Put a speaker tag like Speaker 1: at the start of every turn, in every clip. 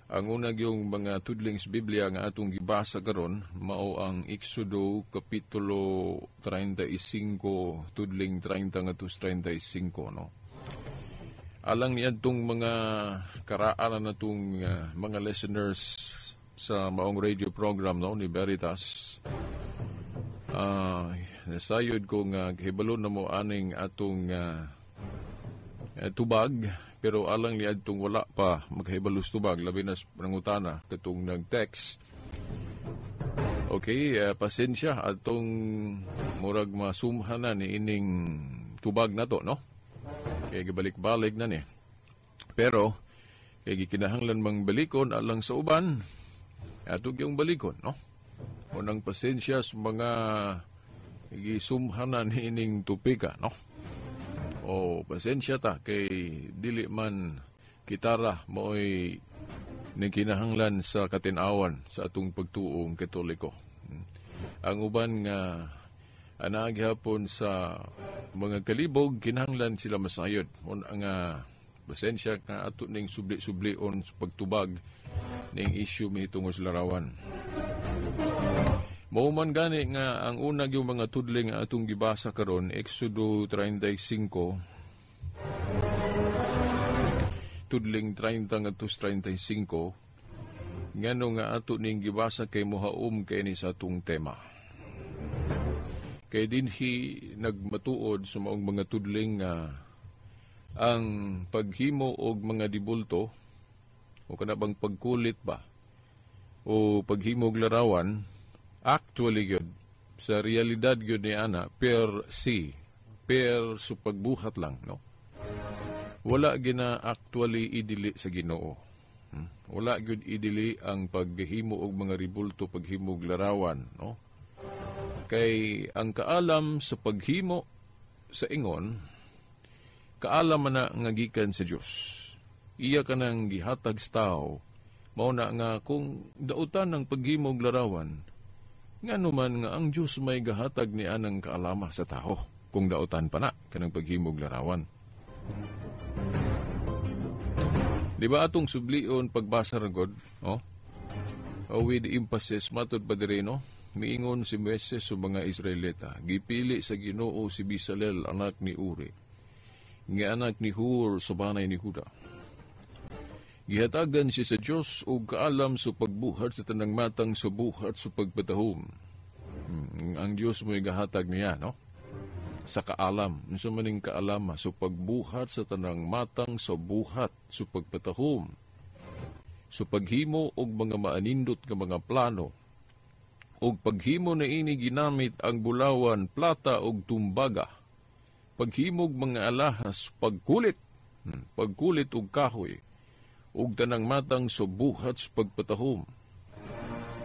Speaker 1: Ang una yung mga tudling sa Biblia nga atong gibasa karon mao ang Exodo kapitulo 35 tudling 30 ngadto 35, no. Alang niadtong mga karaan na natong mga listeners sa maong radio program, no, ni Veritas. Nasayod ko nga hibalo na mo aning atong tubag, pero alang niadtong wala pa makahibalo sa tubag, labi na sa nangutana katong nag-text. Okay, pasensya, atong murag masumha na ni ining tubag na to, no? Kay gibalik-balik na ni. Pero kay gikinahanglan mang balikon alang sa uban, ato gyung balikon, no? Unang pasensya sa mga gisumha na ni ining topika, no? O pasensya ta kay dili man kitara mo'y kinahanglan sa katinawan sa atong pagtuong Katoliko. Ang uban nga anaa gihapon sa mga kalibog, kinahanglan sila masayod. Un nga pasensya nga ato ning subli-sublion sa pagtubag ning issue mahitungod sa larawan. Mao man gani nga ang una yung mga tudling nga atong gibasa karon, Exodo 35 tudling 30 ngadto 35, ngano nga ato ning gibasa kay mohaom kay ni sa atong tema. Kay dinhi nagmatuod sa maong mga tudling nga ang paghimo og mga dibulto o kana bang pagkulit ba o paghimo og larawan, actually gyud sa realidad gyud ni ana per se, per sa pagbuhat lang, no, wala gina actually idili sa Ginoo. Wala gyud idili ang paghimo og mga ribulto, paghimo og larawan, no, kay ang kaalam sa paghimo sa ingon kaalam man na nga gikan sa Dios, iya kanang gihatag sa tao. Mao na nga kung dautan ng paghimo og larawan, ngano man nga ang Dios may gahatag ni anang kaalama sa tao kung dautan pa na kanang paghimog larawan? Di ba atong sublion pagbasa ra god, oh? With emphasis matud pa diri, no? Miingon si Moises sa mga Israelita, gipili sa Ginoo si Bisalel anak ni Uri, nga anak ni Hur sa banay ni Huda. Gihatagan siya sa Dios og kaalam sa pagbuhat sa tanang matang sa buhat sa pagpatahom. Ang Dios mo'y gahatag niya, no? Sa kaalam. Unsa man ning kaalam sa pagbuhat sa tanang matang sa buhat sa pagpatahom. Sa paghimo og mga maanindot nga mga plano. Og paghimo na ini ginamit ang bulawan, plata og tumbaga. Paghimog mga alahas, pagkulit. Pagkulit og kahoy ug tanang matang sa buhat sa pagpatahom.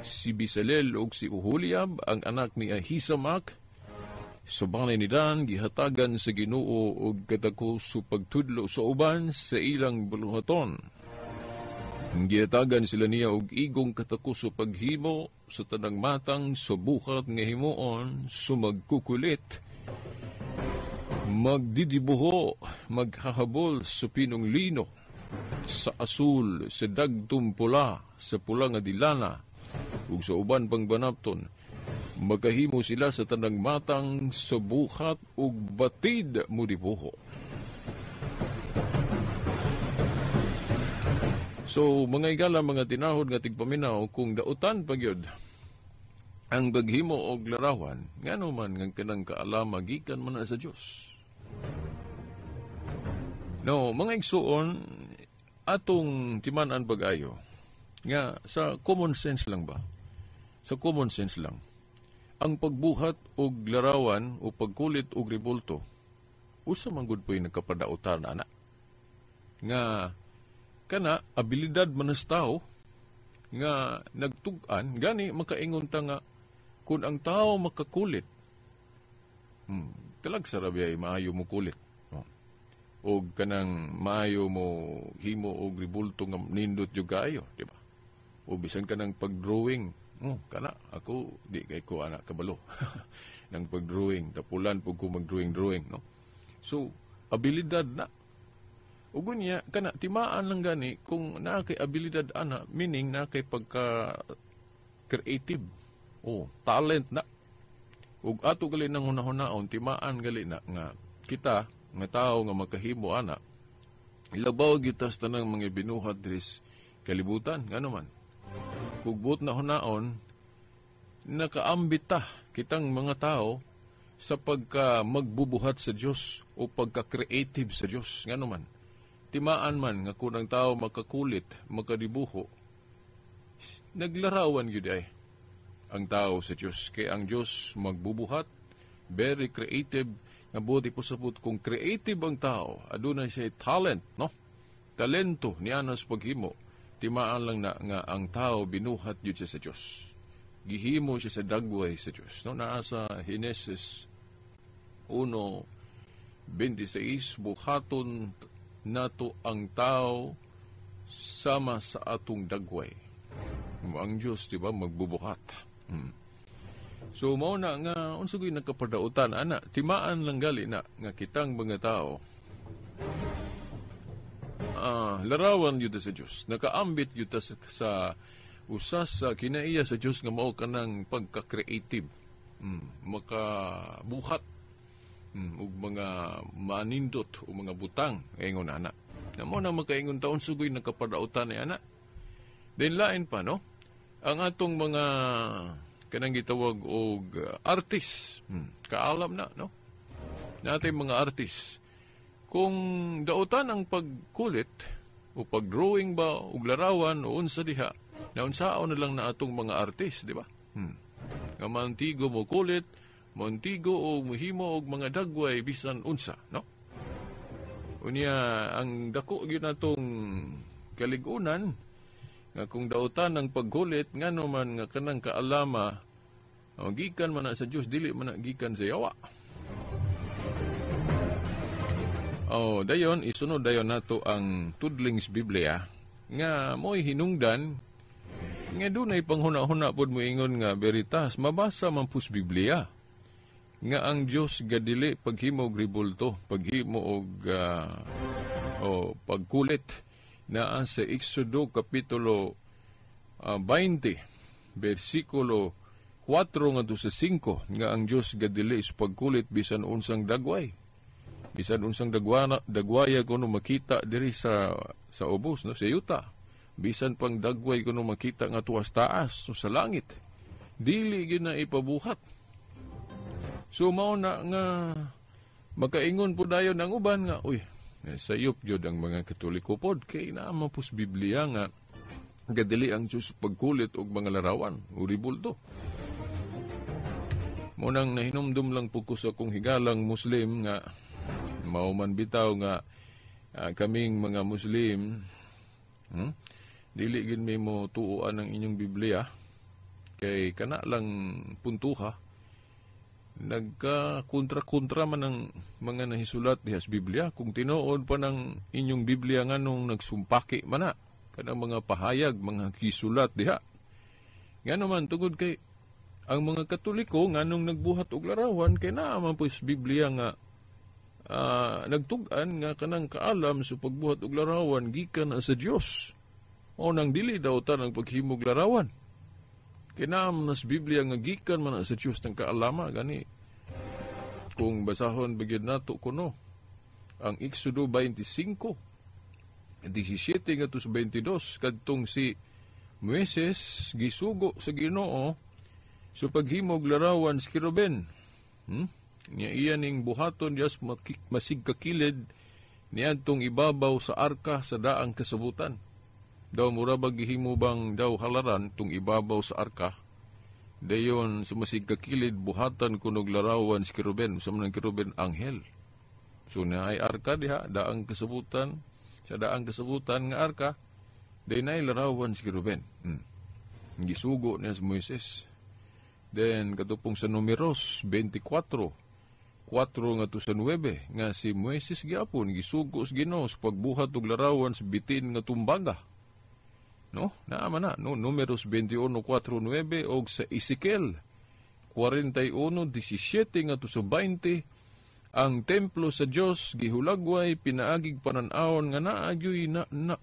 Speaker 1: Si Bisalel ug si Oholiab ang anak ni Ahisamak sa banay ni Dan, gihatagan sa Ginoo og katako sa pagtudlo sa uban sa ilang buluhaton. Gihatagan sila niya og igong katako sa paghimo sa tanang matang sa buhat nga himuon sa magkukulit, magdidibuho, maghahabol sa pinong lino, sa asul, sa dagtum pula, sa pula nga dilana, ug sa uban pang banapton. Magkahimo sila sa tanang matang sa buhat ug batid mudibuho. So, mga igala, mga tinahod nga tigpaminaw, kung dautan pa gyud ang paghimo og larawan, ngano man nga kanang kaalama gikan man na sa Dios? No, mga igsuon, atong timan-an pag-ayo nga sa common sense lang ba? Sa common sense lang, ang pagbuhat og larawan o pagkulit og rebulto, usa man gud po'y nagkapadautan ana nga kana abilidad man sa tao nga nagtug-an. Gani makaingon ta nga kun ang tao makakulit, talag sa rabiyay maayo mo kulit, no? Og kanang maayo mo himo og ribulto nga nindot jud kaayo, di ba? O bisan kanang pag-drawing, oh, kana ako di kay ko anak kabalo nang pag-drawing, tapulan pug ko mag-drawing-drawing, no? So abilidad na. Ug unya kana timaan lang gani kung naa kay abilidad ana, meaning naa kay pagka creative o talent na. Ug ato gali nang hunahunahon, timaan gali na nga kita nga tao nga makahimo ana, labaw gyud ta sa tanang mga binuhat diri sa kalibutan. Ngano man kung buot na hunaon, nakaambit ta kitang mga tao sa pagka magbubuhat sa Dios o pagka-creative sa Dios. Ngano man timaan man nga kung ang tao makakulit, makadibuho, naglarawan gyud ay ang tao sa Dios, kay ang Dios magbubuhat, very creative, nga buot ipasabot kung creative ang tao, aduna siya talent, no, talento niya sa paghimo. Timaan lang na nga ang tao binuhat gyud siya sa Dios, gihimo siya sa dagway sa Dios, no? Naa sa Henesis 1:26, "Buhaton nato ang tao sama sa atong dagway." Ang Dios, di ba, magbubuhat. So mao na nga unsa gyud nakapadautan ana, timaan lang gali na nga kitang mga tao larawan gyud sa Dios. Nakaambit gyud ta sa usa sa kinaiya sa Dios nga mao kanang pagka-creative. Makabuhat og mga manindot o mga butang ingon ana. Na mo na makaingon taon sugoy nakapadautan ni ana. Then lain pa, no? Ang atong mga kanang gitawag og artist, kaalam na, no? Natay mga artist. Kung dautan ang pagkulit o pag-drawing ba og larawan o unsa diha, na unsaon na lang na atong mga artist, di ba? Nga mantigo mo kulit, montigo o muhimo og mga dagway bisan unsa, no? Unya ang dako gyud natong kaligunan nga kung dautan ang pagkulit, ngano man nga kanang kaalama, oh, gikan man na sa Dios, dili man na gikan sa yawa. Oh, dayon isunod dayon nato ang tudlings Biblia nga mo'y hinungdan nga dunay panghuna-huna pod moingon nga veritas mabasa man pus Biblia nga ang Dios gadili paghimo og ribulto, paghimo og o pagkulit. Naa sa Exodo kapitulo 20 bersikulo 4 ngadto sa 5 nga ang Dios gadili sa pagkulit bisan unsang dagway, bisan unsang dagwana, dagwaya kuno makita diri sa ubos, no, sa yuta, bisan pang dagway kuno makita nga tuwas taas, so sa langit, dili gyud na ipabuhat. So mao na nga makaingon po dayon ang uban nga, uy, sayop gyud ang mga Katoliko pod kay naa man pus Biblia nga gadili ang Diyos pagkulit og mga larawan o ribulto. Mo nang nahinumdum lang po ko sa akong higalang Muslim nga mao man bitaw nga kaming mga Muslim, dili gid mi mo tuoan ang inyong Biblia kay kana lang puntuha nagka kontra-kontra man ang mga nahisulat diha sa Biblia. Kung tinuod pa ng inyong Biblia, nganong nagsumpaki man na kanang mga pahayag, mga gisulat diha? Ngano man, tungod kay ang mga Katoliko, nganong nagbuhat og larawan? Kay naa man po sa Biblia nga nagtug-an nga kanang kaalam sa pagbuhat og larawan gikan na sa Dios. O nang dili daw ta ang paghimog larawan. Kay naa man sa Biblia nga gikan man na sa Dios ng kaalama gani. Kung basahon ba gyud nato kuno ang Exodo 25:17 ngadto sa 22, kadtong si Moises gisugo sa Ginoo sa paghimog larawan sa keruben. Nya iya ning buhaton diyas masig kakilid niadtong ibabaw sa arka sa daang kasabutan. Daw mura ba gihimo bang daw halaran tung ibabaw sa arka. Dayon sumasig kakilid buhatan kunog larawan si keruben, sa man ang keruben anghel. So na ay arka diha daang kasabutan, sa daang kasabutan nga arka day na larawan si keruben. Gisugo niya si Moises. Then katupong sa Numeros 24 4 nga to sa 9 nga si Moises gyapon gisugo sa Ginoo sa pagbuhat og larawan sa bitin nga tumbaga. No? Naa man na, no? Numeros 21:4, 9 og sa Ezekiel 41:17 nga to sa 20. Ang templo sa Dios gihulagway pinaagig panan-awon nga naagyoy na, na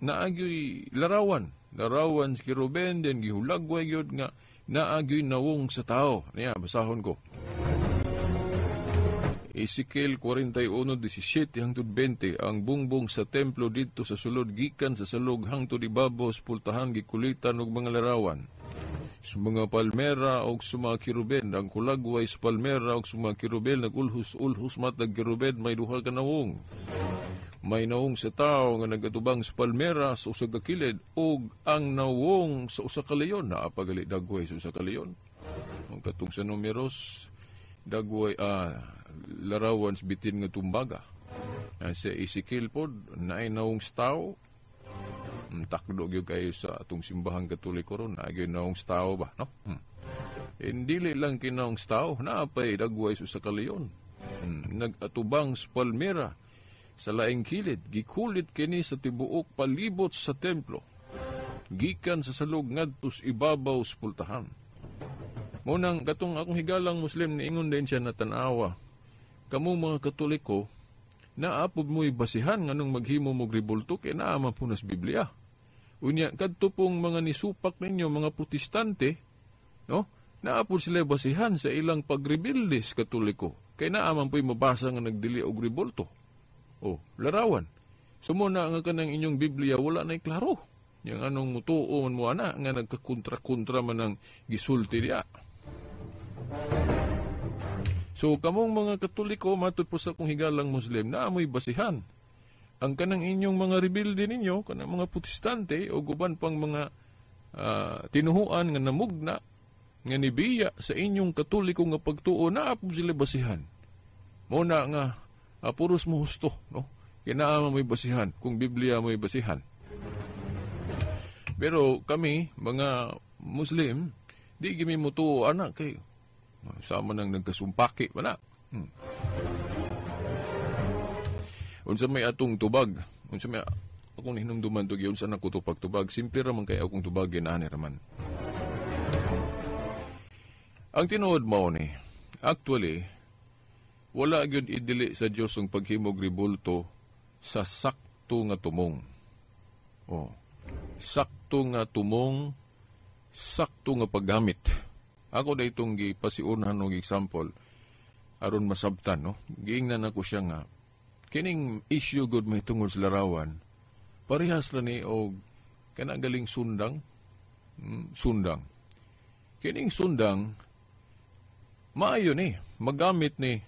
Speaker 1: naagyoy larawan. Larawan sa kiruben, then gihulagway gyud nga naagyoy nawong sa tao. Niya, basahon ko. Ezekiel 41:17 hangtod 20, ang bungbong sa templo didto sa sulod gikan sa salog hangtod ibabaw sa pultahan gikulitan og mga larawan sa mga palmera og sa mga kiruben. Ang kulagway sa palmera og sa mga kiruben nagulhos-ulhos. Matag kiruben may duha ka nawong. May nawong sa tao nga nagatubang sa palmera sa usa ka kilid ug ang nawong sa usa ka leyon. Naa pa gali dagway sa usa ka leyon. Ang katong sa Numeros, dagway larawan sa bitin nga tumbaga. Sa Ezekiel pod naay nawong sa tao. Takdo gyud kayo sa atong Simbahang Katoliko ron, naa gyud nawong sa tao ba, no? Dili lang kinawong sa tao, naa pay dagway sa usa ka leyon. Nag-atubang sa palmera sa laing kilid, gikulit kini sa tibuok palibot sa templo, gikan sa salog ngadto sa ibabaw sa pultahan. Munang katong akong higalang Muslim, niingon din siya na tan-awa. Kamo mga Katoliko, naapod mo'y basihan nganong maghimo mo rebulto kay naa man po nas Biblia. Unya kadto pong mga nisupak ninyo mga Protestante, no? Naapod sila basihan sa ilang pagrebelde sa Katoliko. Kay naa man po'y mabasa nga nagdili og rebulto. O, larawan. So mo na nga kanang inyong Biblia wala na'y klaro. Yang anong mutuo man mo ana nga nagkakontra-kontra man ang gisulti diya. So kamong mga Katoliko, matud po sa akong higalang Muslim, naa mo'y basihan. Ang kanang inyong mga rebelde ninyo, kanang mga Protestante o guban pang mga tinuhuan nga namugna nga nibiya sa inyong Katoliko nga pagtuo, naa po sila basihan. Muna nga puros mo husto, no? Kinaa mo'y basihan, kung Biblia mo'y basihan. Pero kami, mga Muslim, di gimi mutuo anak kay sama nang nagkasumpaki pa na. Unsa may atong tubag, unsa may akong hinumduman to, unsa na ko tubag, simple ra man kay akong tubag ani raman. Ang tinuod mao ni, actually wala gyud idili sa Dios ang paghimog rebulto sa sakto nga tumong. Oh, sakto nga tumong, sakto nga paggamit. Ako da itong gipasiunhan og example aron masabtan, no? Giingnan ako siya nga kining issue gud may tungod sa larawan. Parehas ra ni og kana galing sundang, sundang. Kining sundang maayo ni, magamit ni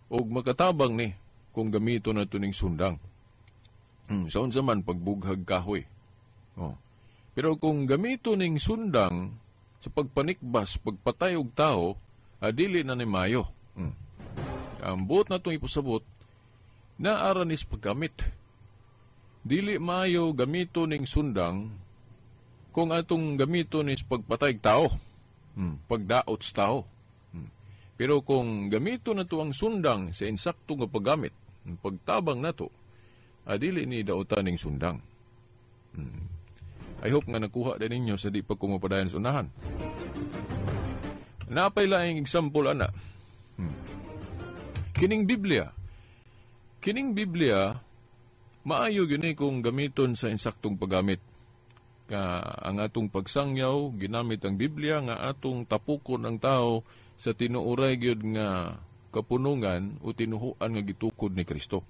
Speaker 1: og makatabang ni kung gamito na to ning sundang. Sa unsa man pagbughag kahoy. Oh. Pero kung gamito ning sundang sa pagpanikbas, pagpatay og tao, dili na ni mayo. Ang buot na itong ipusabot, naara nis paggamit. Dili mayo gamito ning sundang kung atong gamito nis pagpatay og tao, pagdaot sa tao. Pero kung gamito na to ang sundang sa insakto nga paggamit, pagtabang na to, dili ni daotan ning sundang. I hope nga nakuha din ninyo sa di pa kumapadayan sa unahan. Napay laing example ana. Kining Biblia. Kining Biblia, maayo gyud ni kung gamiton sa insaktong paggamit. Ka ang atong pagsangyaw, ginamit ang Biblia nga atong tapukon ang tao sa tinuoray gyud nga kapunungan o tinuhuan nga gitukod ni Kristo.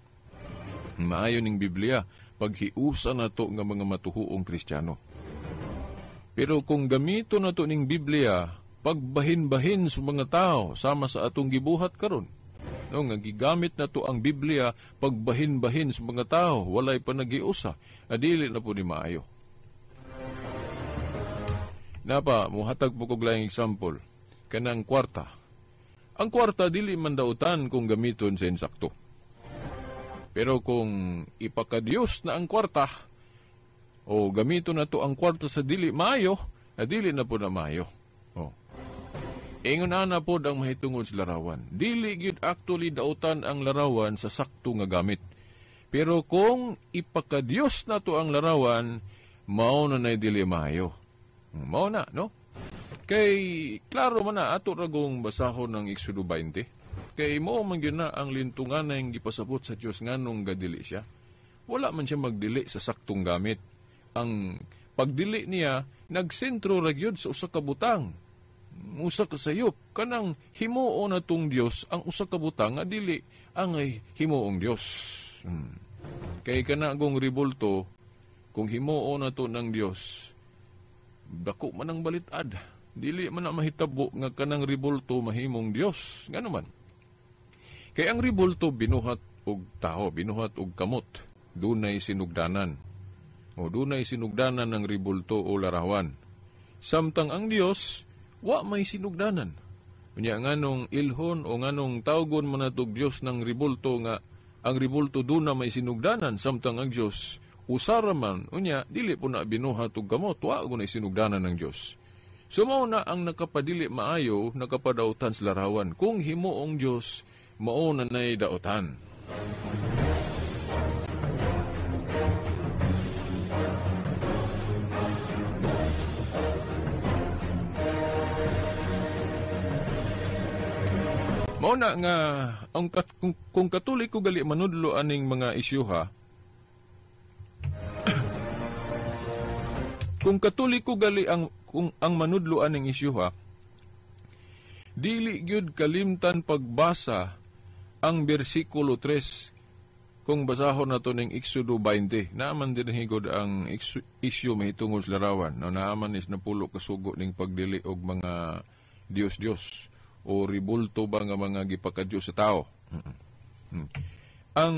Speaker 1: Maayo ning Biblia paghiusa nato nga mga matuhuong Kristiyano. Pero kung gamito nato ning Biblia pagbahin-bahin sa mga tao sama sa atong gibuhat karon, no, nga gigamit nato ang Biblia pagbahin-bahin sa mga tao, walay pa naghiusa, adili na po ni maayo. Napa, muhatag po kog laing example, kanang kwarta. Ang kwarta dili man dautan kung gamiton sa insakto. Pero kung ipakadiyos na ang kwarta, o gamito na to ang kwarta sa dili maayo, dili na po na maayo. Oh. Ingon ana po ang mahitungod sa larawan. Dili gyud actually dautan ang larawan sa sakto nga gamit. Pero kung ipakadiyos na to ang larawan, mao na na'y dili maayo. Mao na, no? Kay klaro man na ato ragong basahon ng Exodo 20. Kay mao man gyud na ang lintunganay gipasabot sa Dios nganong gadili siya. Wala man siya magdili sa saktong gamit. Ang pagdili niya nagsentro ra gyud sa usa ka butang, usa ka sayop, kanang himuon natong Dios ang usa ka butang nga dili ang himuong Dios. Kay kana gong ribulto, kung himuon nato ng Dios, dako man ang balitad. Dili man na mahitabo nga kanang ribulto mahimong Dios. Ngano man? Kay ang ribulto binuhat og tao, binuhat og kamot. Dunay sinugdanan. O dunay sinugdanan ng ribulto o larawan. Samtang ang Dios, wa may sinugdanan. Unya nganong ilhon o nganong tawgon man natog Dios ng ribulto nga ang ribulto duna may sinugdanan, samtang ang Dios usara man, unya dili po na binuhat og gamot, wa gunay sinugdanan ng Dios. So mao na ang nakapadili maayo, nakapadautan sa larawan. Kung himuong Dios, mao na nay daotan. Mao na nga ang kung Katoliko gali manudlo aning mga isyuha, kung Katoliko gali ang kung ang manudlo aning isyuha, dili gyud kalimtan pagbasa ang bersikulo 3. Kung basahon nato ning Exodo 20, naaman din higod ang isyu mahitungod sa larawan. No, naaman is napulo kasugo ning pagdili og mga Dios-Dios o ribulto ba nga mga gipakadiyos sa tao. Ang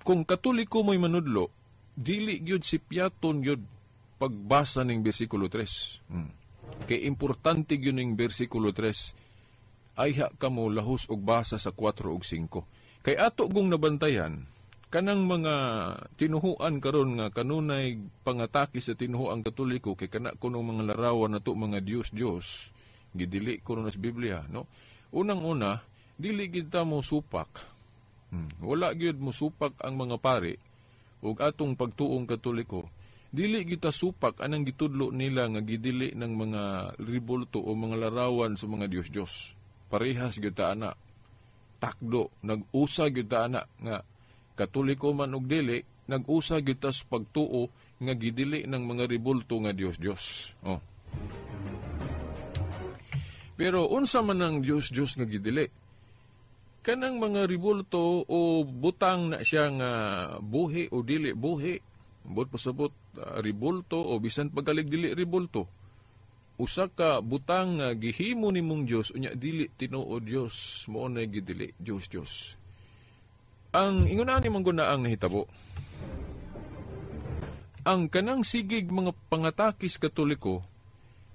Speaker 1: kung Katoliko mo'y manudlo, dili gyud sipyaton gyud pagbasa ning bersikulo 3. Kay importante gyud ning bersikulo 3. Ayha kamo lahos og basa sa 4 ug 5. Kay ato gong nabantayan kanang mga tinuhuan karon nga kanunay pangatake sa tinuhuang Katoliko kay kana kuno mga larawan nato mga Dios-Dios, gidili kuno sa Biblia, no? Unang-una, dili gid ta mo supak. Wala gyud mo supak ang mga pari ug atong pagtuong Katoliko. Dili kita supak anang gitudlo nila nga gidili ng mga ribulto o mga larawan sa mga Dios-Dios. Parehas gyud ta ana. Takdo, nag-usa gyud ta ana nga Katoliko man og dili, nag-usa gyud ta sa pagtuo nga gidili ng mga ribulto nga Dios-Dios. Oh. Pero unsa man ang Dios-Dios nga gidili? Kanang mga ribulto o butang na siya nga buhi o dili buhi, bot pasabot ribulto o bisan pagalig dili ribulto, usa ka butang nga gihimo nimong Dios unya dili tinuod Dios, mao na gidili Dios Dios. Ang ingon ani man gud na ang nahitabo. Ang kanang sigig mga pangatakis Katoliko,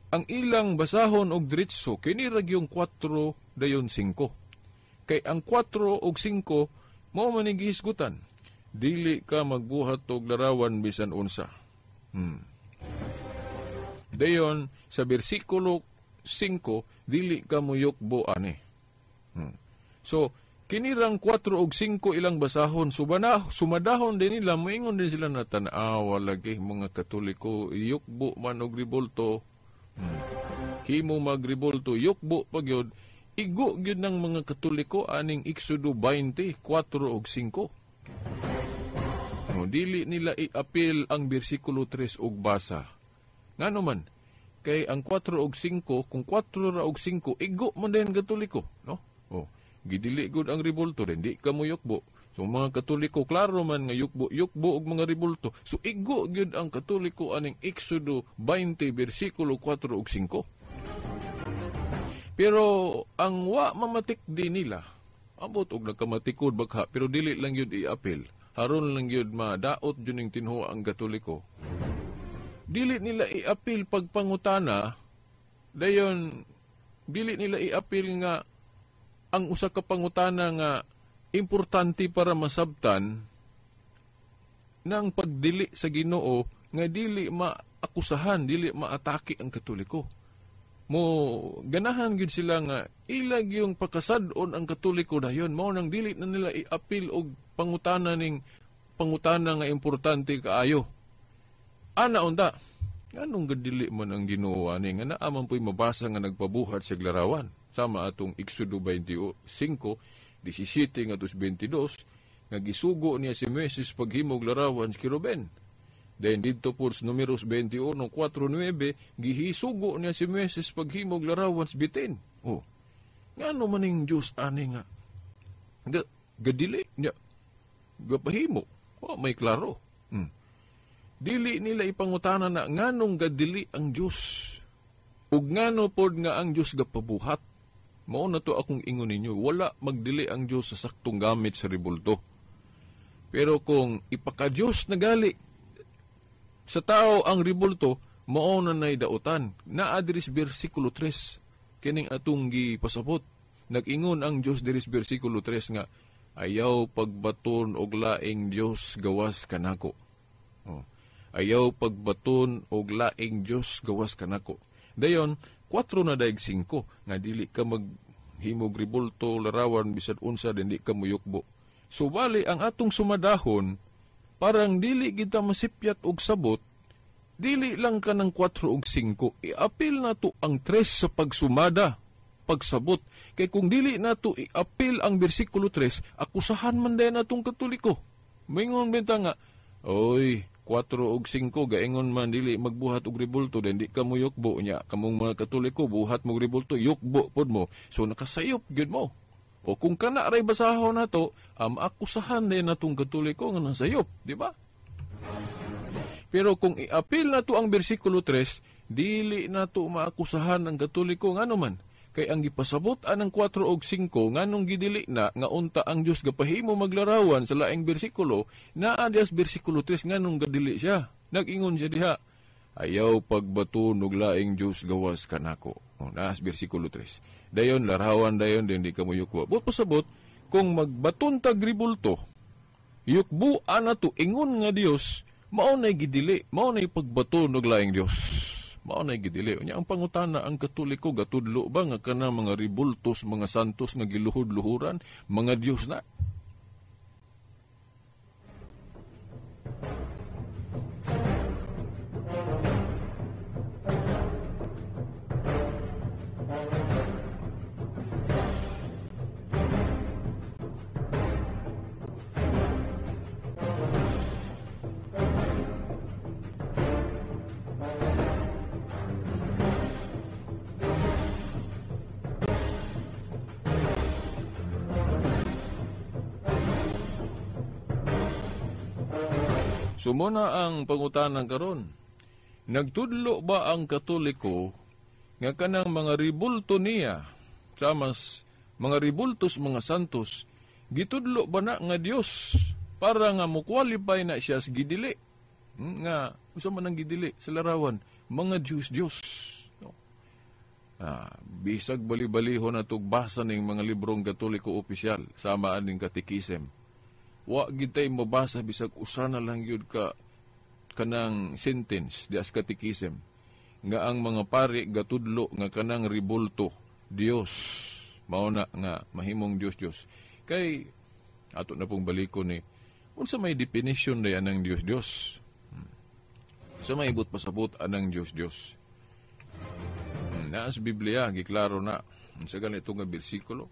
Speaker 1: ang ilang basahon og diretso kini ra gyung 4 dayon 5. Kay ang 4 og 5 mao man ni gihisgutan. Dili ka magbuhat og larawan bisan unsa. Dayon sa bersikulo 5 dili ka moyukbo ani. So kinirang 4 og 5 ilang basahon, sumadahon din nila, moingon din sila na tan-awa lagi mga Katoliko, yukbo man og ribulto. Himo magribulto, yukbo pa gyud. Igo gyud ng mga Katoliko aning Exodo 20, 4 og 5. No, dili nila i-appeal ang bersikulo 3 og basa. Ngano man, kay ang 4 og 5, kung 4 ra og 5, igo man din Katoliko, no? Oh, gidili gud ang ribulto rin, di ka mo yukbo. So mga Katoliko, klaro man nga yukbo, yukbo og mga ribulto. So igo gyud ang Katoliko aning Exodo 20 bersikulo 4 og 5. Pero ang wa mamatik di nila, abot og nagkamatikod bagha, pero dili lang gyud i-appeal. Haron lang gyud madaot gyud ning tinhuo ang Katoliko. Dili nila i-appeal pagpangutana, dayon dili nila i-appeal nga ang usa ka pangutana nga importante para masabtan ng pagdili sa Ginoo nga dili maakusahan, dili maatake ang Katoliko. Mo ganahan gyud sila nga ilag yung pakasad-on ang Katoliko dayon, mao nang dili na nila i-appeal og pangutana ning pangutana nga importante kaayo. Ana unta, nganong gadili man ang Ginoo ani nga naa man puy mabasa nga nagpabuhat sa larawan? Sama atong Exodo 25 17 ngadto 22 nga gisugo niya si Moises paghimog larawan sa kiruben. Then didto po sa Numeros 21:4-9 gihisugo niya si Moises paghimog larawan sa bitin. Oh. Ngano maning Dios ani nga gadili niya gapahimo. Oh, may klaro. Dili nila ipangutana na nganong gadili ang Dios. Ug ngano pod nga ang Dios gapabuhat. Mao na to akong ingon ninyo, wala magdili ang Dios sa saktong gamit sa rebulto. Pero kung ipaka-Dios na gali sa tao ang rebulto, mao na nay dautan. Naa diri sa bersikulo 3 kining atong gipasabot. Nag-ingon ang Dios diri sa bersikulo 3 nga ayaw pagbaton og laing Dios gawas kanako. Oh. Ayaw pagbaton og laing Dios gawas kanako. Dayon 4 na daig 5 nga dili ka maghimog rebulto larawan bisan unsa dili ka muyukbo. Subali ang atong sumadahon parang dili kita masipyat og sabot, dili lang ka ng 4 og 5, iapil na to ang 3 sa pagsumada, pagsabot. Kay kung dili na to iapil ang bersikulo 3, akusahan man din natong Katoliko. Mingon benta nga, oy, 4 og 5, gaingon man dili magbuhat og rebulto, din di ka mo yukbo niya. Kamong mga Katoliko, buhat mo rebulto, yukbo pod mo. So nakasayop gyud mo. O kung kana ray basahon na to, akusahan din natong Katoliko nga nasayop, di ba? Pero kung iapil na to ang bersikulo 3, dili na to maakusahan ang Katoliko ngano man. Kay ang gipasabot anang 4 og 5 nganong gidili na nga unta ang Dios gapahimo maglarawan sa laing bersikulo, naa dias bersikulo 3 nganong gadili siya. Nag-ingon siya diha, ayaw pagbaton og laing Dios gawas kanako. O, naas bersikulo 3. Dayon larawan dayon din di ka moyukbo. But pasabot kung magbaton tag ribulto, yukbuan na to ingon nga Dios, mao nay gidili, mao nay pagbaton og laing Dios. Mao nay gidili. Unya ang pangutana ang Katoliko gatudlo ba nga kana mga ribultos, mga santos nga giluhod-luhuran, mga Dios na? Sumuna ang pangutana karon. Nagtudlo ba ang Katoliko nga kanang mga ribulto niya, samas mga ribultos mga santos, gitudlo ba na nga Dios para nga mo-qualify na siya sa gidili? Nga usa man ang gidili sa larawan, mga Dios Dios. No. Bisag bali-balihon atog basa ning mga librong Katoliko opisyal sama aning katekisem. Wa gitay mabasa bisag usa na lang gyud ka kanang sentence di as katekisem nga ang mga pari gatudlo nga kanang ribulto Dios mao na nga mahimong Dios Dios. Kay ato na pong balikon ni unsa may definition day anang Dios Dios? Sa may ibot pasabot anang Dios Dios. Naas Biblia giklaro na unsa ganito nga bersikulo.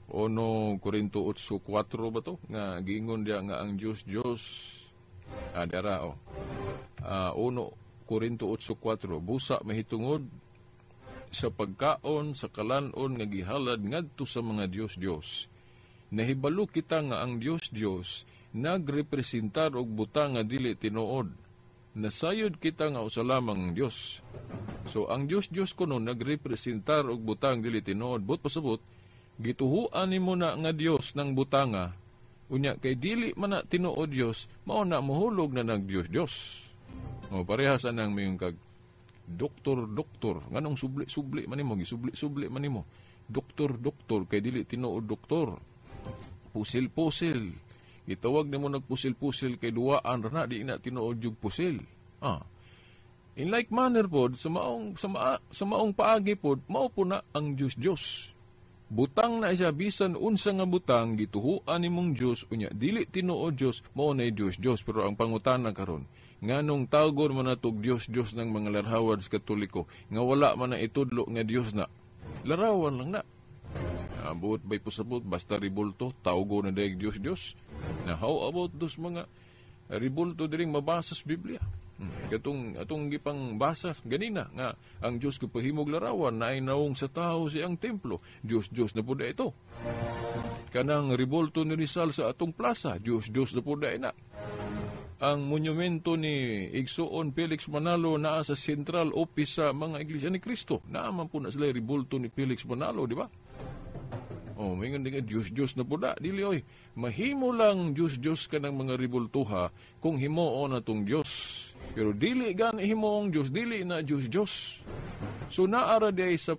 Speaker 1: 1 Corinto 8:4 ba to? Nga giingon diya nga ang Dios Dios dara o. 1 Corinto 8:4 busa mahitungod sa pagkaon sa kalan-on nga gihalad ngadto sa mga Dios Dios. Nahibalo kita nga ang Dios Dios nagrepresentar og butang nga dili tinuod. Nasayod kita nga usa lamang ang Dios. So ang Dios Dios kuno nagrepresentar og butang dili tinuod. But pasabot gituhuan nimo na nga Dios ng butanga, unya kay dili man na tinuod Dios, mao na mohulog na nag Dios Dios. O parehas anang mayong kag doktor doktor, nganong subli subli man nimo, gisubli subli man nimo. Doktor doktor kay dili tinuod doktor. Pusil pusil, gitawag nimo nagpusil pusil kay duwaan ra na di na tinuod jug pusil. In like manner pod sa maong paagi pod mao po na ang Dios Dios. Butang na siya bisan unsa nga butang gituhuan nimong Dios unya dili tinuod Dios mao nay Dios Dios. Pero ang pangutana karon nganong tawgon man natog Dios Dios ng mga larawan sa Katoliko nga wala man na itudlo nga Dios na larawan lang na. Buot bay pasabot, basta ribulto, tawgo na dayag Dios Dios. Na how about those mga ribulto diring mabasa sa Biblia? Katong atong gipang basa ganina nga ang Dios gipahimog larawan naay nawong sa tao siyang templo. Dios Dios na pud ito. Kanang ribulto ni Rizal sa atong plaza, Dios Dios na pud na. Ang monumento ni Igsoon Felix Manalo naa sa Central Office sa mga Iglesia ni Cristo. Naa man po na sila ribulto ni Felix Manalo, di ba? Oh, mingon din nga Dios Dios na pud. Dili oy, mahimo lang Dios Dios kanang mga ribultuha kung himuon na tong Dios. Pero dili gani himuong Dios, dili na Dios Dios. So naara day sa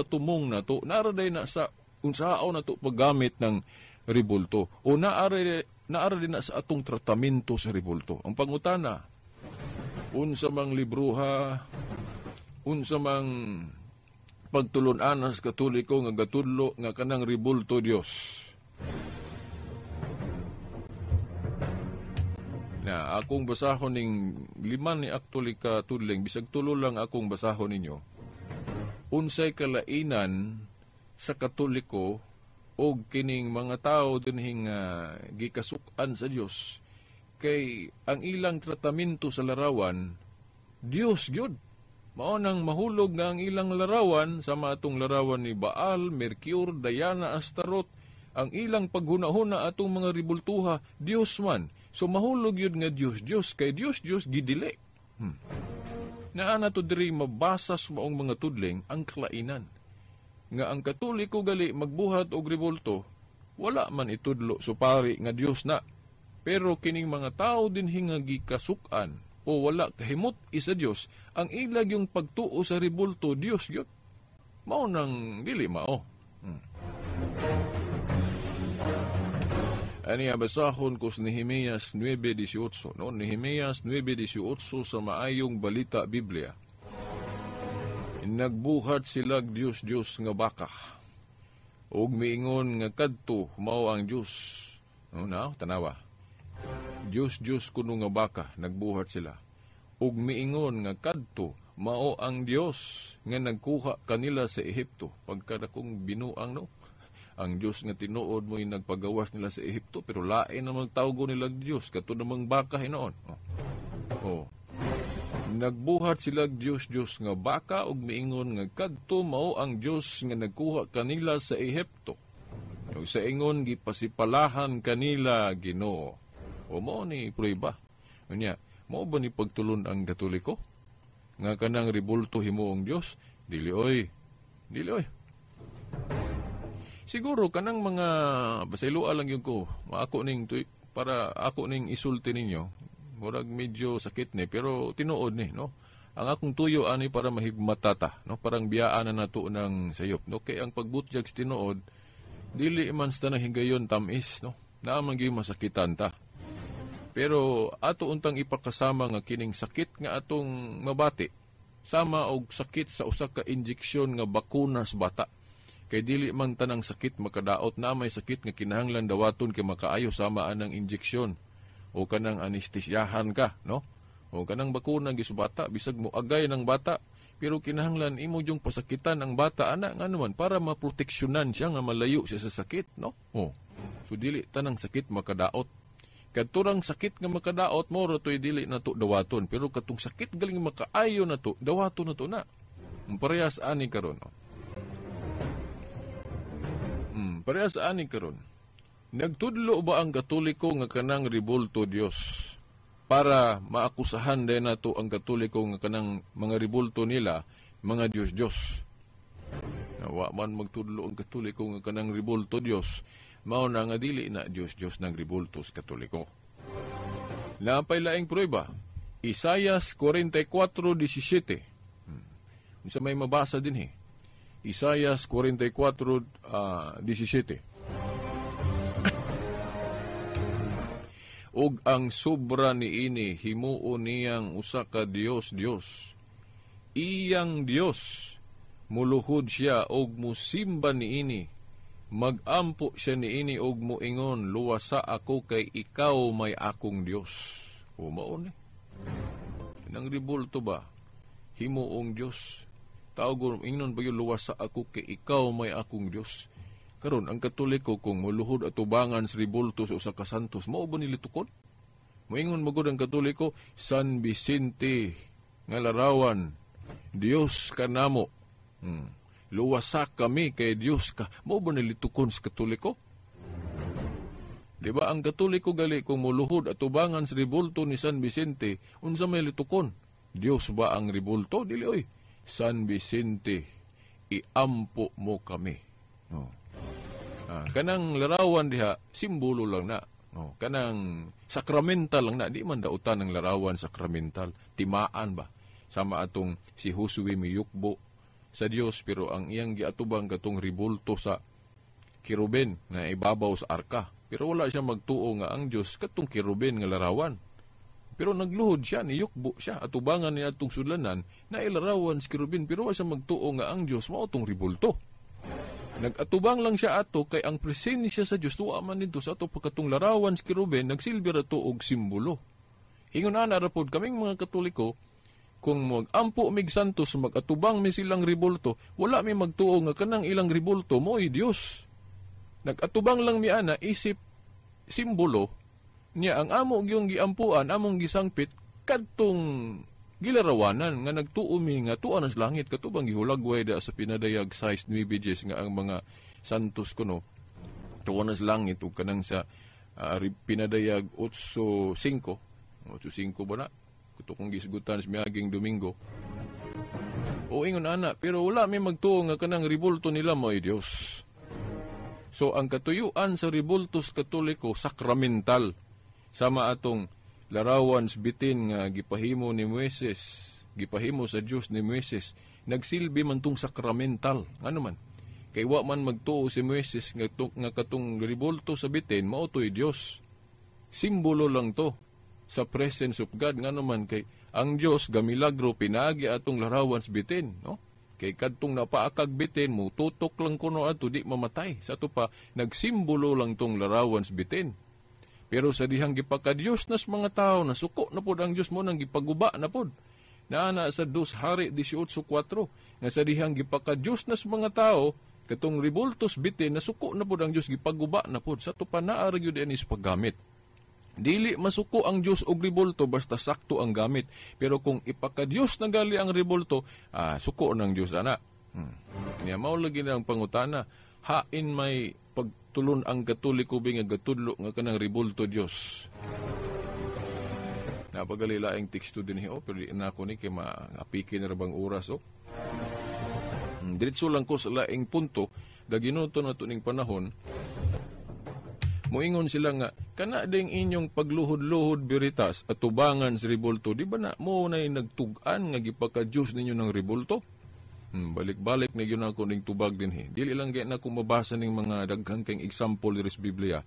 Speaker 1: tumong nato, naara day na sa unsaon nato paggamit ng ribulto, o naara din na sa atong tratamento sa ribulto. Ang pangutana, unsa mang libruha, unsa mang pagtulon-anas Katoliko nga gatudlo nga kanang ribulto Dios? Na akong basahon ning lima ni actually ka tudling, bisag tulo lang akong basahon ninyo. Unsay kalainan sa Katoliko og kining mga tao dinhing gikasuk-an sa Dios, kay ang ilang tratamento sa larawan Dios gyud. Mao nang mahulog nga ang ilang larawan sama atong larawan ni Baal, Mercure, Diana, Astaroth, ang ilang paghunahuna atong mga ribultuha Dios man. So mahulog yun nga Dios Dios, kay Dios Dios gidili. Naa na to diri mabasa sa maong mga tudling ang kalainan. Nga ang Katoliko gali magbuhat og ribulto, wala man itudlo so pari nga Dios na. Pero kining mga tao dinhi nga gikasuk-an o wala kahimot isa Dios, ang ilag yung pagtuo sa ribulto Dios gyud. Mao nang dili mao. Ani basahon ko sa Nehemias 9:18, no? Nehemias 9:18 sa Maayong Balita Biblia. Nagbuhat sila Dios Dios nga baka, ug miingon nga kadto mao ang Dios. No, na tanawa. Dios Dios kuno nga baka nagbuhat sila, ug miingon nga kadto mao ang Dios nga nagkuha kanila sa Ehipto. Pagkadakong binuang, no? Ang Dios nga tinuod mo'y nagpagawas nila sa Ehipto, pero lain namang tawgo nila Dios, kato namang baka hinoon. Oh. Oh. Nagbuhat sila Dios Dios nga baka ug miingon nga kadto mao ang Dios nga nagkuha kanila sa Ehipto. Ug sa ingon gipasipalahan kanila Ginoo. O mao ni prueba. Unya, mao ba ni pagtulon ang Katoliko nga kanang ribulto himuong Dios? Dili oy. Dili oy. Siguro kanang mga basilua lang yun ko, maako ning para ako ning isulti ninyo. Murag medyo sakit ni pero tinuod ni, no. Ang akong tuyo ani para mahigmatata, no, parang biyaan na nato ng sayop, no. Kay ang pagbutyag sa tinuod dili man sa tanang higayon tamis, no. Naa man gyud masakitan ta. Pero ato untang ipakasama nga kining sakit nga atong mabati sama og sakit sa usa ka injeksyon nga bakuna sa bata. Kay dili man tanang sakit makadaot, na may sakit nga kinahanglan dawaton kay makaayo sama anang injeksyon o kanang anestesyahan ka, no? O kanang bakuna gisubata, bisag mo agay ng bata, pero kinahanglan imo yung pasakitan ang bata ana ngano man para maproteksyonan siya nga malayo siya sa sakit, no? O. So dili tanang sakit makadaot. Kadturang sakit nga makadaot mo ra toy dili nato dawaton, pero katong sakit galing makaayo nato, dawaton nato na. Parehas ani karon, no? Parehas ani karon. Nagtudlo ba ang Katoliko nga kanang ribulto Dios para maakusahan din nato ang Katoliko nga kanang mga ribulto nila mga Dios Dios? Wa man magtudlo ang Katoliko nga kanang ribulto Dios, mao na nga dili na Dios Dios nang ribulto sa Katoliko. Napay laing prueba, Isayas 44:17. Unsa may mabasa dinhi? Isayas 44:17. Ug ang sobra niini himuon niyang usa ka Dios Dios. Iyang Dios muluhod siya og musimba niini. Magampo siya niini og muingon, luwasa ako kay ikaw may akong Dios. O mao ni. Nang ribulto ba himuong Dios? Tawag ingnon ba yun, luwasa ako kay ikaw may akong Dios. Karon ang Katoliko, kung muluhod atubangan sa ribulto sa usa ka santos, mao ba nila tukod? Moingon magud ang Katoliko, "San Vicente nga larawan, Dios ka namo. Luwasa kami kay Dios ka." Mao ba nila tukon sa Katoliko? Di ba ang Katoliko gali, kung muluhod atubangan sa ribulto ni San Vicente, unsa may litukon? Dios ba ang ribulto? Dili oy. "San Vicente, iampo mo kami." No. Kanang larawan diha, simbolo lang na. No, kanang sakramental lang na. Di man dautan ang larawan sakramental. Timaan ba? Sama atong si Josue miyukbo sa Dios, pero ang iyang giatubang katong ribulto sa kiruben na ibabaw sa arka. Pero wala siya magtuo nga ang Dios katong kiruben nga larawan. Pero nagluhod siya, niyukbo siya, atubangan niya atong sudlanan na ilarawan si kiruben, pero wala siya magtuo nga ang Dios mao tong ribulto. Nag-atubang lang siya ato kay ang presensya sa Dios tuwa man didto sa ato pagkatong larawan si kiruben, nagsilbi ra to og simbolo. Ingon ana ra pod kaming mga Katoliko, kung mag-ampo mig santos, mag-atubang mi silang ribulto, wala mi magtuo nga kanang ilang ribulto mo'y Dios. Nag-atubang lang mi ana isip simbolo niya. Ang amo gyung giampuan, among gisangpit kadtong gilarawanan nga nagtuo mi nga tuwa na sa langit, katubang gihulagway da sa Pinadayag 6:9 nga ang mga santos kuno tuwa na sa langit, ug kanang sa Pinadayag 8:5, 8:5 ba na kuto kong gisgutan sa miaging Domingo o ingon ana, pero wala mi magtuo nga kanang ribulto nila mo'y Dios. So ang katuyuan sa ribultos Katoliko, sakramental, sama atong larawan sa bitin nga gipahimo ni Moises, gipahimo sa Dios ni Moises, nagsilbi man tong sakramental. Ano man? Kay wa man magtuo si Moises nga katong ribulto sa bitin mao to'y Dios. Simbolo lang to sa presence of God. Ngano man? Kay ang Dios gamilagro pinaagi atong larawan sa bitin, no? Kay kadtong napaakag bitin, mo tutok lang kuno ato, di mamatay. Sa ato pa, nagsimbolo lang tong larawan sa bitin. Pero sa dihang gipakadiyos nas mga tao, nasuko na pod ang Diyos mo nang gipaguba na pod. Naana sa 2 Hari 18:4, nga sa dihang gipakadiyos nas mga tao, katong ribultos bitin, nasuko na pod ang Diyos, gipaguba na pod. Sa ato pa naa ra gyud ani sa paggamit. Dili masuko ang Diyos og ribulto basta sakto ang gamit. Pero kung ipakadiyos na gali ang ribulto, suko ng Diyos ana. Niya mao lagi na ang pangutana, hain may pagtulon ang Katoliko bi nga gatudlo nga kanang ribulto Dios? Napagalilaing teksto din oh, pero di na ako ni kay maapiki na ra bang oras oh. Diretso lang ko sa laing punto, daginuto na to ning panahon. Moingon sila nga kana ding inyong pagluhod-luhod biritas at tubangan sa ribulto, di ba na mo nay nagtug-an nga gipaka-Dios ninyo ng ribulto? Balik-balik na yun ako ning tubag din he. Dili lang kay na ako mabasa ning mga daghan kang example diri sa Biblia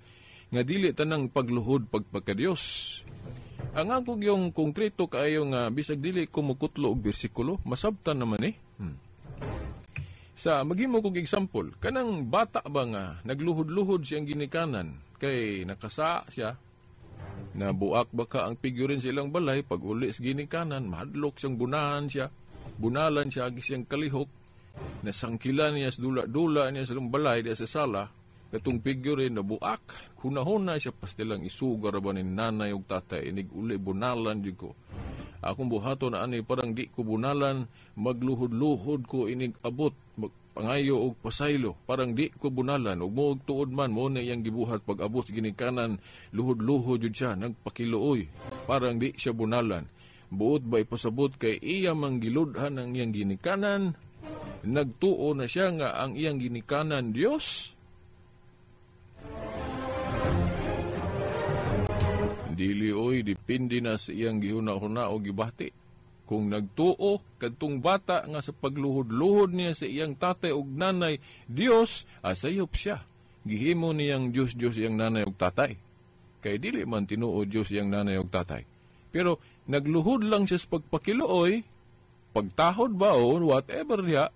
Speaker 1: nga dili tanang pagluhod pagpakadiyos. Ang ako yung konkreto kaayo nga bisag dili ko mukutlo og bersikulo, masabtan naman eh. Sa maghimo kog example, kanang bata ba nga nagluhod-luhod siyang ginikanan kay nakasa siya, nabuak ba ka ang figurine sa ilang balay, pag uli sa ginikanan, mahadlok siyang bunahan siya, bunalan siya, agi siyang kalihok, nasangkilan niya sa dula-dula niya sa ilang balay, diya sa sala, katong figurine nabuak, hunahuna siya, pastilang isugar ba ni nanay ug tatay, inig uli bunalan jud ko. Akong buhaton na ani parang di ko bunalan, magluhod-luhod ko inig abot, magpangayo og pasaylo, parang di ko bunalan, ug mo tuod man mo na iyang gibuhat pag abot sa ginikanan, luhod-luhod jud siya, nagpakiluoy, parang di siya bunalan. Buot ba ipasabot kay iya mang giludhan ang iyang ginikanan, nagtuo na siya nga ang iyang ginikanan Dios? Dili oy, depende na sa iyang gihuna-huna o gibati. Kung nagtuo kadtong bata nga sa pagluhod-luhod niya sa iyang tatay ug nanay Dios, asayop siya. Gihimo niyang Dios Dios iyang nanay ug tatay. Kay dili man tinuod Dios iyang nanay ug tatay. Pero nagluhod lang siya sa pagpakiluoy, pagtahod ba o whatever niya,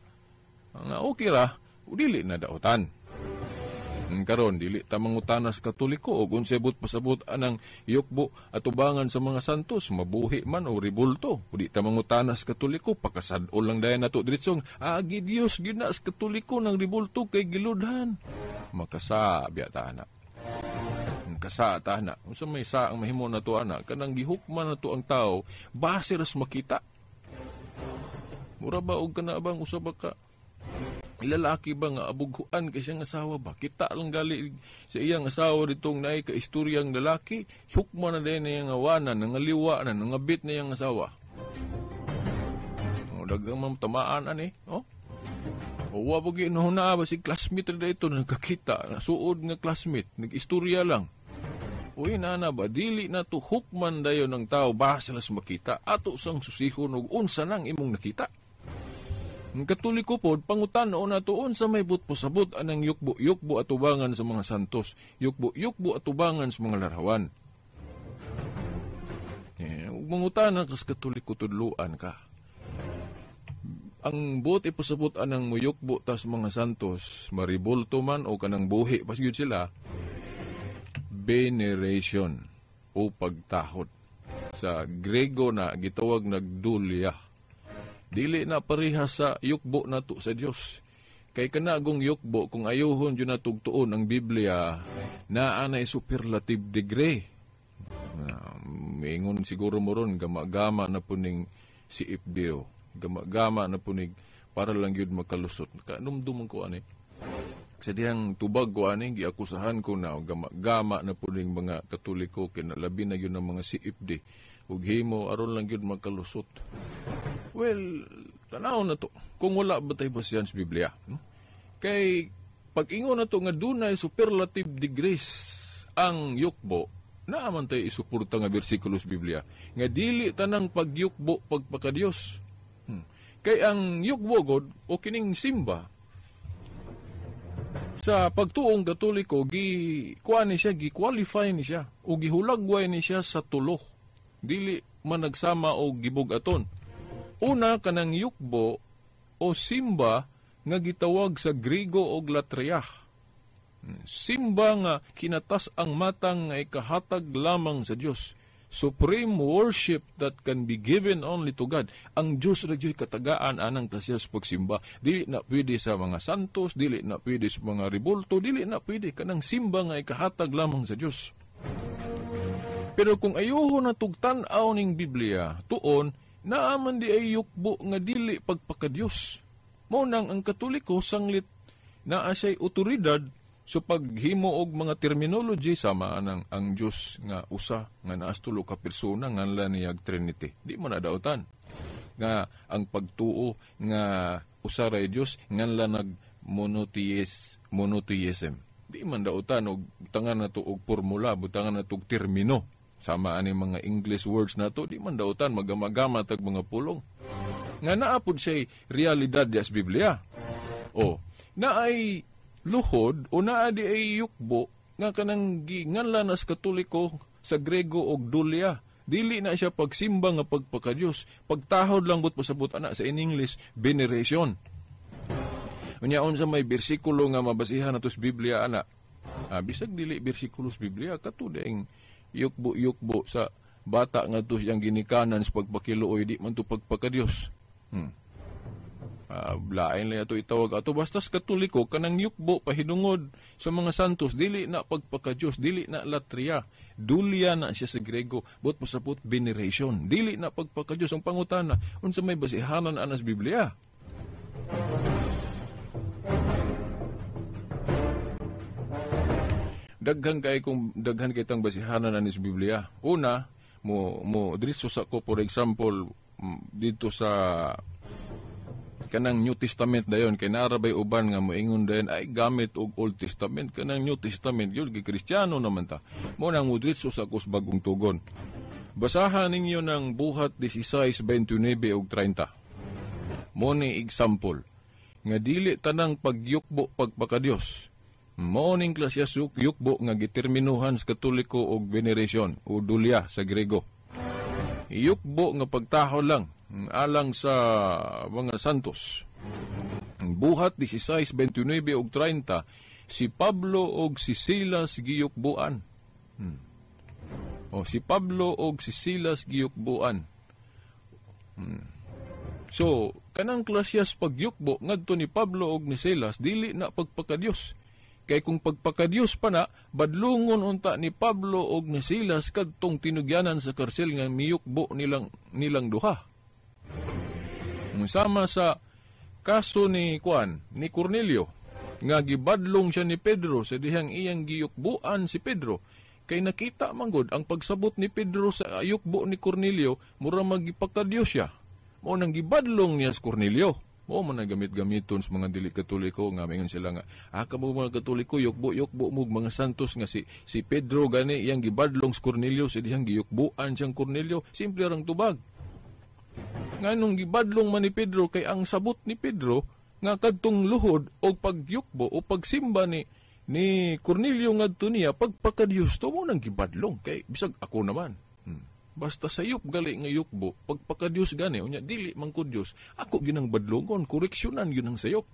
Speaker 1: nga okay ra, dili na dautan. Karon dili ta mangutanas Katoliko og unsay buot pasabot anang yukbo atubangan sa mga santos, mabuhi man o ribulto. Di ta mangutanas Katoliko, pakasad-on lang dayon nato diretsong agi Dios gyud na sa Katoliko ng ribulto kay giludhan. Makasa biya ta ana. Makasa ta ana. Unsa may sa ang mahimo nato ana, kanang gihukman nato ang tao base ras makita. Mura ba og kana bang usa ba ka lalaki ba nga abughuan kay siyang asawa ba? Kita lang gali sa iyang asawa ditong naay ka istoryang lalaki, hukman na din iyang awanan, nangaliwa na, nangabit na iyang asawa. O, daghang mamtamaan ani, oh. O, wa ba gyud na ba si classmate ra dito nagkakita, nasuod nga classmate, nag-istorya lang. Uy, nana ba, dili na to hukman dayon ng tao base lang sa makita, ato sang susihon og unsa nang imong nakita. Ang Katoliko pod, pangutan-on nato unsa may but posabot anang yukbo-yukbo atubangan sa mga santos, yukbo-yukbo atubangan sa mga larawan. Ug mangutana kas Katoliko, tudluan ka. Ang buot ipasabot anang muyukbo tas mga santos, maribulto man o kanang buhi pas gyud sila, veneration o pagtahod. Sa Grego na gitawag nagdulya. Dili na pareha sa yukbo nato sa Dios. Kay kanagong yukbo, kung ayuhon yun natugtuon ang Biblia, naa nay superlative degree. Mingon siguro mo ron, gama-gama na puning si Ibdeo. Gama-gama na puning para lang yun makalusot. Kanumduman ko ani. Sa dihang tubag ko ani, giakusahan ko na gama-gama na puning mga Katoliko, kinalabi na yun ang mga CFD. Ug himo aron lang yun makalusot. Well, tanaw na to. Kung wala ba tayo basihan sa Biblia? No? Kay pag-ingon na to nga dunay superlative degrees ang yukbo, naaman tayo isuporta nga bersikulo sa Biblia. Nga dili tanang pagyukbo pagpakadiyos. Kay ang yukbo god o kining simba sa pagtuong Katoliko, gi-kuan ni siya, gi-qualify ni siya o gihulagway ni siya sa tulo. Dili man nagsama o gibug-aton. Una, kanang yukbo o simba nga gitawag sa Griego og latria. Simba nga kinatas ang matang nga ikahatag lamang sa Dios. Supreme worship that can be given only to God. Ang Dios ra gyud katagaan anang klasiyas pagsimba. Dili na pwede sa mga santos, dili na pwede sa mga ribulto, dili na pwede kanang simba nga ikahatag lamang sa Dios. Pero kung ayuho na tugtan-aw ning Biblia, tuon naaman di ay yukbo nga dili pagpakadiyos. Mao nang ang Katoliko sanglit naa siya'y otoridad sa paghimo og mga terminology sama anang ang Dios nga usa nga naas tulo ka persona nganlan niyag Trinity. Di mo na dautan nga ang pagtuo nga usa ra Dios nganlan nag monotheism. Di man dautan og butangan nato og formula, butangan nato og termino. Sama ani mga English words nato, di man dautan magamagama tag mga pulong. Nga naa pud siya'y realidad di as Biblia. O, naay luhod o naa di ay yukbo nga kanang ginganlan as Katoliko sa Grego og dulya. Dili na siya pagsimba nga pagpakadiyos. Pagtahod lang but pasabot ana sa in English, veneration. Unya unsa may bersikulo nga mabasihan nato sa Biblia ana. Bisag dili bersikulo sa Biblia kato ding yukbo-yukbo sa bata nga to siyang ginikanan sa pagpakiluoy, di man to pagpakadiyos. Lain lang ato itawag ato basta sa Katoliko kanang yukbo pahinungod sa mga santos dili na pagpakadiyos, dili na latria, dulya na siya sa Grego, but pasapot veneration, dili na pagpakadiyos. Ang pangutana, unsa may basihanan anas Biblia? Daghan kay kung daghan kay tang basihanan anis Biblia. Una, mo diretso sa ko, for example, dito sa kanang New Testament dayon kay naarabay uban nga moingon dayon ay gamit og Old Testament, kanang New Testament yun kay Kristiyano naman ta. Mo nang mo diretso sa ko sa Bagong Tugon. Basahan ninyo ng Buhat 16:29 ug 30. Mo ni example nga dili tanang pagyukbo pagpakadiyos. Mao ning klasya yukbo nga giterminuhan sa Katoliko og veneration o dulya sa Grego. Yukbo nga pagtaho lang alang sa mga santos. Buhat 16:29 ug 30, si Pablo og si Silas giyukbuan. O si Pablo og si Silas giyukbuan. So, kanang klasyas pagyukbo ngadto ni Pablo og ni Silas dili na pagpakadiyos. Kay kung pagpakadiyos pa na, badlungon unta ni Pablo og ni Silas kadtong tinugyanan sa karsel nga miyukbo nilang duha. Sama sa kaso ni Juan, ni Cornelio, nga gibadlong siya ni Pedro sa dihang iyang giyukbuan si Pedro. Kay nakita manggod ang pagsabot ni Pedro sa yukbo ni Cornelio, mura magipakadiyos siya. Mao nang gibadlong niya si Cornelio. Mao man ang gamit-gamiton sa mga dili Katoliko nga mingon sila nga kamo mga Katoliko yukbo-yukbo mo mga santos nga si Pedro gani iyang gibadlong si Cornelio sa dihang giyukbuan siyang Cornelio. Simple rang tubag. Nganong gibadlong man ni Pedro kay ang sabot ni Pedro nga kadtong luhod og pagyukbo o pagsimba ni Cornelio ngadto niya pagpakadiyos to mo nang gibadlong kay bisag ako naman. Basta sayop gali nga yukbo, pagpakadiyos gani, unya dili man ko Diyos, ako ginang badlongon, koreksyonan yun ang sayop.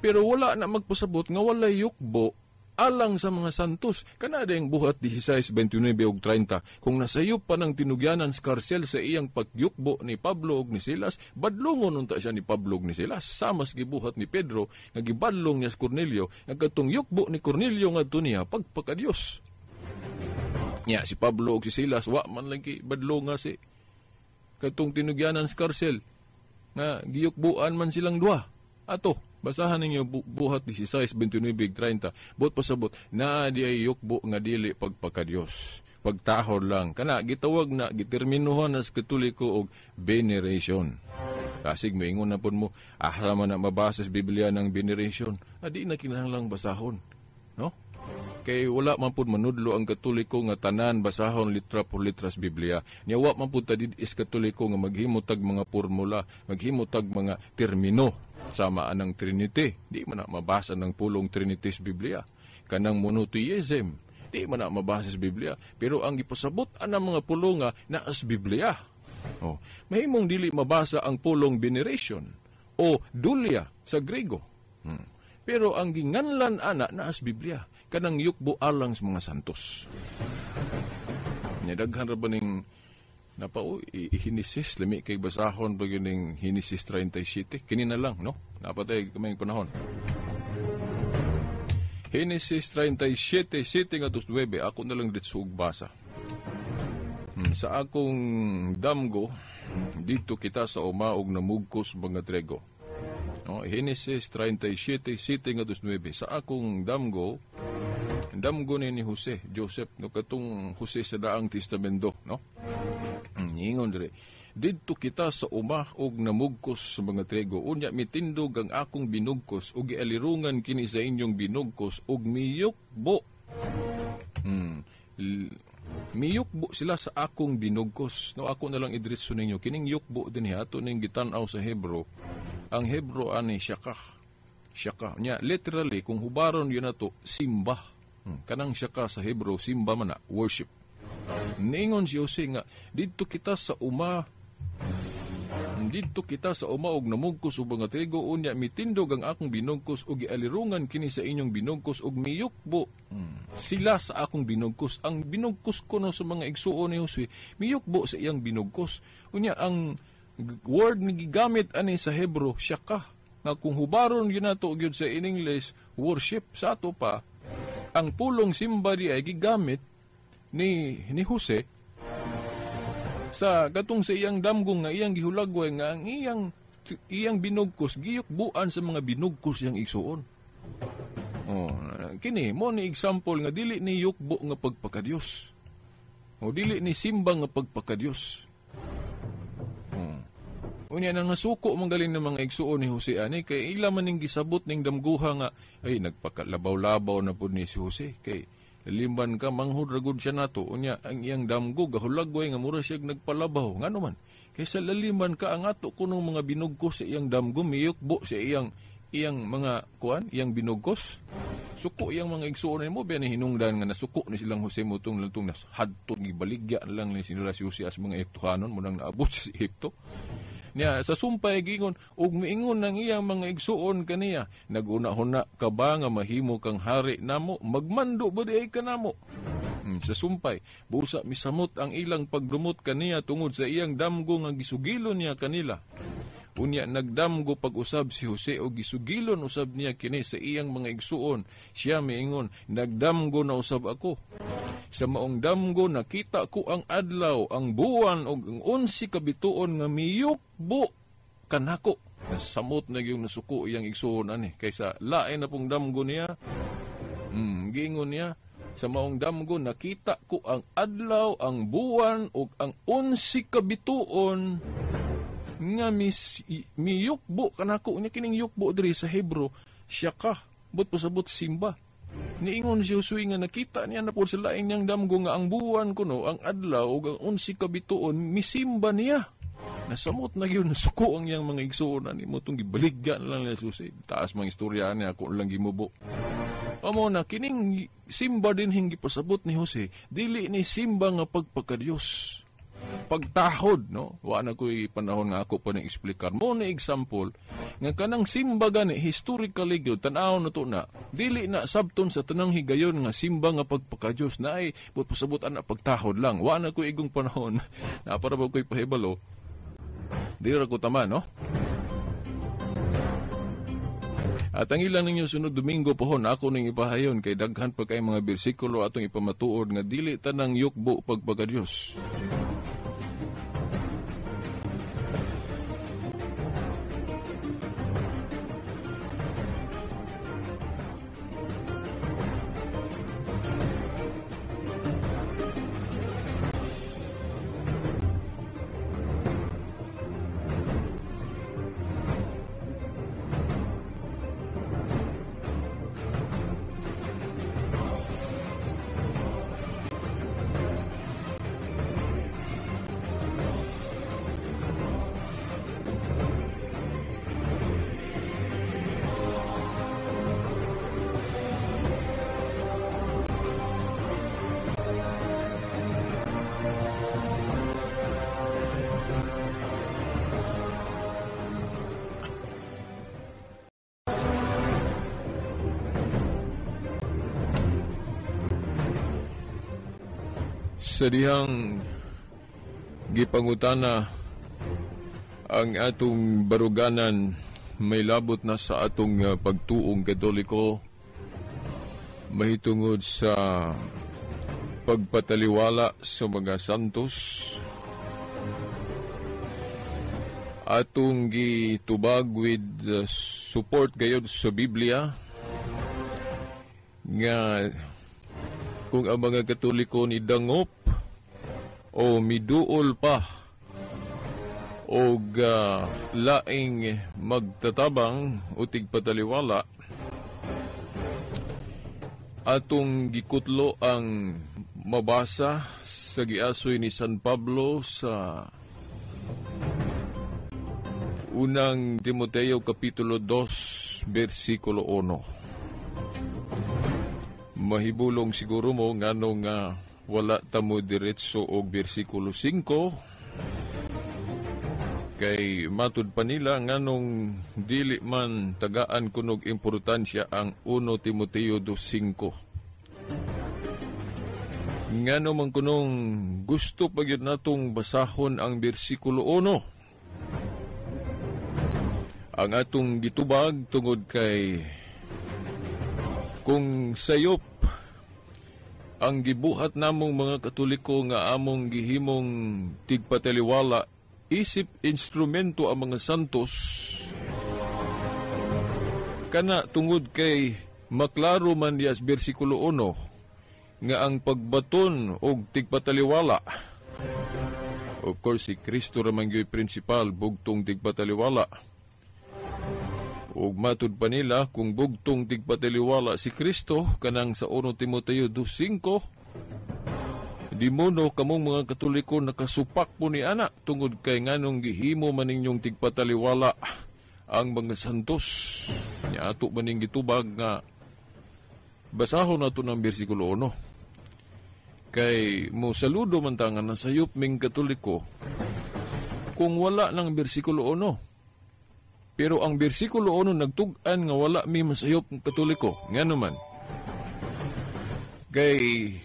Speaker 1: Pero wala na magpasabot nga walay yukbo alang sa mga santos. Kanada yung buhat 16, 29 ug 30. Kung nasayop pa ng tinugyanan sa karsel sa iyang pagyukbo ni Pablo ug ni Silas, badlongon unta siya ni Pablo ug ni Silas. Samas gibuhat ni Pedro, nga gibadlong niya sa Cornelio, nga katong yukbo ni Cornelio ngadto niya pagpakadiyos. Nya si Pablo ug si Silas wa man lagi badlong nga si katong tinugyanan sa karsel nga giyukbuan man silang duha. Ato, basahan ninyo buhat 16, 29, 30. Bot pasabot, naa di ay yukbo nga dili pagpakadiyos. Pagtahod lang. Kana, gitawag na, giterminuhan na sa Katoliko og veneration. Kasig, maingon na pud mo, asa man na mabasa sa Biblia ng veneration. Adi na kinahanglang basahon. No? Kay wala man pud manudlo ang Katoliko nga tanan basahon litra por litra sa Biblia. Nya wa man pud tadid-is Katoliko nga maghimo tag mga formula, maghimo tag mga termino sama anang Trinity. Di man na mabasa ng pulong Trinity sa Biblia. Kanang monotheism, di man na mabasa sa Biblia. Pero ang gipasabot anang mga pulong nga naa sa Biblia. Oh, mahimong dili mabasa ang pulong veneration o dulia sa Grego. Pero ang ginganlan ana naa sa Biblia, kanang yukbo alang sa mga santos. Nya daghan ra ba ning napao Henesis, lami kay basahon pa gyud ning Henesis 37. Kini na lang, no? Napatay kaming panahon. Henesis 37, 7 ngadto 9. Ako na lang ditso og basa. Sa akong damgo, dito kita sa umaog namugkos mga trigo. No, Henesis 37, 7 ngadto 9. Sa akong damgo, damgo ni Jose, Joseph, no, katong Jose sa Daang Testamento, no? Ingon dire, didto kita sa uma og namugkos sa mga trigo. Unya mitindog ang akong binugkos og gialirungan kini sa inyong binugkos og miyukbo. Miyukbo sila sa akong binugkos. No, ako na lang idritso ninyo. Kining yukbo din ato ning gitan-aw sa Hebro. Ang Hebro ani syakah. Syakah. Nya literally kung hubaron yun ato simba. Kanang syakah sa Hebro simba man na, worship. Ningon si Jose nga didto kita sa uma, didto kita sa uma og namugkos og mga trigo, unya mitindog ang akong binugkos og gialirungan kini sa inyong binugkos og miyukbo sila sa akong binugkos. Ang binugkos kuno sa mga igsuon ni Jose miyukbo sa iyang binugkos. Unya ang word ni gigamit ani sa Hebro syakah, nga kung hubaron gyud nato gyud sa in English worship, sa ato pa ang pulong simba di ay gigamit ni Jose sa katong sa iyang damgong nga iyang gihulagway nga ang iyang binugkos giyukbuan sa mga binugkos iyang igsuon. Oh, kini mo ni example nga dili ni yukbo nga pagpakadiyos. O dili ni simba nga pagpakadiyos. Oh. Unya na nga suko manggaling ng mga igsuon ni Jose ani kay ila man ning gisabot ning damguha nga ay nagpakalabaw-labaw na pud ni si Jose kay limban ka manghud ra gud siya nato. Unya ang iyang damgo gahulagway nga mura siya nagpalabaw. Ngano man kaysa laliman ka ang ato kunong mga binugkos sa iyang damgo miyukbo sa iyang mga kuan iyang binugkos. Suko iyang mga igsuon nimo biya ni hinungdan nga nasuko ni silang Jose mo tung lantong nas hadto gibaligya lang ni sila si Jose as mga Ehiptohanon mo nang naabot sa Ehipto. Niya sa sumpay gingon ug miingon nang iyang mga igsuon kaniya, naguna-huna ka ba nga mahimo kang hari namo, magmando ba di ay kanamo? Sa sumpay busa misamot ang ilang pagdumot kaniya tungod sa iyang damgo nga gisugilo niya kanila. Unya nagdamgo pag-usab si Jose o gisugilon usab niya kini sa iyang mga igsuon. Siya miingon, nagdamgo na usab ako. Sa maong damgo nakita ko ang adlaw, ang buwan og ang 11 ka bituon nga miyukbo kanako. Nasamot na yung nasuko iyang igsuon ani kaysa lain na pong damgo niya. Giingon niya, sa maong damgo nakita ko ang adlaw, ang buwan ug ang 11 ka bituon nga miyukbo kanako. Nya kining yukbo diri sa Hebrew, siya ka, but pasabot simba. Niingon si Josue nga nakita niya na po sa lain niyang damgo nga ang buwan kuno, ang adlaw ug ang 11 ka bituon misimba niya. Nasamot na yun, nasuko ang iyang mga igsuon ani mo tong gibaligya na lang ni Jose. Taas mga istorya niya, ako lang gimubo. Amo na kining simba din hinggi pasabot ni Jose, dili ni simba nga pagpakadiyos. Pagtahod, no? Wa na ko'y panahon nga ako pa nang eksplikar. Mo na example, nga kanang simba gani, historically gyud, tan-aw na to na, dili na sabton sa tanang higayon nga simba nga pagpakadiyos na ay, but pasabot ana pagtahod lang. Wa na ko'y igong panahon, na para ba ko'y pahibalo. Dili ra ko tama, no? At ang ilan ninyo sunod Domingo pohon, ako ning ipahayon kay daghan pa kay mga bersikulo atong ipamatuod nga dili tanang yukbo pagpakadiyos. Sa dihang gipangutana ang atong baruganan may labot na sa atong pagtuong Katoliko mahitungod sa pagpataliwala sa mga santos, atong gitubag with support gayod sa Biblia nga kung ang mga Katoliko ni dangop o miduol pa og laing magtatabang o tigpataliwala, atong gikutlo ang mabasa sa giasoy ni San Pablo sa unang Timoteo Kapitulo 2, versikulo 1. Mahibulong siguro mo nganong wala tamo diretso og bersikulo 5 kay matud pa nila nganong dili man tagaan kunog importansya ang 1 Timoteo 2:5. Ngano man kunong gusto pa gyud natong basahon ang bersikulo 1. Ang atong gitubag tungod kay kung sayop ang gibuhat namong mga Katoliko nga among gihimong tigpataliwala isip instrumento ang mga santos, kana tungod kay maklaro man diya sa bersikulo 1 nga ang pagbaton og tigpataliwala, of course si Kristo ra man gyud principal bugtong tigpataliwala, ug matud pa nila kung bugtong tigpataliwala si Kristo kanang sa 1 Timoteo 2:5, di mono kamong mga Katoliko nakasupak po ni ana tungod kay nganong gihimo man ninyong tigpataliwala ang mga santos. Nya ato man ning gitubag nga basahon nato ng bersikulo 1 kay mo saludo man ta nga nasayop ming Katoliko kung wala ng bersikulo 1. Pero ang bersikulo 1 nagtug-an nga wala mi masayop ng Katoliko. Ngano man? Kay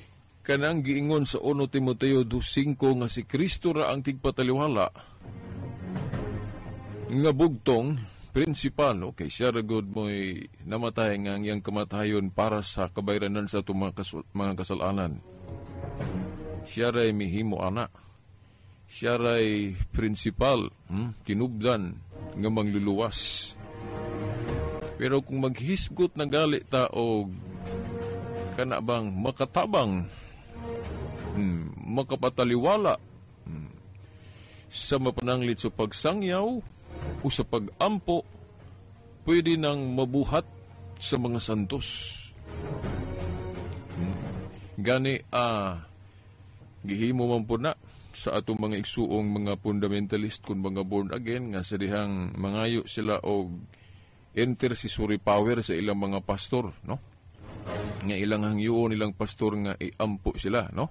Speaker 1: kanang giingon sa 1 Timoteo 2:5 nga si Kristo ra ang tigpataliwala. Nga bugtong prinsipal, okay, siya ra gud mo'y namatay nga ang iyang kamatayon para sa kabayranan sa atong mga kasalanan. Siya ray mihimo ana. Siya ray prinsipal, tinubdan nga mangluluwas. Pero kung maghisgot na gali ta og kana bang makatabang, makapataliwala sa mapananglit sa pagsangyaw o sa pag-ampo, pwede nang mabuhat sa mga santos. Gani, gihimo man po na sa atong mga igsuong mga fundamentalist kung mga born again nga sa dihang mangayo sila og intercessory power sa ilang mga pastor, no? Nga ilang hangyoon ilang pastor nga iampo sila, no?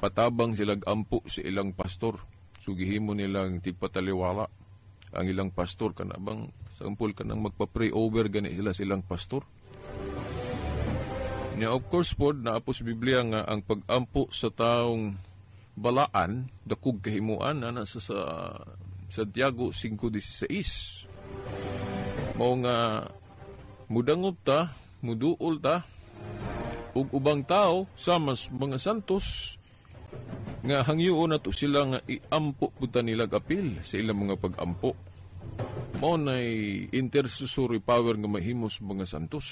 Speaker 1: Patabang sila ampo sa ilang pastor. So gihimo nilang tigpataliwala ang ilang pastor, kana bang sampol kanang magpa-pray over gani sila silang pastor. Nya of course pod naa po sa Biblia nga ang pag-ampo sa taong balaan dakog kahimuan na sa Santiago 5:16. Mao nga mudangop ta, muduol ta ug ubang tao sa mas mga santos nga hangyoon nato sila nga iampo pud ta nila apil sa ilang mga pag-ampo. Mao nay intercessory power nga mahimo sa mga santos.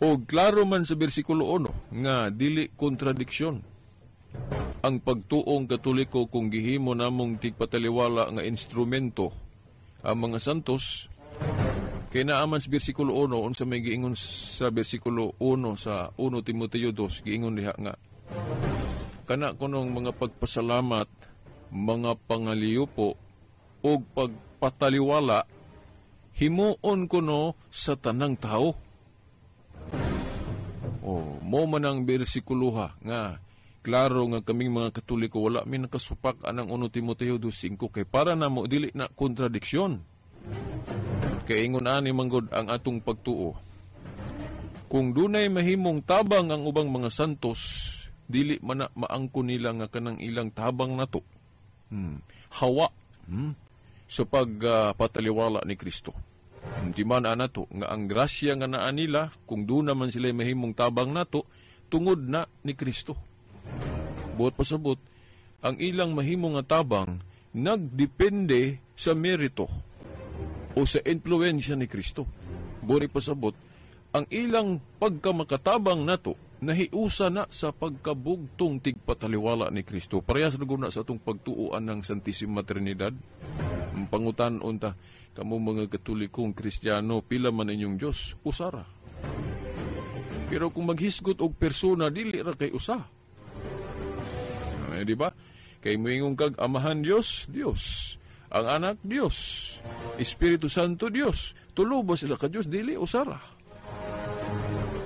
Speaker 1: O klaro man sa bersikulo 1 nga dili kontradiksyon ang pagtuong Katoliko kung gihimo namong tigpataliwala nga instrumento ang mga santos. Kay naaman sa bersikulo 1, unsa may giingon sa bersikulo 1 sa 1 Timoteo 2, giingon diha nga kana kunong mga pagpasalamat, mga pangaliyupo ug pagpataliwala himuon kuno sa tanang tao. O mo man ang bersikuloha nga klaro nga kaming mga Katoliko wala mi nakasupak anang 1 Timoteo 2:5 kay para namo dili na kontradiksyon. Kay ingon ani manggod ang atong pagtuo. Kung dunay mahimong tabang ang ubang mga santos, dili man na maangko nila nga kanang ilang tabang nato. Hawa sa pagpataliwala ni Kristo. Di man nato nga ang grasya nga naa nila, kung doon naman sila mahimong tabang nato, tungod na ni Kristo. Buot pasabot, ang ilang mahimong nga tabang nagdepende sa merito o sa impluwensya ni Kristo. Buot pasabot, ang ilang pagkamakatabang nato nahiusa na sa pagkabugtong tigpataliwala ni Kristo. Parehas na guna sa atong pagtuoan ng Santissima Trinidad. Pangutan unta, kamo mga Katolikong Kristiyano, pila man inyong Diyos? Usara. Pero kung maghisgot og persona, dili ra kay usa. Di ba? Kay moingon kag Amahan Dios, Dios. Ang Anak, Dios. Espiritu Santo, Dios. Tulo ba sila ka Dios? Dili, usara.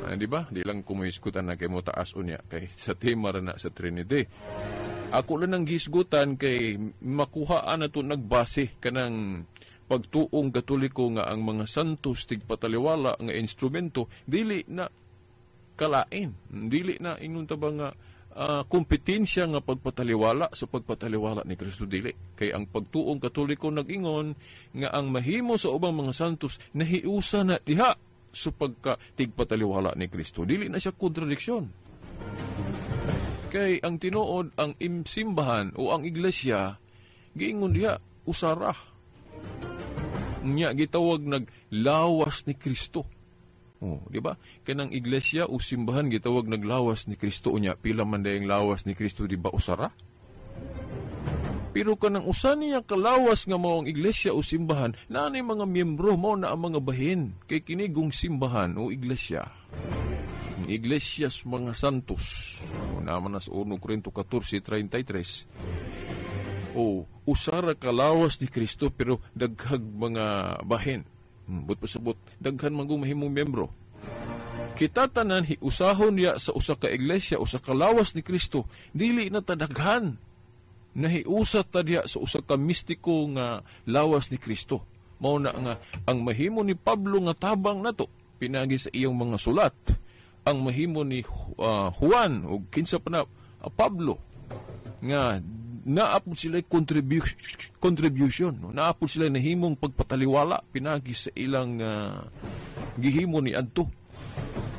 Speaker 1: Di ba? Di lang kumuhisgutan na kay mo taas unya kay sa tema ra na sa Trinity. Ako lang ang gisgutan kay makuhaan na to nagbase kanang pagtuong Katoliko nga ang mga santos tigpataliwala nga instrumento dili na kalain, dili na ingon ta ba nga kompetensya nga pagpataliwala sa pagpataliwala ni Kristo, dili. Kay ang pagtuong Katoliko nag-ingon nga ang mahimo sa ubang mga santos nahiusa na diha sa pagka tigpataliwala ni Kristo. Dili na siya kontradiksyon. Kay ang tinuod ang simbahan o ang iglesia giingon diha usara. Nya gitawag naglawas ni Kristo. Oh, di ba? Kanang iglesia o simbahan gitawag naglawas ni Kristo, unya pila man dayang lawas ni Kristo, di ba usara? Pero kanang usa niya kalawas nga mao ang iglesia o simbahan, naa ni mga miyembro, mao na ang mga bahin kay kinigong simbahan o iglesia. Iglesia sa mga santos. O naman na sa 1 Corinto 14:33. O usara kalawas ni Kristo pero daghag mga bahin. But pasabot, daghan man kung mahimong miyembro. Kita tanan hiusahon niya sa usa ka iglesia, usa ka lawas ni Kristo, dili na tadaghan. Nahiusa ta diha sa usa ka mistiko nga lawas ni Kristo. Mao na nga ang mahimo ni Pablo nga tabang nato pinagi sa iyang mga sulat, ang mahimo ni Juan o kinsa pa na Pablo nga Naa pod sila contribution, no? Naa pod sila nahimong pagpataliwala pinagi sa ilang gihimo ni adto.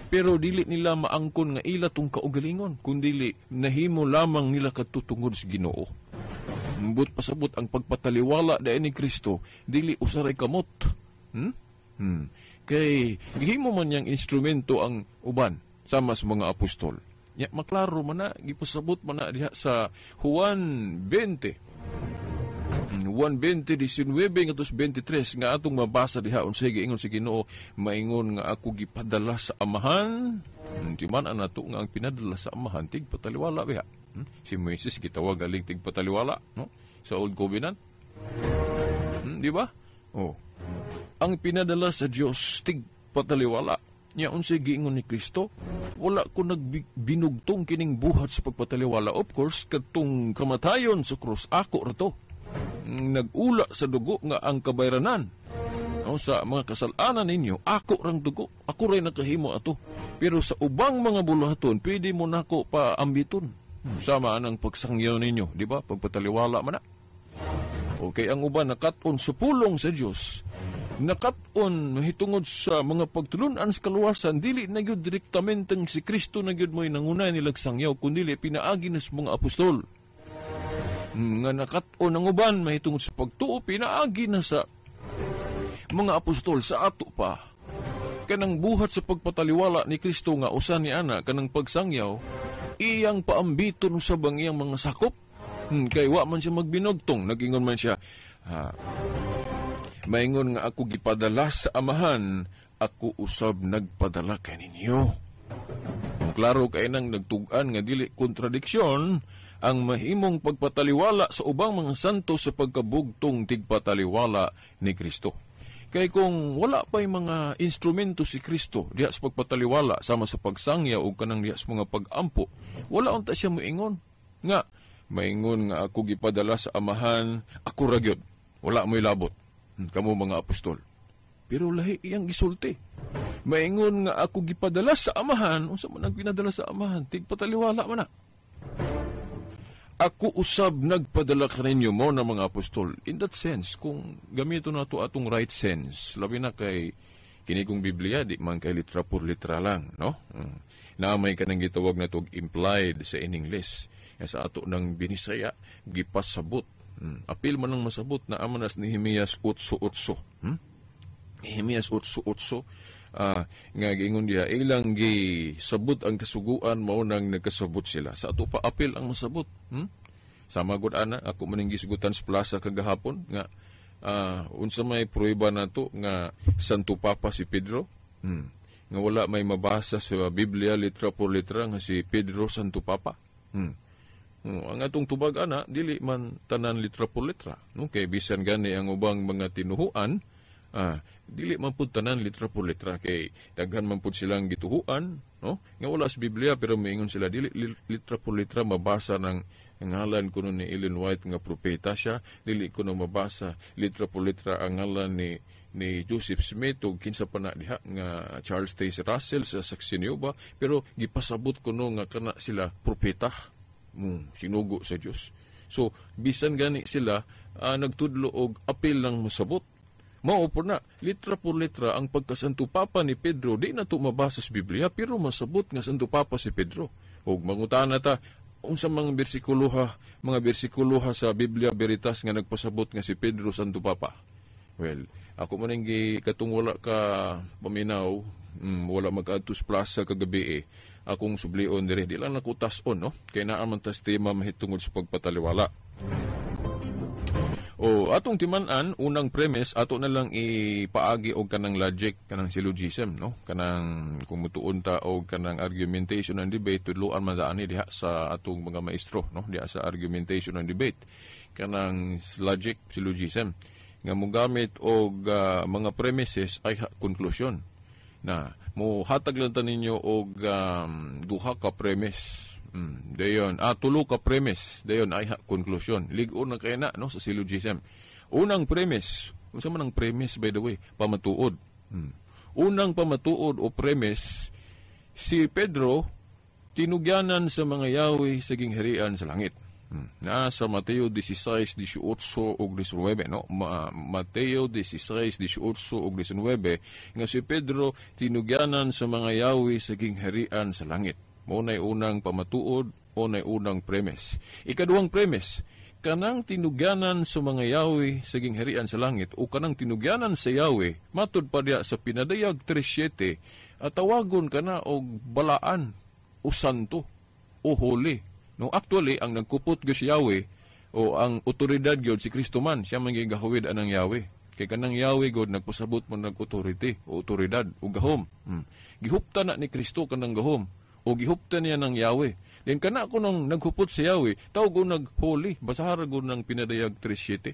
Speaker 1: Pero dili nila maangkon nga ila tong kaugalingon, kundili nahimo lamang nila kadto tungod sa Ginoo. Ambot pasabot, ang pagpataliwala dahil ni Kristo dili usaray kamot. Kay gihimo man niyang instrumento ang uban sama sa mga apostol. Ya, maklaro man na, gipasabot man na diha sa Juan 20. Juan 20, 19 ngadto 23 nga atong mabasa diha unsay giingon sa Ginoo: "Maingon nga ako gipadala sa Amahan." Timan-an nato nga ang pinadala sa Amahan tigpataliwala biha. Si Moises gitawag galing tigpataliwala, no? Sa Old Covenant. Di ba? Oh. Ang pinadala sa Dios tigpataliwala. Nya unsay giingon ni Kristo? "Wala ko nagbinugtong kining buhat sa pagpataliwala." Of course, kadtong kamatayon sa krus, ako ra to. Nag-ula sa dugo nga ang kabayranan, no, sa mga kasalanan ninyo, ako rang dugo. Ako ray nakahimo ato. Pero sa ubang mga buluhaton, pwede mo nako pa ambiton. Sama ang pagsangyaw ninyo, di ba? Pagpataliwala man na. Okay, ang uban nakat-on sa pulong sa Dios, nakat-on hitungod sa mga pagtulunan sa kaluwasan, dili na gyud direktamenteng si Kristo na gyud mo'y nanguna nilag sangyaw, kundi pinaagi na sa mga apostol. Nga nakat-on ang uban mahitungod sa pagtuo, pinaagi na sa mga apostol sa ato pa. Kanang buhat sa pagpataliwala ni Kristo nga usa ni ana kanang pagsangyaw, iyang paambiton sa bang iyang mga sakop. Kay wa man siya magbinugtong, nagingon man siya, ha, "Maingon nga ako gipadala sa Amahan, ako usab nagpadala kaninyo." Klaro kay nang nagtug-an nga dili kontradiksyon ang mahimong pagpataliwala sa ubang mga santo sa pagkabugtong tigpataliwala ni Kristo. Kay kung wala pa'y mga instrumento si Kristo diha sa pagpataliwala sama sa pagsangya o kanang diha sa mga pag-ampo, wala unta siya moingon nga "Maingon nga ako gipadala sa Amahan, ako ra gyud. Wala mo'y labot. Kamo mga apostol." Pero lahi iyang gisulti. "Maingon nga ako gipadala sa Amahan," unsa man ang pinadala sa Amahan? Tigpataliwala man na. "Ako usab nagpadala kaninyo," mo na mga apostol. In that sense, kung gamito na to atong right sense, labi na kay kini kong Biblia, di man kay litra por litra lang, no? Na may kanang gitawag na to implied sa in English. Ya sa ato ng Binisaya, gipasabot. Apil man ang masabot na amanas ni Nehemias 8:8. Nehemias 8:8, nga giingon diha ilang gisabot ang kasuguan, mao nang nagkasabot sila. Sa ato pa, apil ang masabot. Sama gud ana ako maning gisugutan sa plaza kagahapon nga unsa may prueba nato nga Santo Papa si Pedro? Nga wala may mabasa sa Biblia litra por litra nga si Pedro Santo Papa. Oh, ang atong tubag ana dili man tanan litra por litra, no? Kay bisan gani ang ubang mga tinuhuan, dili man pud tanan litra por litra, kay daghan man pud silang gituhuan, no, nga wala sa Biblia, pero moingon sila dili litra por litra mabasa ng ngalan kuno ni Ellen White nga propeta siya, dili kuno mabasa litra por litra ang ngalan ni Joseph Smith o kinsa pa na diha nga Charles Taze Russell sa Saksi ni Jehova, pero gipasabot kuno nga kana sila propeta mo sinugo sa Dios. So bisan gani sila nagtudlo og apil lang masabot. Mao po na, litra por litra ang pagkasanto Papa ni Pedro, di na to mabasa sa Biblia, pero masabot nga Santo Papa si Pedro. Og mangutana ta, unsa mga bersikulo ha sa Biblia Veritas nga nagpasabot nga si Pedro Santo Papa? Well, ako man ang katong wala ka paminaw, wala mag-adto sa plaza kagabi eh. Akong sublion dire, di lang nako tas-on, no? Kay naa man tas tema mahitungod sa pagpataliwala. O atong timan-an, unang premise, ato na lang ipaagi og kanang logic, kanang syllogism, no? Kanang kung mutuon ta og kanang argumentation and debate, tudloan man daan ni diha sa atong mga maestro, no? Diha sa argumentation and debate. Kanang logic, syllogism nga mogamit og mga premises ay conclusion. Na mo hatag lang ta ninyo og duha ka premise. Dayon, tulo ka premise, dayon ay conclusion. Lig-on na kay na, no, sa syllogism. Unang premise, unsa man ang premise, by the way? Pamatuod. Unang pamatuod o premise, si Pedro tinugyanan sa mga yawi sa gingharian sa langit. Na sa Mateo 16, 18 ug 19, no? Mateo 16, 18 ug 19 nga si Pedro tinugyanan sa mga yawi sa gingharian sa langit. Mao nay unang pamatuod o nay unang premise. Ikaduhang premise, kanang tinugyanan sa mga yawi sa gingharian sa langit o kanang tinugyanan sa yawi, matud pa diya sa Pinadayag 3:7, at tawagon kana og balaan o santo o holy. No, actually ang nagkupot gyud si Yahweh o ang otoridad gyud si Kristo man, siya man gigahawid anang Yahweh. Kay kanang Yahweh god nagpasabot mo nag authority o otoridad o gahom. Gihupta na ni Kristo kanang gahom o gihupta niya ng Yahweh. Then kana ko nang naghupot si Yahweh, tawag nag holy, basahara gud ng Pinadayag 3:7.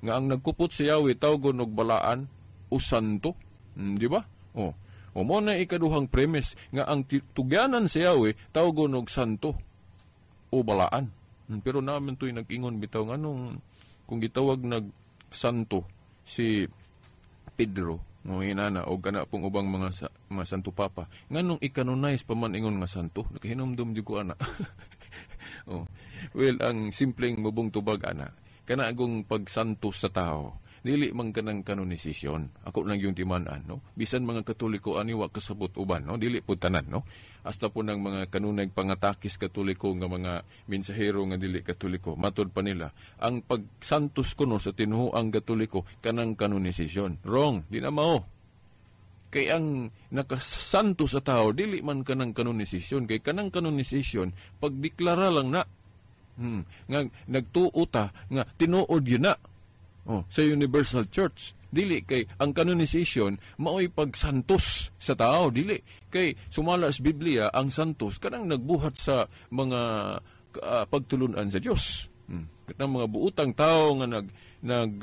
Speaker 1: Nga ang nagkupot si Yahweh tawag og balaan o santo. Di ba? O. O mo na ikaduhang premise nga ang tugyanan si Yahweh tawag og santo o balaan. Pero naman to'y nag-ingon bitaw nganong kung gitawag nag santo si Pedro no inana o kana pong ubang mga mga santo papa, nganong i-canonize pa man ingon nga santo? Nakahinumdum jud ko ana. Oh. Well, ang simpleng mubong tubag ana, kana agong pagsanto sa tao dili man kanang kanonisasyon. Ako lang yung timan-an, no? Bisan mga Katoliko ani wa kasabot uban, no? Dili po tanan, no? Hasta po ng mga kanunay pangatakis Katoliko nga mga mensahero nga dili Katoliko, matod pa nila ang pagsantos kuno sa tinuoang Katoliko kanang kanonisasyon. Wrong, di na mao. Kay ang nakasanto sa tao dili man kanang kanonisasyon, kay kanang kanonisasyon pagdeklara lang na. Nga nagtuo ta nga tinuod yun na. Oh, sa Universal Church. Dili kay ang canonization maoy pagsantos sa tao, dili kay sumala sa Biblia ang santos kanang nagbuhat sa mga pagtulunan sa Dios. Kanang mga buutang tao nga nag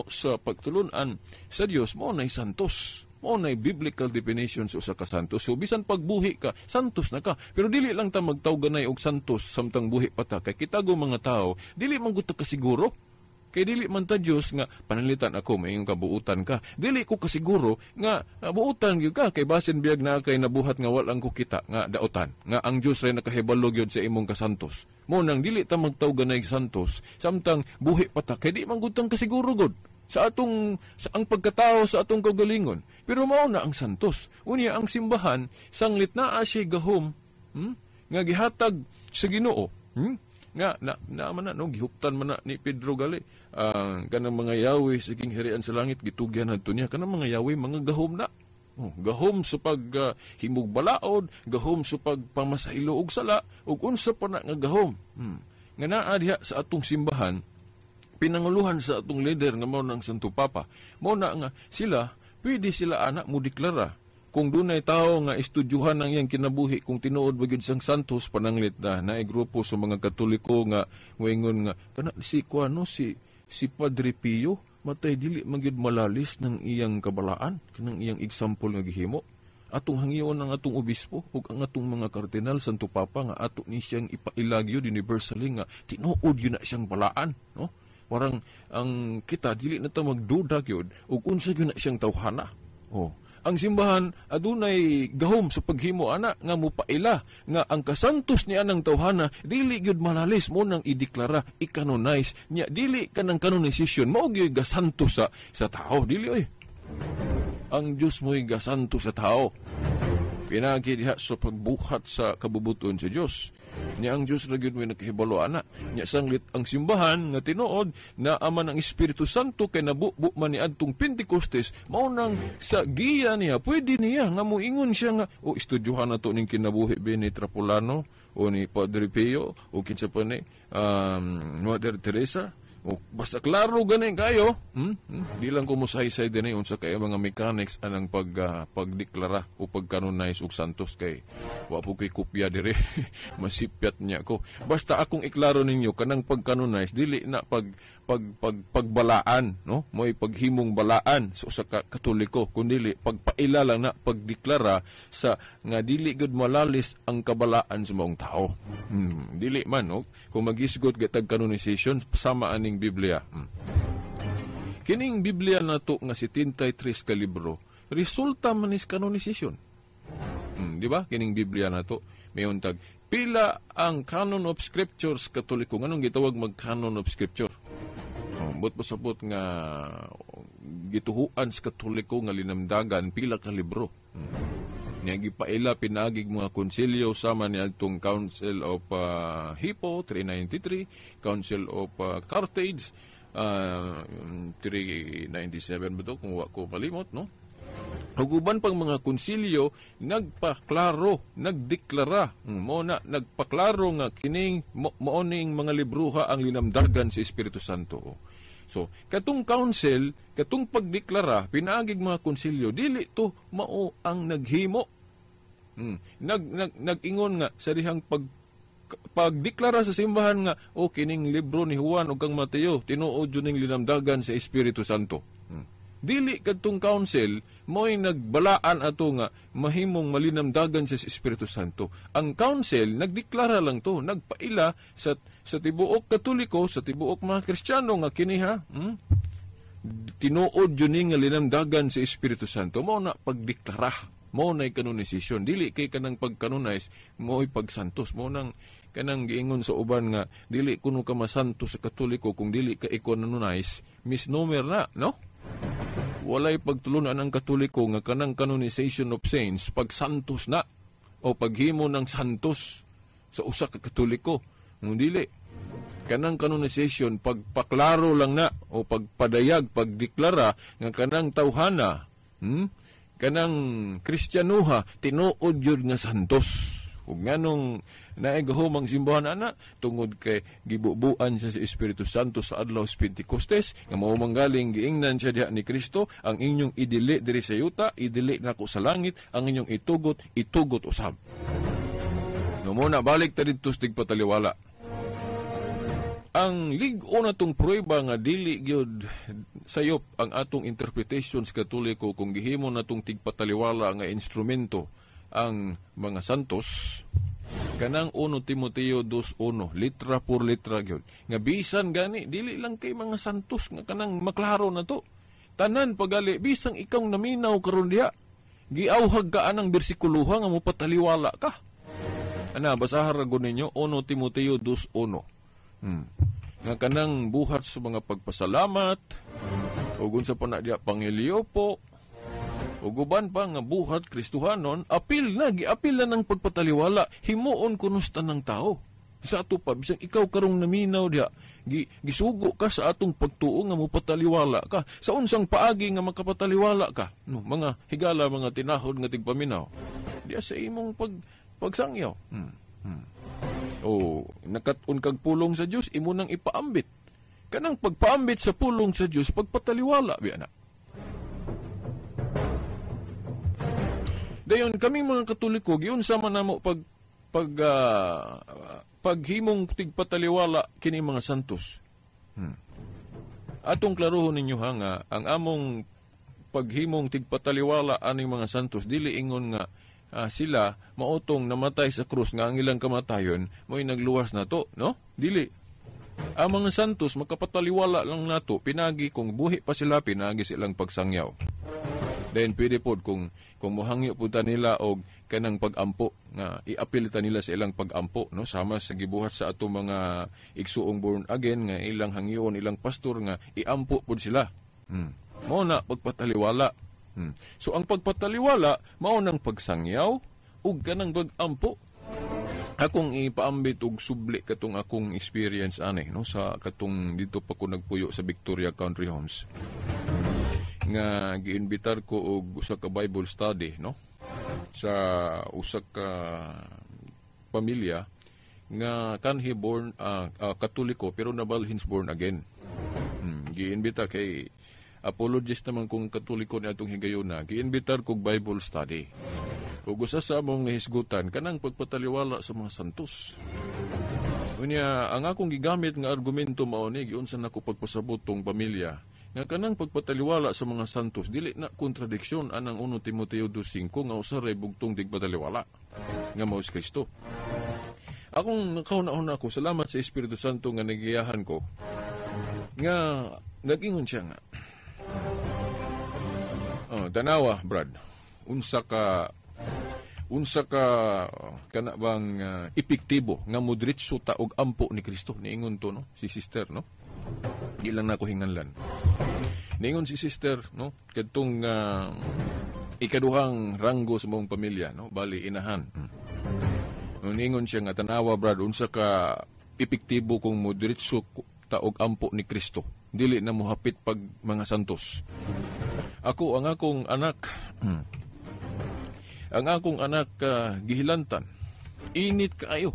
Speaker 1: sa pagtulunan sa Dios mao nay santos. Mao nay biblical definition sa usa ka santos. So bisan pagbuhi ka, santos na ka. Pero dili lang ta magtawganay og santos samtang buhi pa ta, kay kita go mga tao dili man gud ta kasiguro. Kay dili man ta Dios nga pananglitan ako maayong kabuutan ka. Dili ko kasiguro nga buutan gyud ka, kay basin biyag na kay nabuhat nga walang ko kita nga daotan nga ang Dios ray nakahibalo gyud sa imong kasantos. Mo nang dili ta magtawganay santos samtang buhi pa ta, kay di man gud tang kasiguro gud sa atong sa ang pagkatao sa atong kaugalingon. Pero mao na ang santos. Unya ang simbahan sanglit naa siya gahom, nga gihatag sa Ginoo. Nga na, na man na no gihuptan man na ni Pedro gali ang kanang mga yawi sa gingharian sa langit gitugyan adto niya kanang mga yawi mga gahom na. Oh, gahom sa pag himog balaod, gahom sa pagpamasaylo og sala ug unsa pa na nga gahom. Nga naa diha sa atong simbahan pinanguluhan sa atong leader nga mao nang Santo Papa. Mao na nga sila pwede sila ana mo deklara kung dunay tao nga estudyuhan ang iyang kinabuhi kung tinuod ba gyud sang santos. Pananglit na naay grupo sa mga Katoliko nga moingon nga kana si kuano si Padre Pio matay dili man gyud malalis ng iyang kabalaan kanang iyang example nga gihimo. Atong hangyoon ang atong obispo ug ang atong mga kardinal Santo Papa nga ato ni siyang ipaila gyud universally nga tinuod gyud na siyang balaan, no? Parang ang kita dili na ta magduda gyud ug unsa gyud na siyang tawhana. Oh. Ang simbahan adunay gahom sa paghimo ana nga mopaila nga ang kasantos ni anang tawhana dili gyud malalis, mo nang ideklara, i-canonize niya. Dili kanang canonization mao gyud gasantos sa tao, dili oy. Ang Dios mo'y gasantos sa tao. Pinagi diha sa pagbuhat sa kabubuton sa Dios. Nya ang Dios ra gyud mo'y nakahibalo ana. Nya sanglit ang simbahan nga tinuod na aman ang Espiritu Santo kay nabubo man ni adtong Pentecostes, mao nang sa giya niya pwede niya nga moingon siya nga o estudyuhan nato ning kinabuhi ni Trapolano o ni Padre Pio o kinsa pa ni Mother Teresa. O, basta klaro gani kayo. Di lang ko mosaysay din unsa kay mga mechanics anang pagdeklara o pagkanonize og santos kay wa po kay kopya dire. Masipyat niya ko. Basta akong iklaro ninyo kanang pagkanonize dili na pagbalaan, no? Mo'y paghimong balaan sa usa ka Katoliko, kundi pagpaila lang na pagdeklara sa nga dili gud malalis ang kabalaan sa maong tao. Dili man, no? Kung magisgot gitag canonization sama aning Biblia. Kining Biblia nato nga 73 ka libro, resulta man is canonization. Di ba? Kining Biblia nato mayon tag Pila ang canon of scriptures Katoliko? Nganong gitawag mag canon of scripture? Oh, but pasabot nga gituhuan sa Katoliko nga linamdagan pila ka libro. Niya gipaila pinaagig mga konsilyo sama ni adtong Council of Hippo 393, Council of Carthage 397 ba to, kung wa ko malimot, no? Ug uban pang mga konsilyo nagpaklaro, nagdeklara, mo na nagpaklaro nga kining mao ning mga libruha ang linamdagan sa Espiritu Santo. So, katong council, katong pagdeklara, pinaagig mga konsilyo, dili to mao ang naghimo. Nag-ingon nga sa dihang pagdeklara sa simbahan nga o kining libro ni Juan ug kang Mateo tinuod jud ning linamdagan sa Espiritu Santo. Dili kadtong council mo'y nagbalaan ato nga mahimong malinamdagan sa Espiritu Santo. Ang council nagdeklara lang to, nagpaila sa tibuok Katoliko, sa tibuok mga Kristiyano nga kini ha, tinuod jud ni nga linamdagan sa Espiritu Santo. Mao na pagdeklara, mao na canonization. Dili kay kanang pagkanonize mo'y pagsantos, mao nang kanang giingon sa uban nga dili kuno ka masanto sa Katoliko kung dili ka i-canonize, misnomer na, no? Walay pagtulunan ang Katoliko nga kanang canonization of saints pagsantos na o paghimo ng santos sa usa ka Katoliko. Ngun dili, kanang canonization pagpaklaro lang na o pagpadayag, pagdeklara nga kanang tawhana, kanang Kristiyanuha tinuod yun nga santos. Ug nganong naigahom ang simbahan ana tungod kay gibubuan siya sa Espiritu Santo sa adlaw sa Pentecostes nga mao manggaling giingnan siya diha ni Kristo, ang inyong idili diri sa yuta idili nako sa langit, ang inyong itugot itugot usab. No muna balik ta didto sa tigpataliwala. Ang lig-o na tong pruweba nga dili gyud sayop ang atong interpretation sa Katoliko kung gihimo na tong tigpataliwala nga instrumento ang mga santos, kanang 1 Timoteo 2:1, litra por litra gyud nga bisan gani dili lang kay mga santos nga kanang maklaro na to, tanan pagali bisang ikaw naminaw karon diha giauhag ka anang bersikuloha nga mopataliwala ka. Ana, basahan ra gud ninyo 1 Timoteo 2:1. Nga kanang buhat sa mga pagpasalamat ug unsa pa na diha pangiliopo ug uban pa nga buhat Kristohanon, apil na, giapil na ng pagpataliwala, himuon kunos tanang tao. Sa ato pa, bisang ikaw karong naminaw diha, gisugo ka sa atong pagtuo nga mopataliwala ka. Sa unsang paagi nga makapataliwala ka? No, mga higala, mga tinahod nga tigpaminaw. Diha sa imong pagsangyaw. O, nakat-on kag pulong sa Dios, imo nang ipaambit. Kanang pagpaambit sa pulong sa Dios, pagpataliwala, biya na. Dayon kaming mga Katoliko giunsa man namo paghimong tigpataliwala kini mga santos. Atong klarohon ninyo ha nga ang among paghimong tigpataliwala aning mga santos dili ingon nga sila maotong namatay sa krus nga ang ilang kamatayon mo'y nagluwas nato, no? Dili. Ang mga santos makapataliwala lang nato pinagi kung buhi pa sila, pinagi silang pagsangyaw. Then pwede pod kung mohangyo pud ta nila og kanang pag-ampo nga iapil ta nila sa ilang pag-ampo, no, sama sa gibuhat sa atong mga igsuong born again nga ilang hangyoon ilang pastor nga iampo pod sila. Mao na pagpataliwala. So ang pagpataliwala mao nang pagsangyaw ug kanang pag-ampo. Akong ipaambit og subli katong akong experience ani, no, sa katong dito pa ko nagpuyo sa Victoria Country Homes nga giimbitar ko og usa ka Bible study, no, sa usa ka pamilya nga kanhi born Katoliko pero nabalhin born again. Giimbita kay apologist naman kung Katoliko ni atong higayuna, giimbitar kog Bible study. Ug usa sa among nahisgutan kanang pagpataliwala sa mga santos. Unya ang akong gigamit nga argumento mao ni giunsa nako pagpasabot tong pamilya nga kanang pagpataliwala sa mga santos dili na kontradiksyon anang 1 Timoteo 2:5 nga usa ray bugtong tigpataliwala nga mao si Kristo. Akong nakauna-una ako, salamat sa Espiritu Santo nga nagiyahan ko nga nag-ingon siya nga tanawa Brad, unsa Unsa ka kana bang epektibo nga modritso ta og ampo ni Kristo, niingon to, no, si sister, no. Di lang nako hinganlan. Niingon si sister, no, kadtong ikaduhang ranggo sa mong pamilya, no, bali inahan. Niingon siya nga, tanawa brad, unsa ka epektibo kung modritso ta og ampo ni Kristo, dili na mohapit pag mga santos. Ako ang akong anak, ang akong anak gihilantan, init kaayo.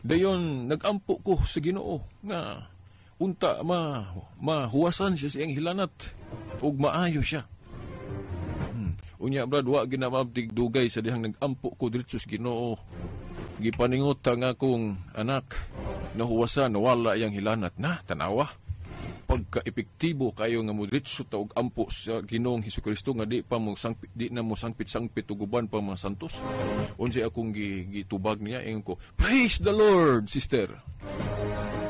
Speaker 1: Dayon nagampo ko sa Ginoo nga unta mahuwasan siya sa iyang hilanat ug maayo siya. Unya brad, wa ginamabtig dugay sa dihang nagampo ko diretso sa Ginoo. Gipaningot ang akong anak, nahuwasan, wala iyang hilanat na, tanawa. Pagka-epektibo kayo nga modritso ta og ampo sa Ginoong Hesukristo nga di pa mo sangpit, di na mo sangpit-sangpit og uban pa mga santos. Unsay akong gitubag niya, ingon ko, praise the Lord, sister.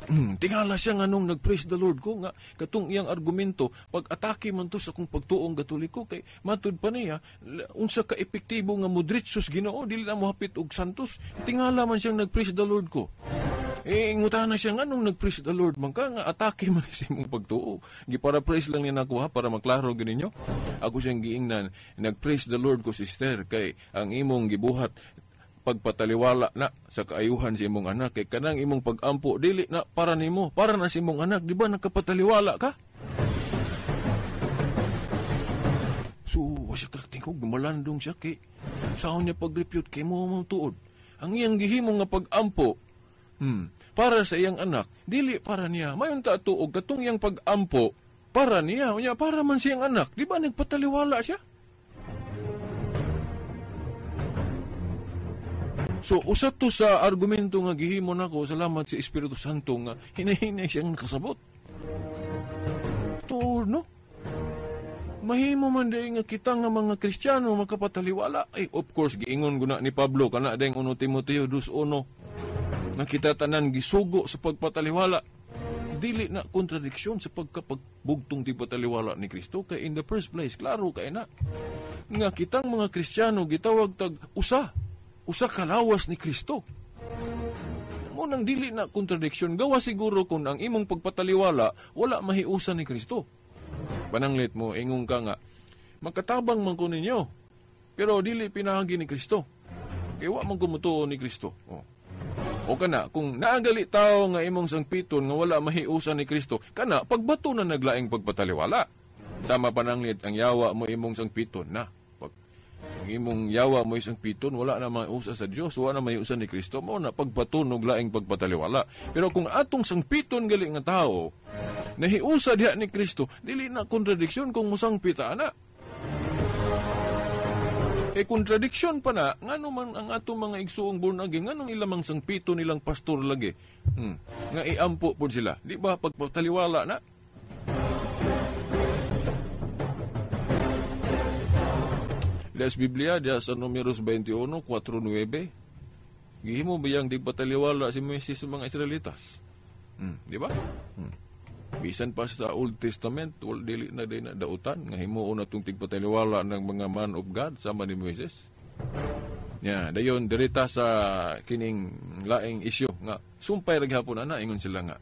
Speaker 1: Tingala siya nga nung nag-praise the Lord ko nga katong iyang argumento pag-atake man to sa akong pagtuong Katoliko kay matud pa niya unsa ka epektibo nga modritso sa Ginoo dili na mohapit og santos. Tingala man siyang nag-praise the Lord ko. Ngutana siya nga nung nag-praise the Lord man ka nga atake man sa imong pagtuo. Gipara-praise lang niya nako ha para maklaro gyud ninyo. Ako siyang giingnan, nag-praise the Lord ko sister kay ang imong gibuhat pagpataliwala na sa kaayuhan sa imong anak kay kanang imong pagampo dili na para nimo, para na sa imong anak, di ba nakapataliwala ka? So, wa siya katingkog, malandong siya kay saon niya pag-repute kay mo mo tuod. Ang iyang gihimo nga pagampo para sa iyang anak, dili para niya. Mayon ta tuog katong iyang pagampo para niya, unya para man siyang anak, di ba nagpataliwala siya? So, usa to sa argumento nga gihimo nako, salamat sa Espiritu Santo nga hinahinay siyang nakasabot. Tuod, no? Mahimo man di nga kita nga mga Kristiyano makapataliwala. Ay, of course, giingon guna ni Pablo, kana ding 1 Timoteo 2:1, nga kita tanan gisugo sa pagpataliwala. Dili na kontradiksyon sa pagkapagbugtong ti pataliwala ni Kristo. Kay in the first place, klaro kay na, nga kitang mga Kristiyano gitawag tag usa. Usa kalawas ni Kristo. Munang dili na kontradiksyon. Gawa siguro kung ang imong pagpataliwala, wala mahiusa ni Kristo. Pananglit mo, ingon ka nga, makatabang man ko ninyo, pero dili pinahagi ni Kristo. Kaya wa man kumutuo ni Kristo. Oh. O kana, kung naagali tao nga imong sangpiton nga wala mahiusa ni Kristo, kana, pagbato na naglaing pagpataliwala. Sama pananglit, ang yawa mo imong sangpiton na. Ang imong yawa mo isang piton, wala na maiusa sa Dios, wala na maiusa ni Kristo, mao na pagpatunog laing pagpataliwala. Pero kung atong sangpiton gali nga tao, nahiusa diha ni Kristo, dili na kontradiksyon kung musangpit ana. E kontradiksyon pa na, ngano man ang atong mga igsuong born again, nganong ilamang sangpiton nilang pastor lagi, nga iampo pod sila. Di ba pagpataliwala na? Las Biblia, diya sa Numeros 21, 4:9. Gihimo ba yang digpataliwala si Moises sa mga Israelitas? Di ba? Bisan pa sa Old Testament, wala dili na din na dautan, nga himuon na itong tigpataliwala ng mga man of God sama ni Moises. Ya, dayon, dirita sa kining laing isyu, nga, sumpay raghapon ana, ingon sila nga.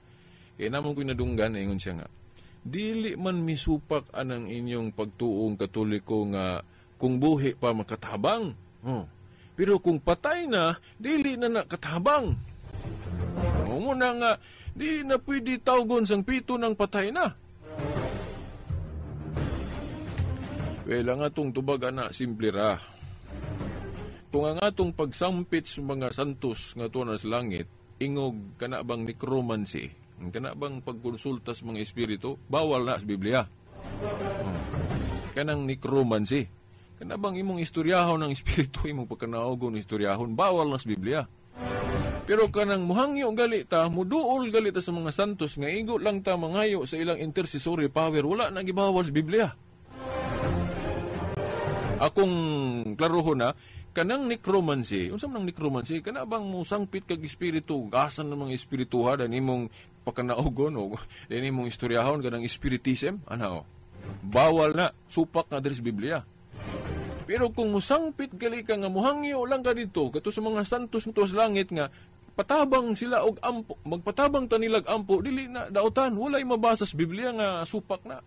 Speaker 1: Kaya namon ko'y nadunggan, ingon siya nga, dili man misupak anang inyong pagtuong Katoliko nga kung buhi pa makatabang. Oh. Pero kung patay na, dili na nakatabang. Muna nga, di na pwede tawgon sang pito ng patay na. Well, ang atong tubag ana, simple ra. Kung ang atong pagsampit sa mga santos nga tuwa sa langit, ingog kana bang necromancy, kana bang pagkonsulta sa mga espiritu, bawal na sa Biblia. Kanang necromancy. Kana bang imong istoryahon ng espiritu, imong pagkanaogon istoryahon, bawal na sa Biblia. Pero kanang muhangyo gali ta, muduol gali ta sa mga santos, nga igo lang ta mangayo sa ilang intercessory power, wala na gibawal sa Biblia. Akong klarohon na, kanang necromancy, unsa man ang necromancy, kana bang musangpit kag espiritu, gasan ng mga espirituha, dan imong pagkanaogon, o dan imong istoryahon, kanang spiritism, ana o. Bawal na, supak na diri sa Biblia. Pero kung musangpit gali ka nga muhangyo lang ka dito kato sa mga santos nito sa langit nga patabang sila og ampo, magpatabang tanilag ampo, dili na daotan, walay mabasa sa Biblia nga supak na.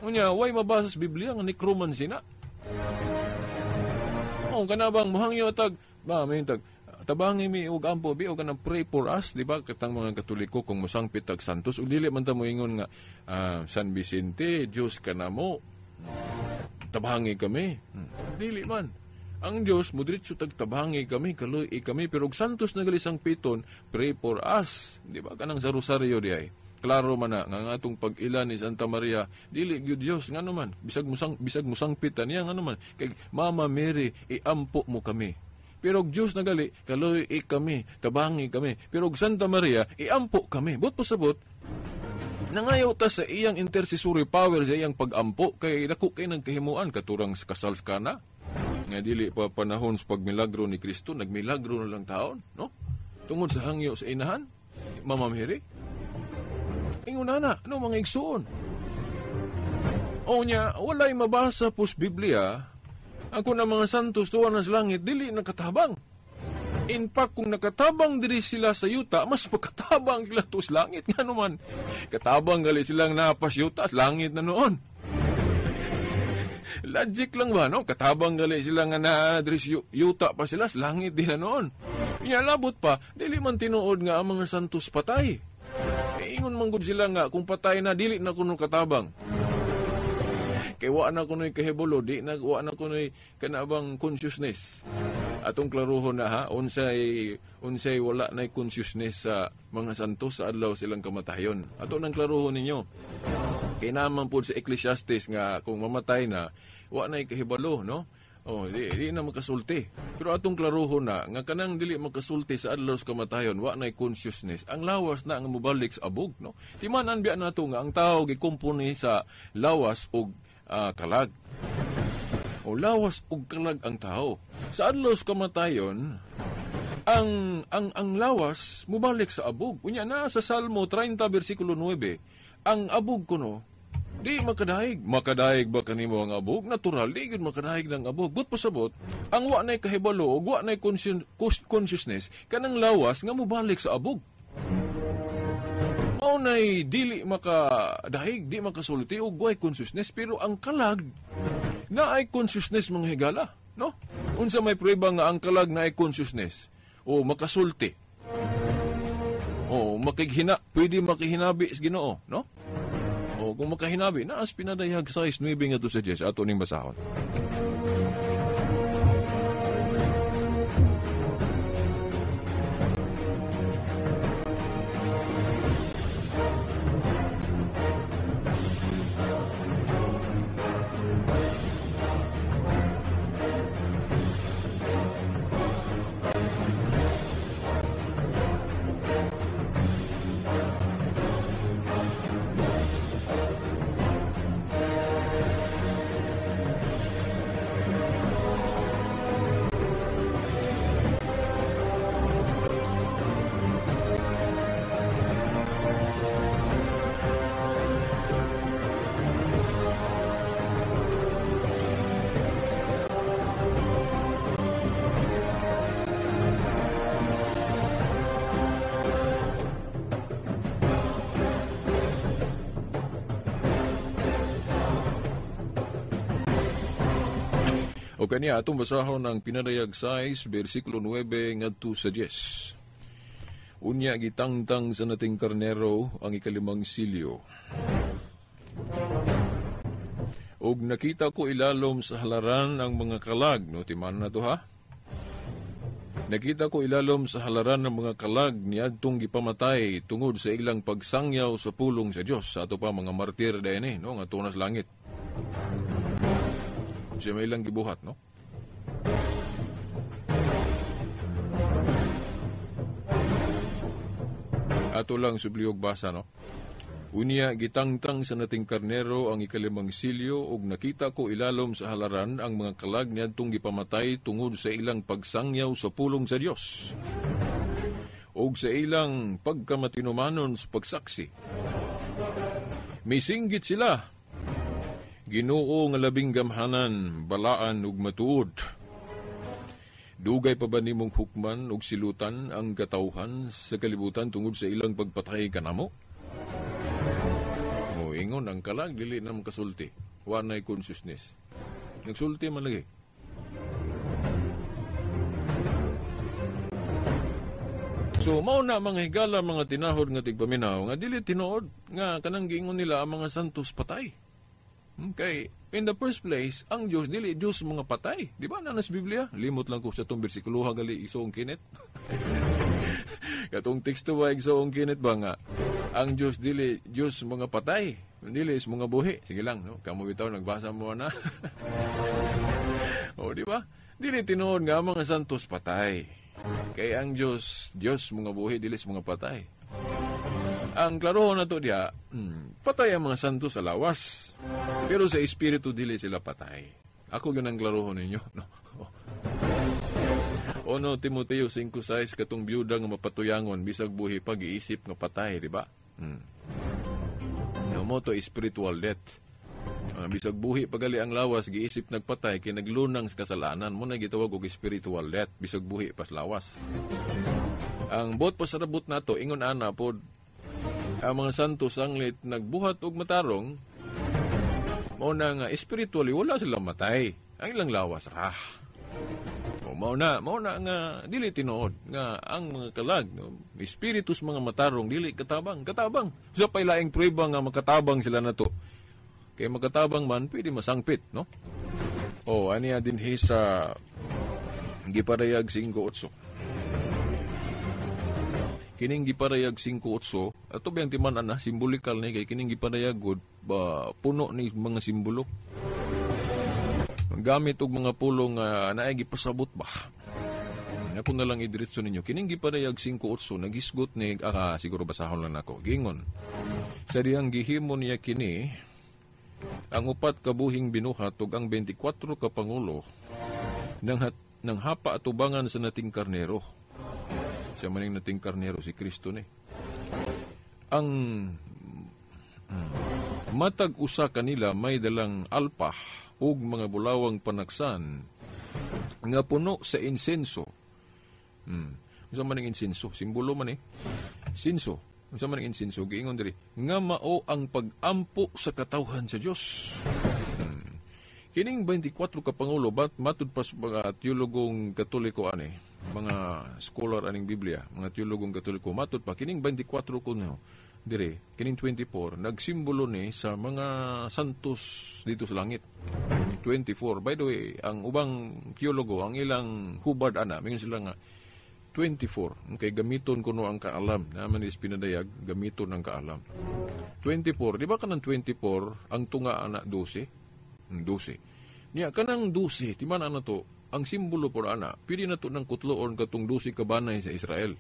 Speaker 1: Unya, way mabasa sa Biblia nga necromancy na. O kanabang muhangyo tag ba may tag tabangi mi og ampo bi og kanang pray for us, di ba? Katang mga Katoliko kung mosangpit tag santos ug dili man ta moingon nga San Vicente, Dios kanamo. Tabangi kami. Dili man. Ang Dios modiretso tag tabangi kami, kaluy kami, pero og santos na gali sangpiton, pray for us, di ba? Kanang sa rosaryo di ay. Klaro man na nga atong pag-ila ni Santa Maria, dili gyud Dios ngano man, bisag musangpitan niya ngano man, kay Mama Mary iampo mo kami. Pero og Dios nagali, kaluy kami, tabangi kami. Pero og Santa Maria iampo kami. But pasabot, nangayaw ta sa iyang intercessory power sa iyang pag-ampo kay dako kay nagkahimuan katurang sa kasal sa Kana. Nga dili pa panahon sa pagmilagro ni Kristo, nagmilagro na lang taon, no? Tungod sa hangyo sa inahan, Mama Mary. Ingon na, no mga igsuon. O nya, walay mabasa pos Biblia, ako na mga santos tuwa na sa langit, dili nakatabang. In fact, kung nakatabang diri sila sa yuta, mas makatabang sila to sa langit. Nga naman, katabang gali silang napas yuta, sa langit na noon. Logic lang ba, no? Katabang gali sila nga na diri sa yuta pa sila, sa langit din na noon. Inalabot pa, dili man tinuod nga ang mga santos patay. Ingon man gud sila nga, kung patay na, dili na kuno katabang. Kay wa na kuno'y kahibalo, di na, wa na kuno'y kanabang consciousness. Atong klaruhon na ha, unsay wala na'y consciousness sa mga santos sa adlaw silang kamatayon. Ato nang klaruhon ninyo. Kay naman po sa Ecclesiastes nga kung mamatay na, wa na'y kahibalo, no? Oh, di na makasulti. Pero atong klaruhon na nga kanang dili makasulti sa adlaw sa kamatayon, wa na'y consciousness. Ang lawas na ang mobalik sa abog, no? Timan-an biya nato nga ang tao gikumpuni sa lawas og kalag. O lawas og kalag ang tao. Sa adlaw sa kamatayon, ang lawas mobalik sa abog. Unya na sa Salmo 30 bersikulo 9, ang abog kuno di makadaig. Makadaig ba kanimo ang abog? Natural, di gyud makadaig ng abog. But pasabot, ang wa nay kahibalo og wa nay consciousness kanang lawas nga mobalik sa abog. Mao nay dili makadaig, di makasulti og way consciousness, pero ang kalag naay consciousness mga higala, no? Unsa may prueba nga ang kalag naay consciousness o makasulti o makighina, pwede makihinabi sa Ginoo, no? O kung makahinabi, naas pinadayag 6:9 nga to sa Diyos, ato ning basahon. O kaniya, atong basahon ang pinadayag 6, versikulo 9, ngadto sa 10. Unya gitangtang sa nating karnero ang ikalimang silyo. Og nakita ko ilalom sa halaran ang mga kalag. No, timan na to ha? Nakita ko ilalom sa halaran ng mga kalag niadtong gipamatay tungod sa ilang pagsangyaw sa pulong sa Dios. Sa ato pa mga martir dahil eh, no, nga tunas langit. Siya may ilang gibuhat, no? Ato lang subliyog basa, no? Unya, gitangtang sa nating karnero ang ikalimang silyo ug nakita ko ilalom sa halaran ang mga kalag niadtong gipamatay tungod sa ilang pagsangyaw sa pulong sa Dios ug sa ilang pagkamatinumanon sa pagsaksi. Misinggit sila Ginoo nga labing gamhanan, balaan ug matuod. Dugay pa ba nimong hukman ug silutan ang katawhan sa kalibutan tungod sa ilang pagpatay kanamo? O ingon ang kalag dili na makasulti. Wa nay consciousness. Nagsulti man lagi. So mao na mga higala, mga tinahod nga tigpaminaw nga dili tinuod nga kanang giingon nila ang mga santos patay. Okay, in the first place, ang Dios dili Dios mga patay. Di ba na sa Biblia? Limot lang ko sa tong bersikulo gali isuong Kenneth. Katong teksto ba igsuong Kenneth ba nga ang Dios dili Dios mga patay, dili is mga buhi. Sige lang, no? Kamo bitaw nagbasa mo na. O di ba? Dili tinuod nga ang mga santos patay. Kay ang Dios, Dios mga buhi, dili is mga patay. Ang klarohon na to diha, patay ang mga santo sa lawas. Pero sa espiritu dili sila patay. Ako gyud ang klarohon ninyo, no? O no, Timoteo 5:6, katong byuda nga mapatuyangon bisag buhi pa giisip nga patay, di ba? No mo to spiritual death. Bisag buhi pagali ang lawas giisip nagpatay kay naglunang sa kasalanan, mo na gitawag og spiritual death bisag buhi pas lawas. Ang bot pasarabot nato ingon ana pod ang mga santo sanglit nagbuhat og matarong, mao na nga spiritually wala sila matay, ang ilang lawas ra. O, mao na nga dili tinuod nga ang mga kalag, no, espiritus mga matarong dili katabang, katabang. Sa paylaing prueba nga makatabang sila nato. Kay makatabang man pwede masangpit, no? O aniya dinhi sa Giparayag 5:8. Kining Giparayag 5:8, ato biyang timan-an na simbolikal ni kay kining giparayag gud ba puno ni mga simbolo. Gamit og mga pulong naay gipasabot ba. Ako na lang idiretso ninyo. Kining Giparayag 5:8 nagisgot ni siguro basahon lang nako. Gingon. Sa dihang gihimo niya kini ang upat ka buhing binuhat ug ang 24 ka pangulo nang hapa atubangan sa nating karnero. Siya maning nating karnero, si Kristo ni. Ang matag usa kanila may dalang alpah ug mga bulawang panaksan nga puno sa insenso. Unsa man ang insenso? Simbolo man eh. Sinso. Unsa man ang insenso? Giingon diri nga mao ang pag-ampo sa katawhan sa Dios. Kining 24 ka pangulo bat matud pa sa mga teologong Katoliko ani, mga scholar aning Biblia, mga teologong Katoliko matud pa kining 24 kuno dire, kining 24 nagsimbolo ni sa mga santos dito sa langit. 24. By the way, ang ubang teologo ang ilang hubad ana, mingon sila nga 24. Okay, gamiton kuno ang kaalam. Naman is pinadayag, gamiton ang kaalam. 24, di ba kanang 24 ang tunga ana 12? 12. Niya kanang 12, ti man ana to, ang simbolo por ana, pwede na to ng kutloon katong 12 kabanay sa Israel.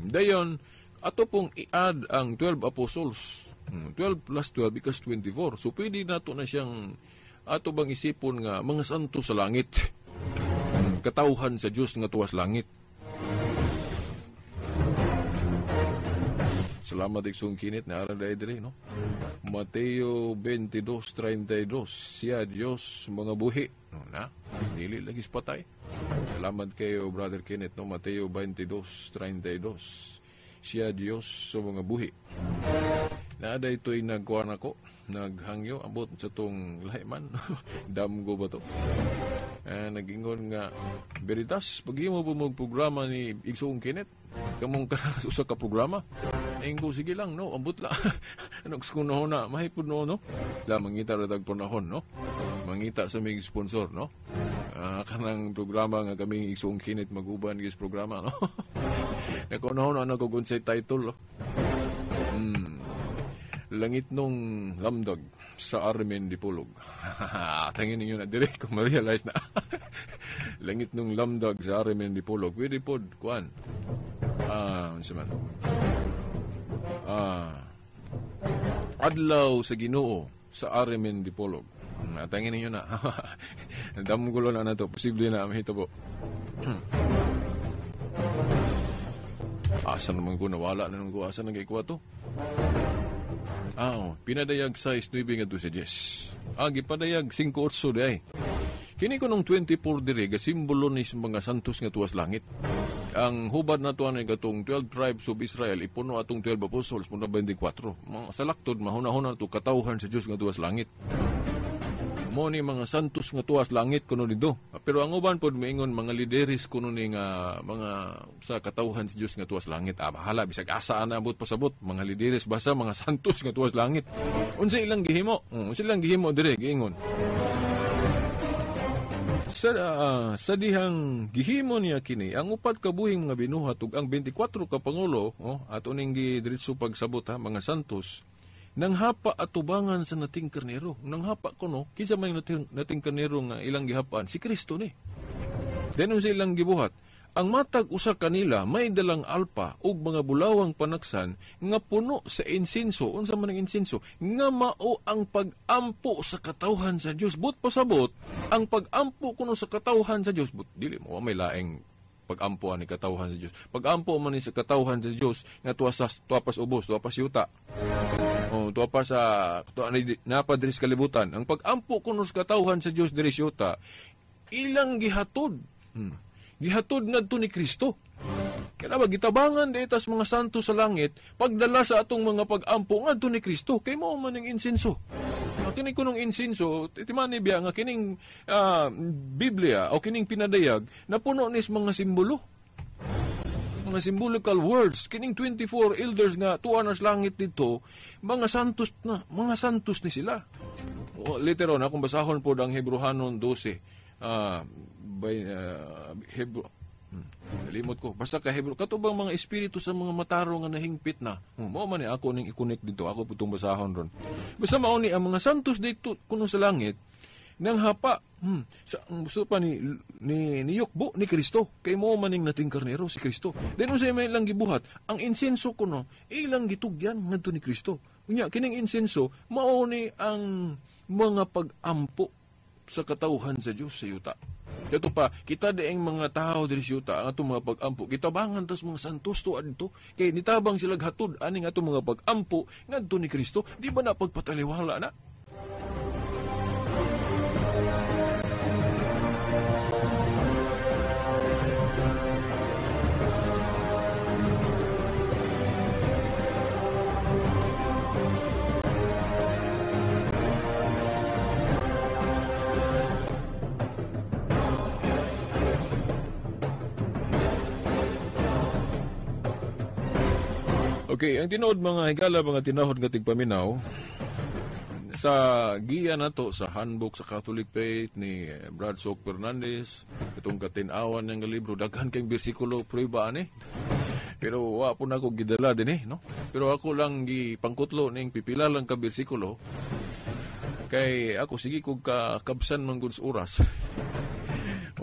Speaker 1: Dayon, ato pong i-add ang 12 apostles. 12 plus 12 equals 24. So pwede na to na siyang ato bang isipon nga mga santo sa langit. Katawhan sa Dios nga tuwas langit. Salamat iksong kinit na aral diri, no? Mateo 22:32, siya Dios mga buhi. No, na, dili lagi patay. Salamat kayo Brother Kenneth, no? Mateo 22:32, siya Dios sa mga buhi. Naada ito'y nagkuha na ko, naghangyo, ambot sa tong lahi man. Damgo ba to? Nagingon nga, Veritas, paghimo po mong programa ni Igsoong Kenneth, kamong ka usa ka programa. Ingko, sige lang, no, ambot la. Ano, gusto ko na, mahipod no, no? La, mangita ratag panahon, no? Mangita sa may sponsor, no? Kanang programa nga kami Igsoong Kenneth maguban gis programa, no? Nakunahon, ano ko gunsay title, no? Langit nung lamdag sa Armen Dipolog. Tangin ninyo na dire kung ma-realize na. Langit nung lamdag sa Armen Dipolog. Pwede pod, kuan. Unsa man. Adlaw sa Ginoo sa Armen Dipolog. Tangin ninyo na. Damgulo na na to. Posible na mahito po. Asa naman ko nawala na naman ko. Asa nang ikuha to? Ah, oh, pinadayag 6:9 ngadto sa 10. Ah, gipadayag 5:8 di ay. Kini kunong 24 diri gasimbolo ni sa mga santos nga tuwas langit. Ang hubad na tuwa ni katong 12 tribes of Israel ipuno atong 12 apostles muna 24. Mga salaktod mahuna-huna to katawhan sa Dios nga tuwas langit. Mo ni mga santos nga tuwas langit kuno dito. Pero ang uban pod moingon mga lideres kuno ni nga mga sa katawhan sa Dios nga tuwas langit. Ah, bahala bisag asa ana abot pasabot mga lideres basta mga santos nga tuwas langit. Unsa ilang gihimo? Unsa ilang gihimo dire giingon? Sa dihang gihimo niya kini ang upat ka buhing mga binuhat ug ang 24 ka pangulo, oh, ato ning gidiretso pagsabot ha, mga santos nanghapa atubangan sa nating karnero. Nanghapa kuno kinsa may nating karnero nga ilang gihapaan? Si Kristo ni. Then unsa ilang gibuhat? Ang matag usa kanila may dalang alpa ug mga bulawang panaksan nga puno sa insenso. Unsa man ang insenso? Nga mao ang pag-ampo sa katawhan sa Dios. But pasabot, ang pag-ampo kuno sa katawhan sa Dios, but dili mo may laing pag-ampo ani katawhan sa Dios. Pag-ampo man ni sa katawhan sa Dios nga tuwa pas ubos, tuwa pas yuta. O tuwa pa sa tuwa napa diri sa kalibutan. Ang pag-ampo kuno sa katawhan sa Dios diri sa yuta, ilang gihatod. Gihatod ngadto ni Kristo. Kaya ba gitabangan ditas mga santo sa langit pagdala sa atong mga pag-ampo ngadto ni Kristo kay mao man ang insenso. Kini kunong insenso timani biya nga kining Biblia o kining pinadayag napuno nis mga simbolo. Mga symbolical words kining 24 elders nga tuwa na sa langit dito, mga santos na, mga santos ni sila. O, later on akong basahon pod ang Hebreohanon 12. Hebrew, limot ko. Basta ka Hebrew, katubang mga espiritu sa mga mataro nga nahingpit na. Mao man ni ako ning i-connect dito. Ako putong basahon ron. Basta mao ni ang mga santos dito kuno sa langit nang hapa. Sa gusto pa ni yukbo ni Kristo. Kay mao man ning nating karnero si Kristo. Then unsay may ilang gibuhat, ang insenso kuno ilang gitugyan ngadto ni Kristo. Unya kining insenso mao ni ang mga pag-ampo sa katawhan sa Dios sa yuta. Kato pa, kita dieng mga tao diri sa yuta, ang atong mga pag-ampo, gitabangan tas mga santos to adto, kay nitabang sila hatod aning atong mga pag-ampo ngadto ni Kristo, di ba na pagpataliwala na? Okay, ang tinuod mga higala, mga tinahod nga tigpaminaw, sa giya nato sa Handbook sa Catholic Faith ni Brad Sok Fernandez, itong katinawan ng libro, daghan kayong bersikulo prueba ani. Pero wa po na ako gidala din eh, no? Pero ako lang gipangkutlo ning pipila lang ka bersikulo kay ako sige kog kakabsan man gud sa oras.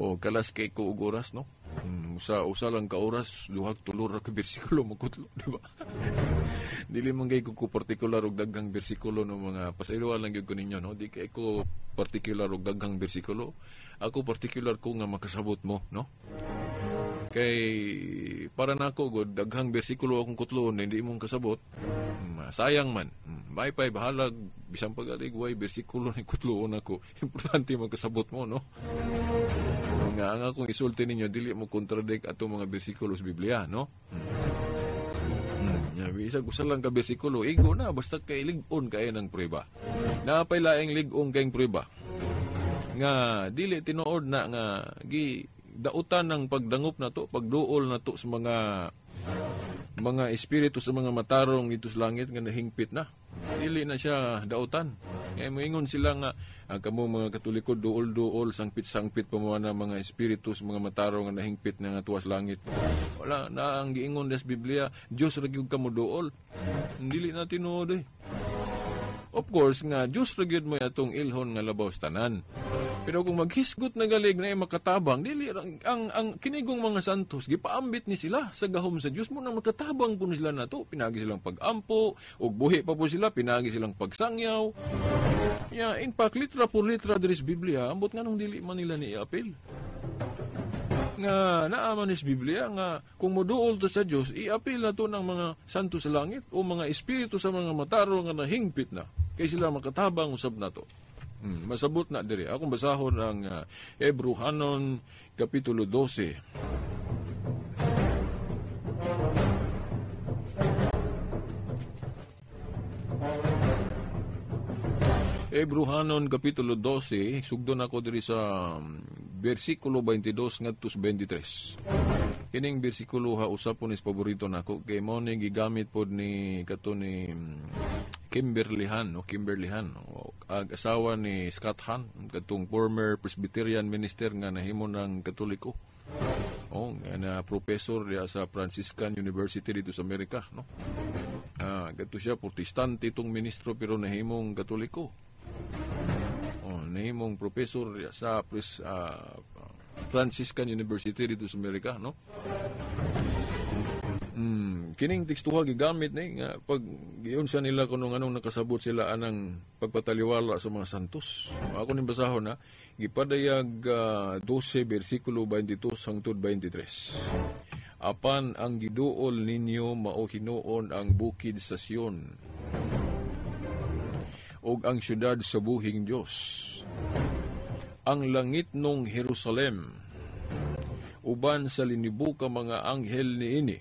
Speaker 1: O kalas kay ko og oras, no? Usa lang ka oras, duha tulo ra ka bersikulo makutlo, di ba? Dili man kay ko partikular og daghang bersikulo no mga pasayloan lang gyud ko ninyo, no? Di kay ko partikular og daghang bersikulo. Ako partikular ko nga makasabot mo, no? Kay para nako god daghang bersikulo akong kutloon hindi imong kasabot. Sayang man. May pay bahalag bisan pag-alig way bersikulo ni kutloon ako. Importante makasabot mo, no? Nga ang akong isulti ninyo dili mo contradict atong mga bersikulo sa Biblia, no? Bisag usa lang ka bersikulo, igo na basta kay lig-on kay ng prueba. Naapay laing lig-on kayong prueba. Nga dili tinuod na nga gi dautan ng pagdangop nato, pagduol nato sa mga espiritu sa mga matarong dito sa langit nga nahingpit na. Dili na siya dautan. Kaya moingon sila nga kamo mga Katoliko duol-duol, sangpit-sangpit pa mo na mga espiritu sa mga matarong nga nahingpit na nga tuwas langit. Wala na ang giingon des Biblia, Dios ra gyud kamo duol. Dili na tinuod eh. Of course nga Dios ra gyud mo atong ilhon nga labaw sa tanan. Pero kung maghisgot na galig na makatabang, dili ang kinigong mga santos gipaambit ni sila sa gahom sa Dios mo nang makatabang po sila nato, pinagi silang pag-ampo, ug buhi pa po sila, pinagi silang pagsangyaw. Yeah, in fact, litra por litra diri sa Biblia, ambot nganong dili man nila ni apil. Nga naaman is Biblia nga kung moduol to sa Dios, iapil na to ng mga santo sa langit o mga espiritu sa mga mataro nga nahingpit na kay sila makatabang usab nato. Masabot na diri. Akong basahon ang Ebrohanon kapitulo 12. Ebrohanon kapitulo 12, sugdon ako diri sa versikulo 22 ngadto sa 23. Kining bersikulo ha usapon is paborito nako kay mao ni gigamit pod ni kato ni Kimberly Han o Kimberly Han, ang asawa ni Scott Hahn, katong former Presbyterian minister nga nahimo ng Katoliko. Oh, nga na professor diya sa Franciscan University dito sa Amerika, no? Kadto siya protestante itong ministro pero nahimong Katoliko. Oh, nahimong professor sa Franciscan University dito sa Amerika, no? Kining tekstuha gigamit ni nga pag giyon sa nila kuno nganong nakasabot sila anang pagpataliwala sa mga santos. Ako ning basahon na gipadayag 12 bersikulo 22 hangtod 23. Apan ang giduol ninyo mao hinuon ang bukid sa Sion ug ang syudad sa buhing Dios, ang langit nung Jerusalem, uban sa linibo ka mga anghel niini.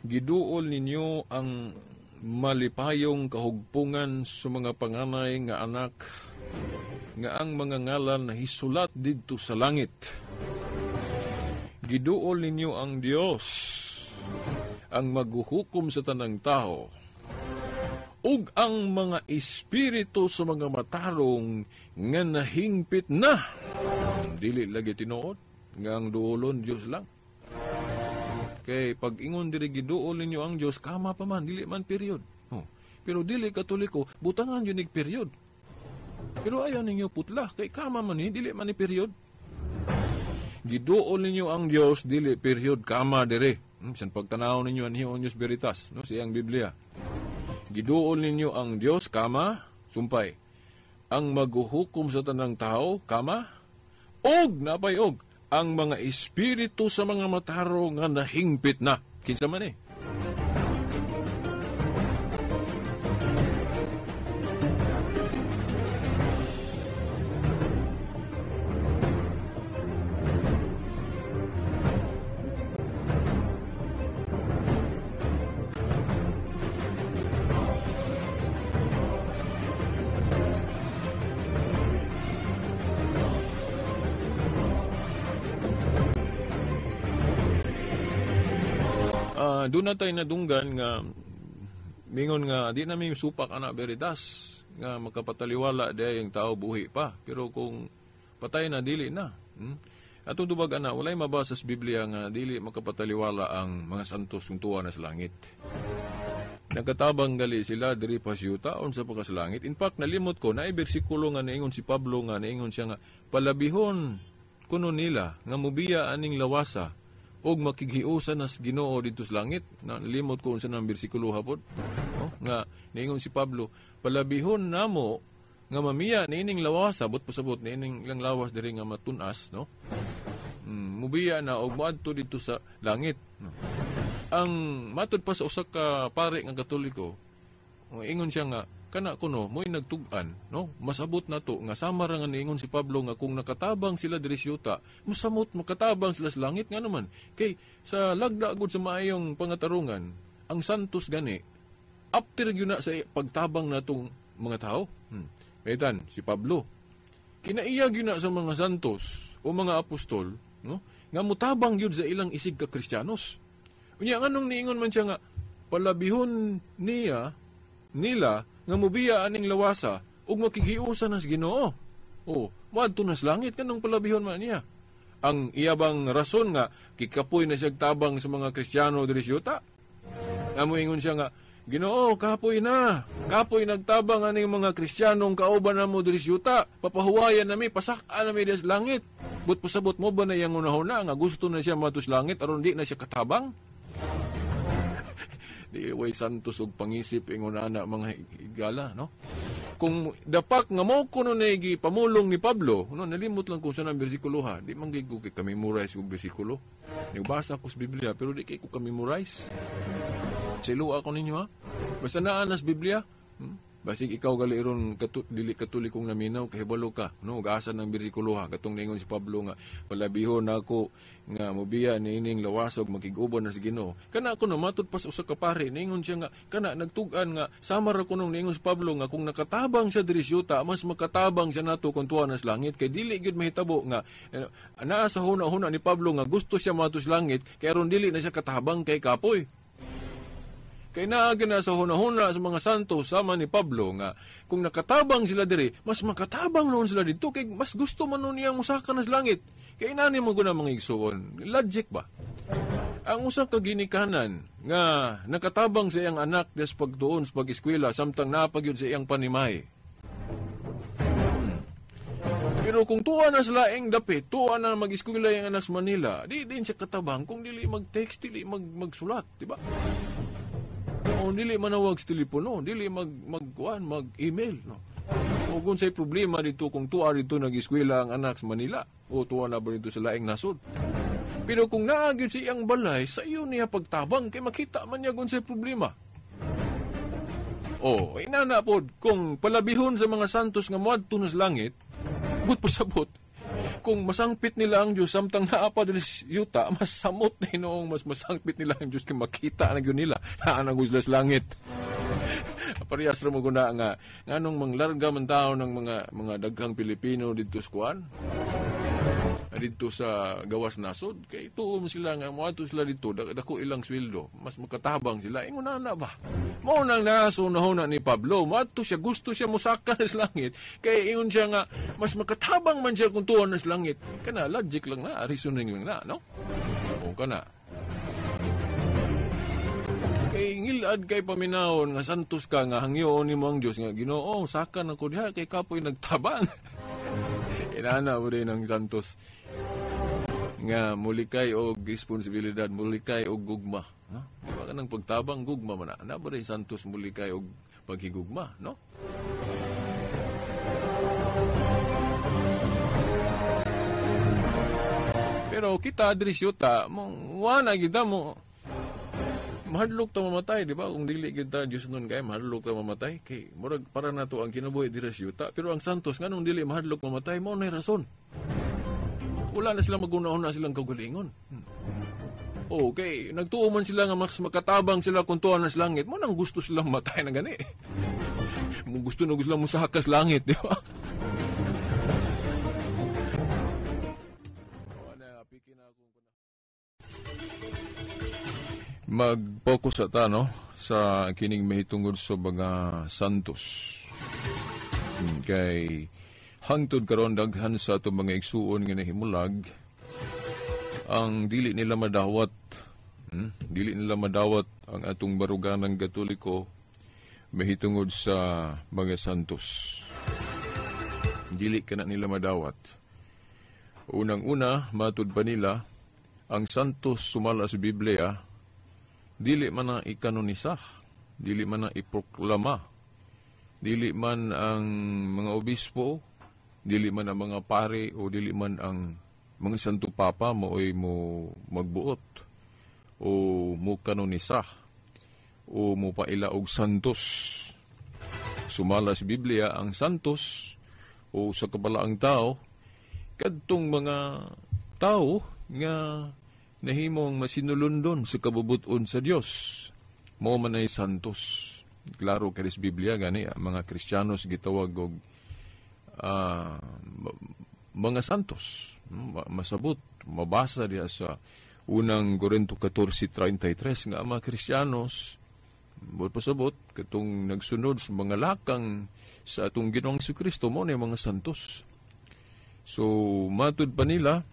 Speaker 1: Giduol ninyo ang malipayong kahugpungan sa mga panganay nga anak, nga ang mga ngalan nahisulat didto sa langit. Giduol ninyo ang Dios, ang maghuhukom sa tanang tao, ug ang mga espiritu sa mga matarong nga nahingpit na. Dili lagi tinuod nga ang duolon Dios lang. Kay pag ingon diri giduol ninyo ang Dios, kama pa man, dili man period. Oh. Pero dili Katoliko, butangan yun ig period. Pero ayaw ninyo putla, kay kama man ni, dili man ni period. Giduol ninyo ang Dios, dili period, kama dire. Bisan pagtanaw ninyo ang Hion Dios Veritas, no, siyang Biblia. Giduol ninyo ang Dios, kama, sumpay. Ang maghuhukom sa tanang tao, kama, og napay og ang mga espiritu sa mga mataro nga nahingpit na. Kinsa man eh. Doon na tayo nadunggan nga mingon nga di na mi supak ana veritas nga makapataliwala di ang tao buhi pa, pero kung patay na dili na. Atong tubag ana walay mabasa sa Biblia nga dili makapataliwala ang mga santos kung tuwa na sa langit. Nagkatabang gali sila diri pa siyuta unsa pa ka sa langit. In fact, nalimot ko naay bersikulo nga niingon si Pablo nga niingon siya nga palabihon kuno nila nga mubiya aning lawasa og makighiusan nas Ginoo didto sa langit. Nalimot ko unsa nang bersikulo hapon, no? Nga niingon si Pablo, palabihon namo nga mamiya niining lawas, sabot pasabot niining ilang lawas diri nga matun-as, no? Mubiya na og moadto didto sa langit, no? Ang matud pa sa usa ka pare nga Katoliko, ingon siya nga kana kuno mo'y nagtug-an, no? Masabot na to nga sama ra nga niingon si Pablo nga kung nakatabang sila diri sa yuta, mosamot makatabang sila sa langit. Nga naman kay sa lagda gud sa maayong pangatarungan, ang santos gani after gyud na sa pagtabang natong mga tao. Metan si Pablo kinaiya gyud na sa mga santos o mga apostol, no, nga motabang gyud sa ilang isig ka Kristiyanos. Unya nganong niingon man siya nga palabihon niya nila nga mubiya aning lawasa ug makighiusa nas Ginoo. O, moadto nas langit kanang palabihon man niya. Ang iya bang rason nga kikapoy na siya tabang sa mga Kristiyano diri sa yuta? Amo ingon siya nga Ginoo, kapoy na. Kapoy nagtabang aning mga Kristiyanong kauban namo diri sa yuta. Papahuwayan nami, pasak-an nami diri sa langit. But pasabot mo ba na iyang unahuna nga gusto na siya moadto sa langit aron di na siya katabang? Di way santos og pangisip ingon ana mga higala, no? Kung dapak nga mo kuno na pamulong ni Pablo, no, nalimot lang kung saan ang bersikulo ha. Di man ko kay ka-memorize og bersikulo. Nagbasa ko sa Biblia pero di kay ko ka-memorize. Silo ako ninyo ha. Basta naa nas Biblia. Basig ikaw gali ron dili katolikong naminaw kahibalo ka, no, gaasa ng bersikulo ha, katong ningon si Pablo nga palabihon nako nga mobiya niining lawasog makig-uban na sa Ginoo. Kana ako no matud pas usa ka pare ningon siya nga kana nagtug-an nga sama ra kunong ningon si Pablo nga kung nakatabang siya diri sa yuta, mas makatabang siya nato kung tuwa na sa langit kay dili gyud mahitabo nga naa sa huna-huna ni Pablo nga gusto siya moadto sa langit kay aron dili na siya katabang kay kapoy. Kay naagi na sa hunahuna sa mga santo sama ni Pablo nga kung nakatabang sila diri, mas makatabang noon sila dito kay mas gusto man noon niyang musaka na sa langit. Kay inani mo guna mga igsuon, logic ba? Ang usa ka ginikanan nga nakatabang sa iyang anak des pagtuon sa pag-eskwela samtang napagyud sa iyang panimay. Pero kung tuwa na sa laing dapit, tuwa na mag-eskwela iyang anak sa Manila, di din siya katabang kung dili mag-text, dili magsulat, di ba? O dili manawag sa telepono, dili magkuan, mag-email, no. O kung say problema dito kung tuwa dito nag-eskwela ang anak sa Manila o tuwa na ba dito sa laing nasod. Pero kung naa gyud sa iyang balay, sa iyo niya pagtabang kay makita man niya kung say problema. O inana pod kung palabihon sa mga santos nga moadto na sa langit, gut pasabot kung masangpit nila ang Diyos samtang naa pa diri sa yuta, mas samot na hinoong mas masangpit nila ang Diyos kay makita na gyud nila naa na sila sa langit. Parehas ra mo guna nga nganong manglarga man tao ng mga daghang Pilipino didto sa kuan, didto sa gawas nasod, kay tuom sila nga moadto sila didto, dako ilang sweldo, mas makatabang sila. Ingon na ba? Mao nang nasunahuna ni Pablo, moadto siya, gusto siya mosaka sa langit, kay ingon siya nga mas makatabang man siya kung tuon sa langit. Kana logic lang na, reasoning lang na, no? O kana. Kay ngilad kay paminawon nga santos ka nga hangyoon nimo ang Dios nga Ginoo, saka na ko diha kay kapoy nagtabang. Inana mo din ang santos nga mulikay og responsibilidad, mulikay og gugma, no? Di ba kanang pagtabang gugma man na? Na ba rin santos mulikay og paghigugma, no? Pero kita diri syuta, mo wala gid mo mahadlok ta mamatay, di ba? Kung dili kita Dios nun kay mahadlok ta mamatay kay murag para nato ang kinabuhi diri sa yuta. Pero ang santos nganong dili mahadlok mamatay, mao nay rason. Wala na sila maguna-una silang kaugalingon. Okay, nagtuo man sila nga mas makatabang sila kung tuwa na sa langit, mo nang gusto silang matay na gani. Mo gusto na gusto lang musaka sa langit, di ba? Mag-focus ata, no, sa kining mahitungod sa mga santos. Kay hangtod karon daghan sa atong mga igsuon nga nahimulag ang dili nila madawat, dili nila madawat ang atong baruganang Katoliko mahitungod sa mga santos. Dili kana nila madawat. Unang-una, matud pa nila ang santos sumala sa Biblia, dili man ang ikanonisa, dili man ang iproklama, dili man ang mga obispo, dili man ang mga pare, o dili man ang mga Santo Papa mooy mo magbuot o mo kanonisa o mo paila og santos. Sumala sa Biblia ang santos o sa kabalaang tao kadtong mga tao nga nahimong masinulundon sa kabubuton sa Dios, mao man ay santos. Klaro kay sa Biblia gani ang mga Kristiyanos gitawag og mga santos. Masabot, mabasa diha sa unang Korinto 14:33 nga ang mga Kristiyanos buot pasabot katong nagsunod sa mga lakang sa atong Ginoong Jesucristo, mao ni mga santos. So matud pa nila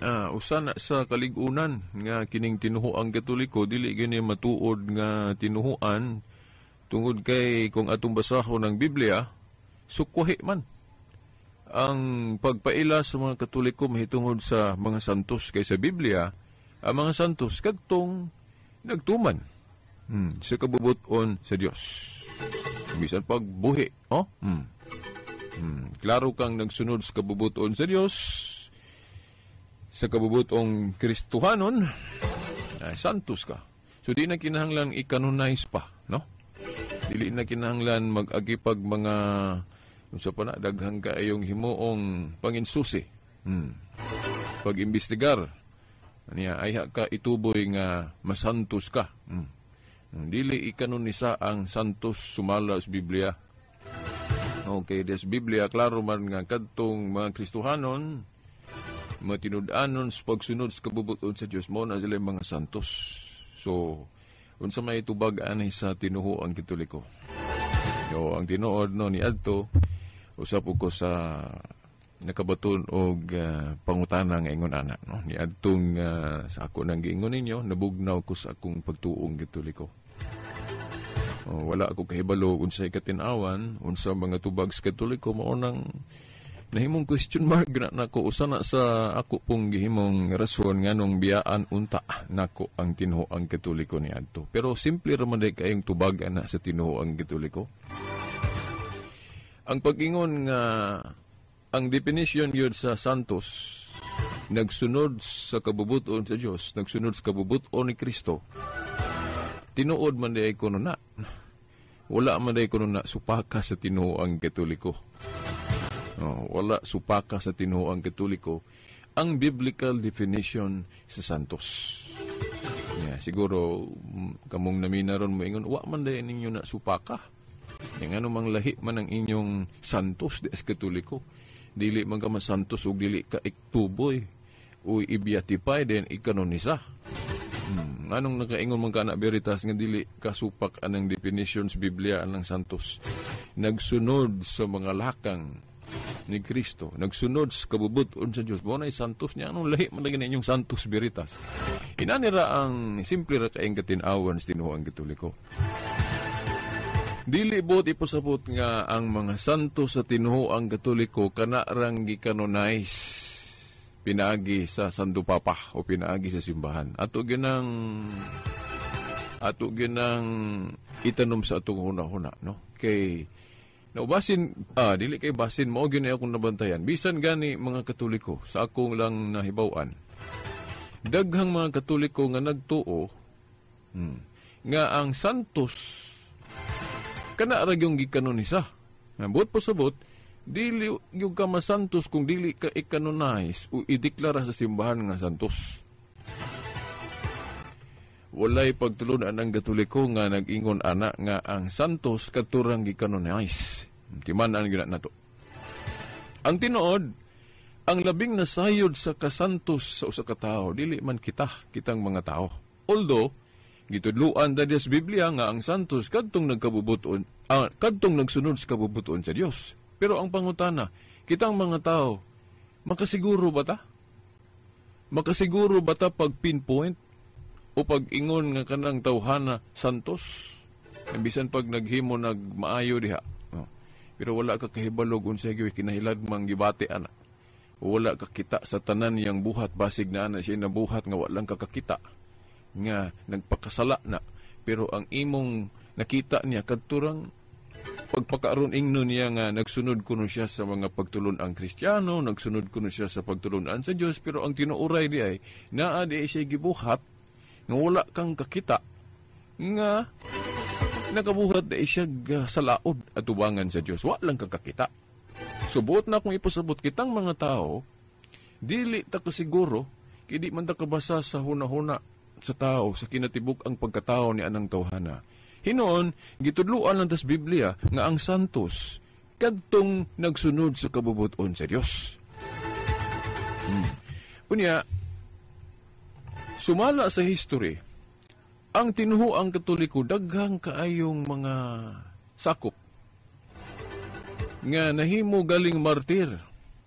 Speaker 1: usa na sa kalig-unan nga kining tinuhuang Katoliko dili gini matuod nga tinuhuan tungod kay kung atong basahon ang Biblia, sukwahi man ang pagpaila sa mga Katoliko mahitungod sa mga santos. Kay sa Biblia ang mga santos kadtong nagtuman sa kabubuton sa Dios. Bisan pag buhi, oh? Klaro kang nagsunod sa kabubuton sa Dios, sa kabubutong Kristohanon, ay santos ka. So di na kinahanglan i-canonize pa, no? Dili na kinahanglan mag-agipag mga unsa pa na, daghang kaayong himuong panginsusi. Pag-imbestigar niya ay ka ituboy nga masantos ka. Dili ikanonisa ang santos sumala sa Biblia. Okay, des Biblia klaro man nga kadtong mga Kristohanon matinud-anon sa pagsunod sa kabubuton sa Dios, mao na sila mga santos. So unsa may tubag ani sa tinuhuang Katoliko? Yo, ang tinuod, no, ni adto usab ko sa nakabaton og pangutana nga ingon ana, no, ni adtong sa ako nang giingon ninyo, nabugnaw ko sa akong pagtuong Katoliko. Oh, wala ako kahibalo unsay katin-awan, unsa mga tubag sa Katoliko, mao nang nahimong question mark na nako. Usa na sa ako pong gihimong rason nganong biyaan unta nako ang tinuoang Katoliko ni adto. Pero simple ra man kayong tubag ana sa tinuoang Katoliko. Ang pag-ingon nga ang definition yun sa santos, nagsunod sa kabubuton sa Dios, nagsunod sa kabubuton ni Kristo, tinuod man di kuno na. Wala man di kuno na supaka sa tinuoang Katoliko. Oh, wala supaka sa tinuoang Katoliko ang biblical definition sa santos. Yeah, siguro kamong namina ron mo ingon, wa man di ninyo na supaka. Yang ano mang lahi man ang inyong santos di as Katoliko. Dili man ka masantos ug dili ka iktuboy o i-beatify then ikanonisa. Anong nakaingon man ka na Veritas nga dili kasupak anang definition sa Biblia anang santos? Nagsunod sa mga lakang ni Kristo, nagsunod sa kabubuton sa Dios, mao nay santos niya. Anong lahi man lagi inyong santos, Veritas? Inani ra ang simple ra kaayong katin-awan sa tinuoang Katoliko. Dili buot ipasabot nga ang mga santo sa tinuoang Katoliko kana rang gikanonize pinaagi sa Santo Papa o pinaagi sa simbahan. Ato ginang itanom sa atong huna-huna, no? Kay naubasin, dili kay basin, mao gyud akong nabantayan. Bisan gani mga Katoliko sa akong lang nahibaw-an. Daghang mga Katoliko nga nagtuo nga ang santos kana ra gyud gikanonisa. Buot pasabot, dili yung ka masantos kung dili ka i-canonize o ideklara sa simbahan nga santos. Walay pagtulon ang Katoliko nga nag-ingon ana nga ang santos katurang gikanonize. Timan-an gyud nato. Ang tinuod, ang labing nasayod sa kasantos sa usa ka tawo dili man kita, kitang mga tao. Although gitudluan da sa Biblia nga ang santos kadtong nagkabubuton, kadtong nagsunod sa kabubuton sa Dios. Pero ang pangutana, kitang mga tao, makasiguro ba ta? Makasiguro ba ta pag pinpoint o pag ingon nga kanang tawhana santos? Bisan pag naghimo nagmaayo diha. Oh. Pero wala ka kahibalog unsay kinahilad mang gibati ana. Wala ka kita sa tanan niyang buhat, basig na ana siya nabuhat nga walang kakakita nga nagpakasala na. Pero ang imong nakita niya kadturang pagpakaaron ingno niya nga nagsunod kuno siya sa mga pagtulun-ang Kristiyano, nagsunod kuno siya sa pagtulun-an sa Dios, pero ang tinuoray di ay naa di ay siya gibuhat nga wala kang kakita nga nakabuhat di ay siya sa laod at tubangan sa Dios, wa lang kang kakita. Subuot na kung ipasabot kitang mga tao, dili ta kasiguro, kay di man ta kabasa sa huna-huna sa tao, sa kinatibuk ang pagkatao ni anang tawhana. Hinoon, gitudluan lang tas Biblia nga ang santos kadtong nagsunod sa kabubuton sa Dios. Unya, sumala sa history, ang tinuhuang Katoliko daghang kaayong mga sakop nga nahimo galing martir.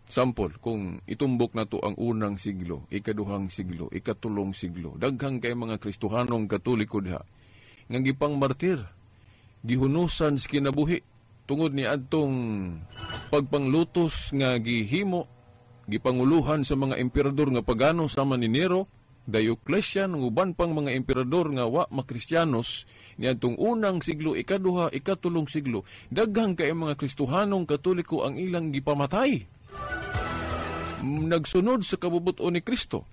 Speaker 1: Sample, kung itumbok na to ang unang siglo, ikaduhang siglo, ikatulong siglo, daghang kay mga Kristohanong Katoliko diha nga gipang martir, gihunusan sa kinabuhi tungod ni adtong pagpanglutos nga gihimo, gipanguluhan sa mga emperador nga pagano sama ni Nero. Diocletian, ug uban pang mga emperador nga wa makristiyanos niadtong unang siglo, ikaduha, ikatulong siglo, daghang kay mga Kristohanong Katoliko ang ilang gipamatay. Nagsunod sa kabubut-on ni Kristo.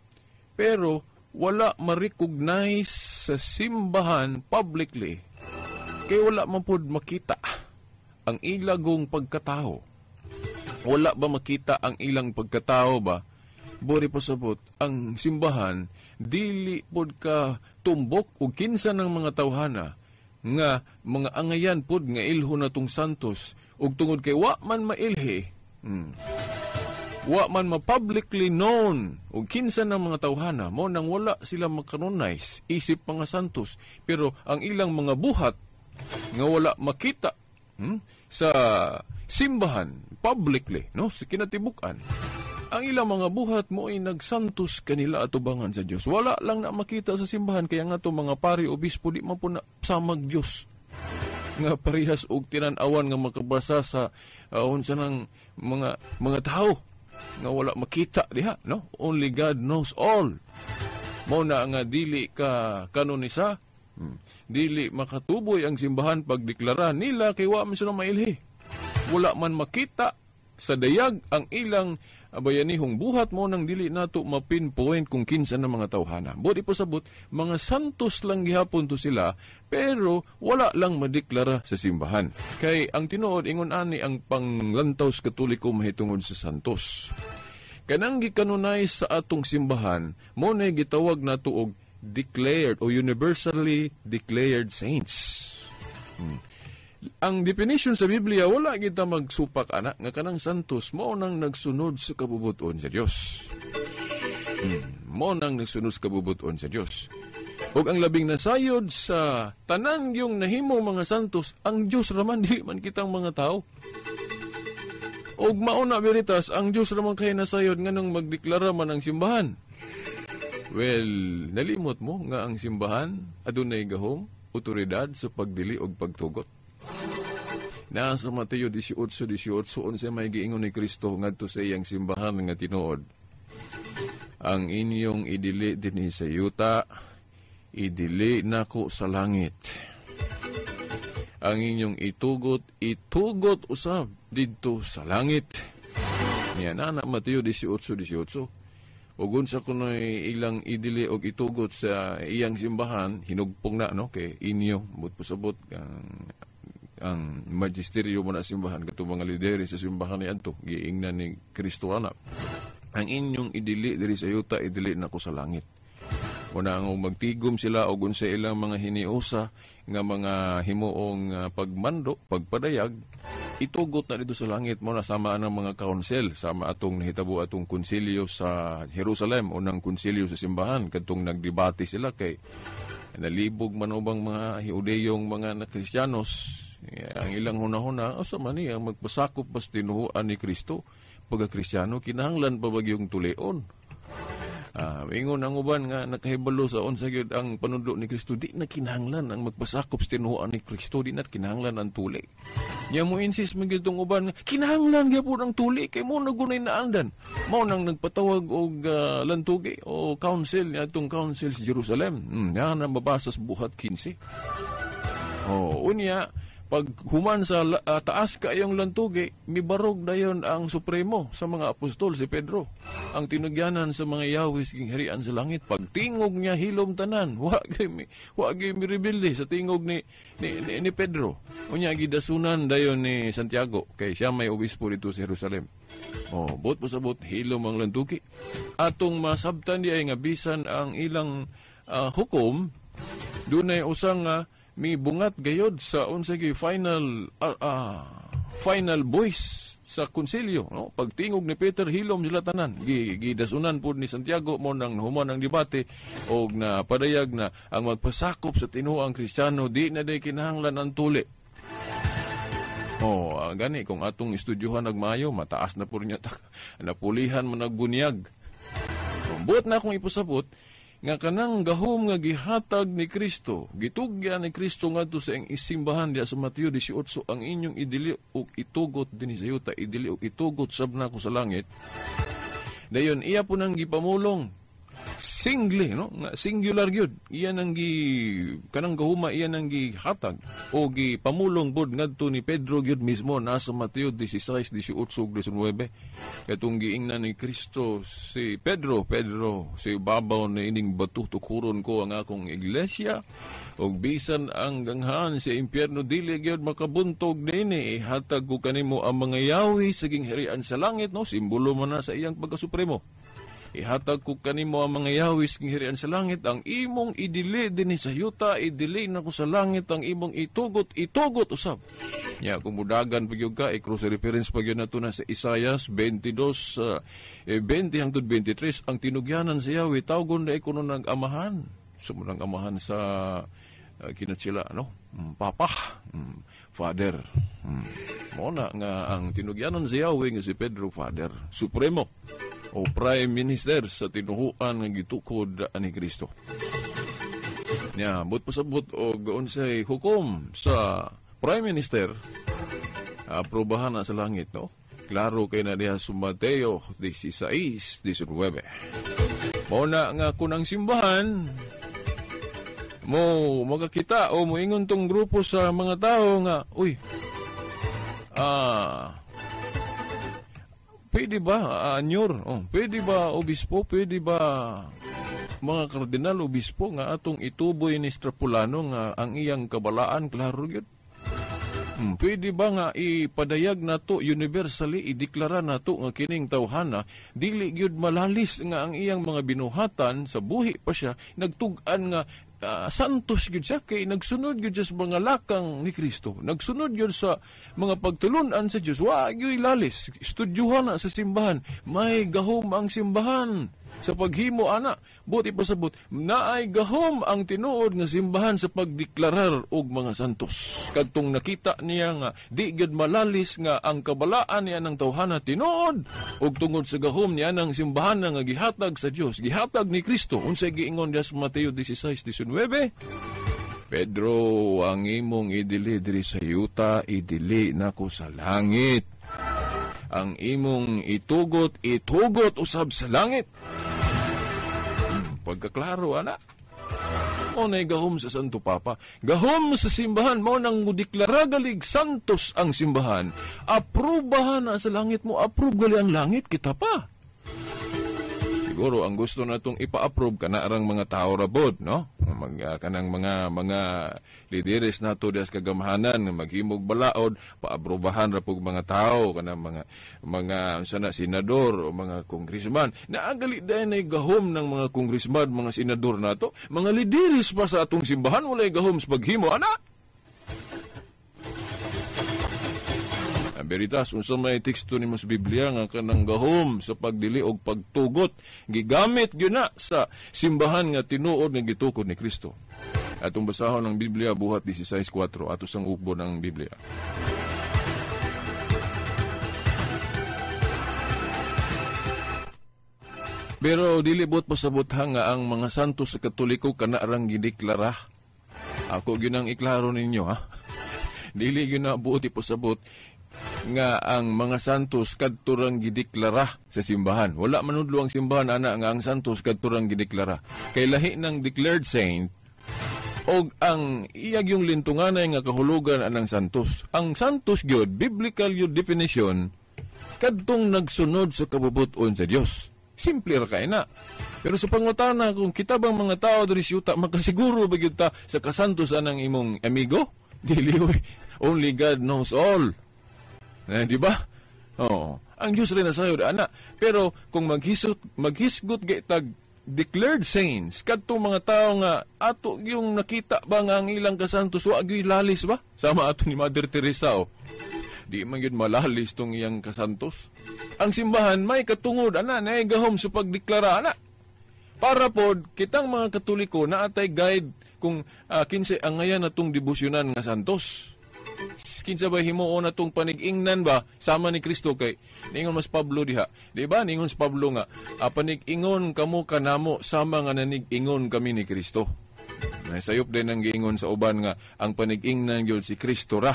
Speaker 1: Pero wala ma-recognize sa simbahan publicly kay wala man pod makita ang ilagong pagkatao. Wala ba makita ang ilang pagkatao ba? Bori pasabot, ang simbahan dili pod ka tumbok og kinsa ng mga tawhana nga mga angayan pod nga ilho na tong santos, ug tungod kay wa man mailhi, wa man ma-publicly known og kinsa ng mga tawhana, mo nang wala sila makanonize isip mga santos, pero ang ilang mga buhat nga wala makita sa simbahan publicly, no, sa kinatibuk-an, ang ilang mga buhat mo ay nagsantos kanila atubangan sa Dios. Wala lang na makita sa simbahan, kaya nga to mga pari, obispo, di man po na samag Dios nga parehas og tinan-awan nga makabasa sa unsa ng mga tao nga wala makita diha, no? Only God knows all. Mo na nga dili ka kanonisa, dili makatuboy ang simbahan pagdeklara nila kay wa man sila mailhi. Wala man makita sa dayag ang ilang bayanihong buhat, mo nang dili nato mapinpoint kung kinsa ng mga tawhana. Bud ipasabot, mga santos lang gihapon to sila, pero wala lang madeklara sa simbahan. Kay ang tinuod ingon ani ang panglantaw sa Katoliko mahitungod sa santos. Kanang gikanunay sa atong simbahan, mo na gitawag nato og declared o universally declared saints. Ang definition sa Biblia, wala kita magsupak ana nga kanang santos mao nang nagsunod sa kabubuton sa Dios. Mao nang nagsunod sa kabubuton sa Dios. Ug ang labing nasayod sa tanan yung nahimong mga santos, ang Dios raman, dili man kitang mga tao. Ug mao na veritas, ang Dios raman kay nasayod nganong magdeklara man ang simbahan. Well, nalimot mo nga ang simbahan adunay gahom, otoridad sa pagdili og pagtugot. Naa sa Mateo 18:18, unsa may giingon ni Kristo ngadto sa iyang simbahan nga tinuod. Ang inyong idili dinhi sa yuta, idili nako sa langit. Ang inyong itugot, itugot usab didto sa langit. Niya na Mateo 18:18. Ug unsa kunoy ilang idili og itugot sa iyang simbahan, hinugpong na, no, kay inyo but pasabot ang magisteryo mo na simbahan, katong mga lideres sa simbahan ni adto giingnan ni Kristo ana. Ang inyong idili diri sa yuta, idili nako sa langit. Una ang magtigom sila og unsa ilang mga hiniusa nga mga himuong pagmando, pagpadayag, itugot na dito sa langit. Mo na sama ang mga council, sama atong nahitabo atong konsilyo sa Jerusalem, unang konsilyo sa simbahan, kadtong nagdebate sila kay nalibog man ubang mga Hudeyong mga na Kristiyanos, ang ilang hunahuna, asa man niya magpasakop bas tinuhuan ni Kristo pagka Kristiyano, kinahanglan pa bagyong tuleon. Ingon ang uban nga nakahibalo sa unsa gyud ang panudlo ni Kristo, di na kinahanglan ang magpasakop sa tinuoan ni Kristo, di na kinahanglan ang tuli. Nya mo insist man gyud tong uban nga kinahanglan gyapon ang tuli kay mo na gunay naandan. Mao nang nagpatawag og lantugi o council niadtong council sa Jerusalem. Yan ang mabasa sa Buhat 15. Oh, unya pag human sa taas kaayong lantugi, mibarog dayon ang supremo sa mga apostol, si Pedro. Ang tinugyanan sa mga yawis gingharian sa langit. Pagtingog niya, hilom tanan. Wa gyud mi rebelde sa tingog ni Pedro. Unya gidasunan dayon ni Santiago kay siya may obispo dito sa Jerusalem. Oh, bot pasabot hilom ang lantugi. Atong masabtan di ay nga bisan ang ilang hukom, dunay usang mi bungat gayod sa unsa gyud final voice sa konsilyo, no? Pagtingog ni Peter, hilom sila tanan. Gidasunan pud ni Santiago. Mo nang human ang debate og na padayag na ang magpasakop sa tinuoang Kristiyano di na day kinahanglan ang tuli. Oh, gani kung atong estudyuhan nagmayo, mataas na pud niya napulihan man nagbunyag. Buot na akong ipasabot nga kanang gahom nga gihatag ni Kristo, gitugyan ni Kristo ngadto sa iyang isimbahan diha sa Mateo 18, ang inyong idili ug itugot dinhi sa yuta, idili ug itugot sab nako sa langit. Dayon iya po nang gipamulong. Single, no? Nga singular gyud. Iyan ang gi kanang gahuma, iyan ang gihatag o gi pamulong bod ngadto ni Pedro gyud mismo nasa Mateo 16, 18 ug 19. Katong giingnan ni Kristo si Pedro, "Pedro, sa ibabaw na ining bato tukuron ko ang akong iglesia ug bisan ang ganghaan sa impyerno dili gyud makabuntog niini. Ihatag ko kanimo ang mga yawi sa gingharian sa langit," no? Simbolo man na sa iyang pagkasupremo. "Ihatag ko kanimo ang mga yawis ng hirian sa langit, ang imong idili dinhi sa yuta, idili na ko sa langit, ang imong itugot, itugot usab." Ya, kung mudagan pa gyud ka, i-cross reference pa gyud nato na sa Isaias 22, 20 hangtod 23, ang tinugyanan sa Yahweh, tawgon na kuno ng amahan. Sumunang amahan sa kinatsila, no? Papa, father. Mo na nga ang tinugyanan sa Yahweh nga si Pedro, father, supremo o prime minister sa tinuhuan nga gitukod ani Kristo. Nya, but pasabot og unsay hukom sa prime minister, aprobahan na sa langit, no? Klaro kay na diha sa Mateo 16:19. Mao na nga kun ang simbahan mo magakita o moingon tong grupo sa mga tao nga, uy, pwede ba, anyor, oh, pwede ba obispo, pwede ba mga kardinal obispo nga atong ituboy ni Strapulano nga ang iyang kabalaan, klaro gyud? Pwede ba nga ipadayag nato universally, ideklara nato nga kining tawhana dili gyud malalis nga ang iyang mga binuhatan sa buhi pa siya nagtug-an nga santos gyud siya kay nagsunod gyud siya sa mga lakang ni Kristo, nagsunod gyud sa mga pagtulun-an sa Dios, wa gyud lalis. Estudyuhan na sa simbahan, may gahom ang simbahan sa paghimo ana. Buti pasabot, naay gahom ang tinuod nga simbahan sa pagdeklarar og mga santos. Kadtong nakita niya nga di gyud malalis nga ang kabalaan niya ng tawhana tinuod, og tungod sa gahom niya ng simbahan nga gihatag sa Dios, gihatag ni Kristo. Unsay giingon diya sa Mateo 16:19? "Pedro, ang imong idili diri sa yuta, idili nako sa langit. Ang imong itugot, itugot usab sa langit." Pagkaklaro, ana. Mao na'y gahom sa Santo Papa. Gahom sa simbahan, mao nang mudeklara galig santos ang simbahan. Aprobahan na sa langit mo, approve gali ang langit, kita pa. Siguro ang gusto natong ipa-approve kana arang mga tao rabod, no? Kanang mga lideres nato dias kagamhanan nga maghimog balaod, paaprubahan ra pug mga tao kanang mga unsa na senador o mga congressman. Naagali dayon ay gahom ng mga congressman, mga senador nato, mga lideres pa sa atong simbahan walay gahom sa paghimo ana. Veritas, unsa may teksto nimo sa Biblia nga kanang gahom sa pagdili og pagtugot gigamit gyud na sa simbahan nga tinuod nga gitukod ni Kristo. Atong basahon ang Biblia, Buhat 16:4, ato sang ugbo ng Biblia. Pero dili buot pasabot nga ang mga santo sa Katoliko kana rang gideklara. Ako gyud ang iklaro ninyo, ha. Dili gyud na buot ipasabot nga ang mga santos kadturang gideklara sa simbahan. Wala manudlo ang simbahan ana nga ang santos kadturang gideklara. Kay lahi ng declared saint og ang iyag yung lintunganay nga kahulugan anang santos. Ang santos gyud, biblical gyud definition, kadtong nagsunod sa kabubut-on sa Dios. Simple ra kay na. Pero sa pangutana kung kita bang mga tao diri sa yuta makasiguro ba gyud ta sa kasantos anang imong amigo? Dili oy. Only God knows all. Di ba? Oo. Ang Diyos rin nasayod, ana. Pero kung maghisgot gitag declared saints, kadtong mga tao nga ato yung nakita ba nga ang ilang kasantos, wa gyud lalis ba? Sama ato ni Mother Teresa, oh. Di man gyud malalis tong iyang kasantos. Ang simbahan may katungod, ana, naay gahom sa pagdeklara, ana. Para pod kitang mga Katoliko na atay guide kung kinsay angayan natong debosyonan nga santos. Kinsa ba himuon natong panig-ingnan ba sama ni Kristo kay ningon mas Pablo diha, di ba? Ningon si Pablo nga panig-ingon kamo kanamo sama nga nanig-ingon kami ni Kristo. Nasayop din ang giingon sa uban nga ang panig-ingnan gyud si Kristo ra.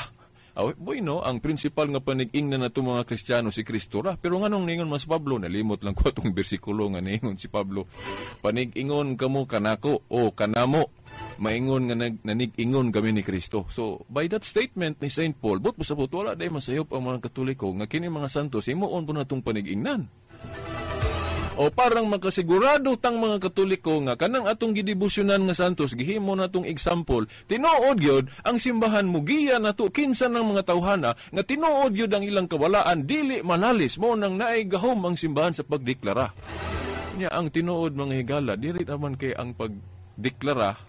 Speaker 1: Aw, bueno, ang principal nga panig-ingnan nato mga Kristiyano si Kristo ra. Pero nganong ningon mas Pablo, nalimot lang ko atong bersikulo nga ningon si Pablo, "Panig-ingon kamo kanako o kanamo, maingon nga nanig-ingon kami ni Kristo." So, by that statement ni Saint Paul, but pasabot wala day masayop ang mga Katoliko nga kini mga santos himuon po natong panig-ingnan. O parang makasigurado tang mga Katoliko nga kanang atong gidebosyonan nga santos gihimo natong example, tinuod gyud ang simbahan mugiya nato kinsa ng mga tawhana nga tinuod gyud ang ilang kawalaan dili manalis mo nang naay gahom ang simbahan sa pagdeklara. Nya ang tinuod, mga higala, diri naman kay ang pagdeklara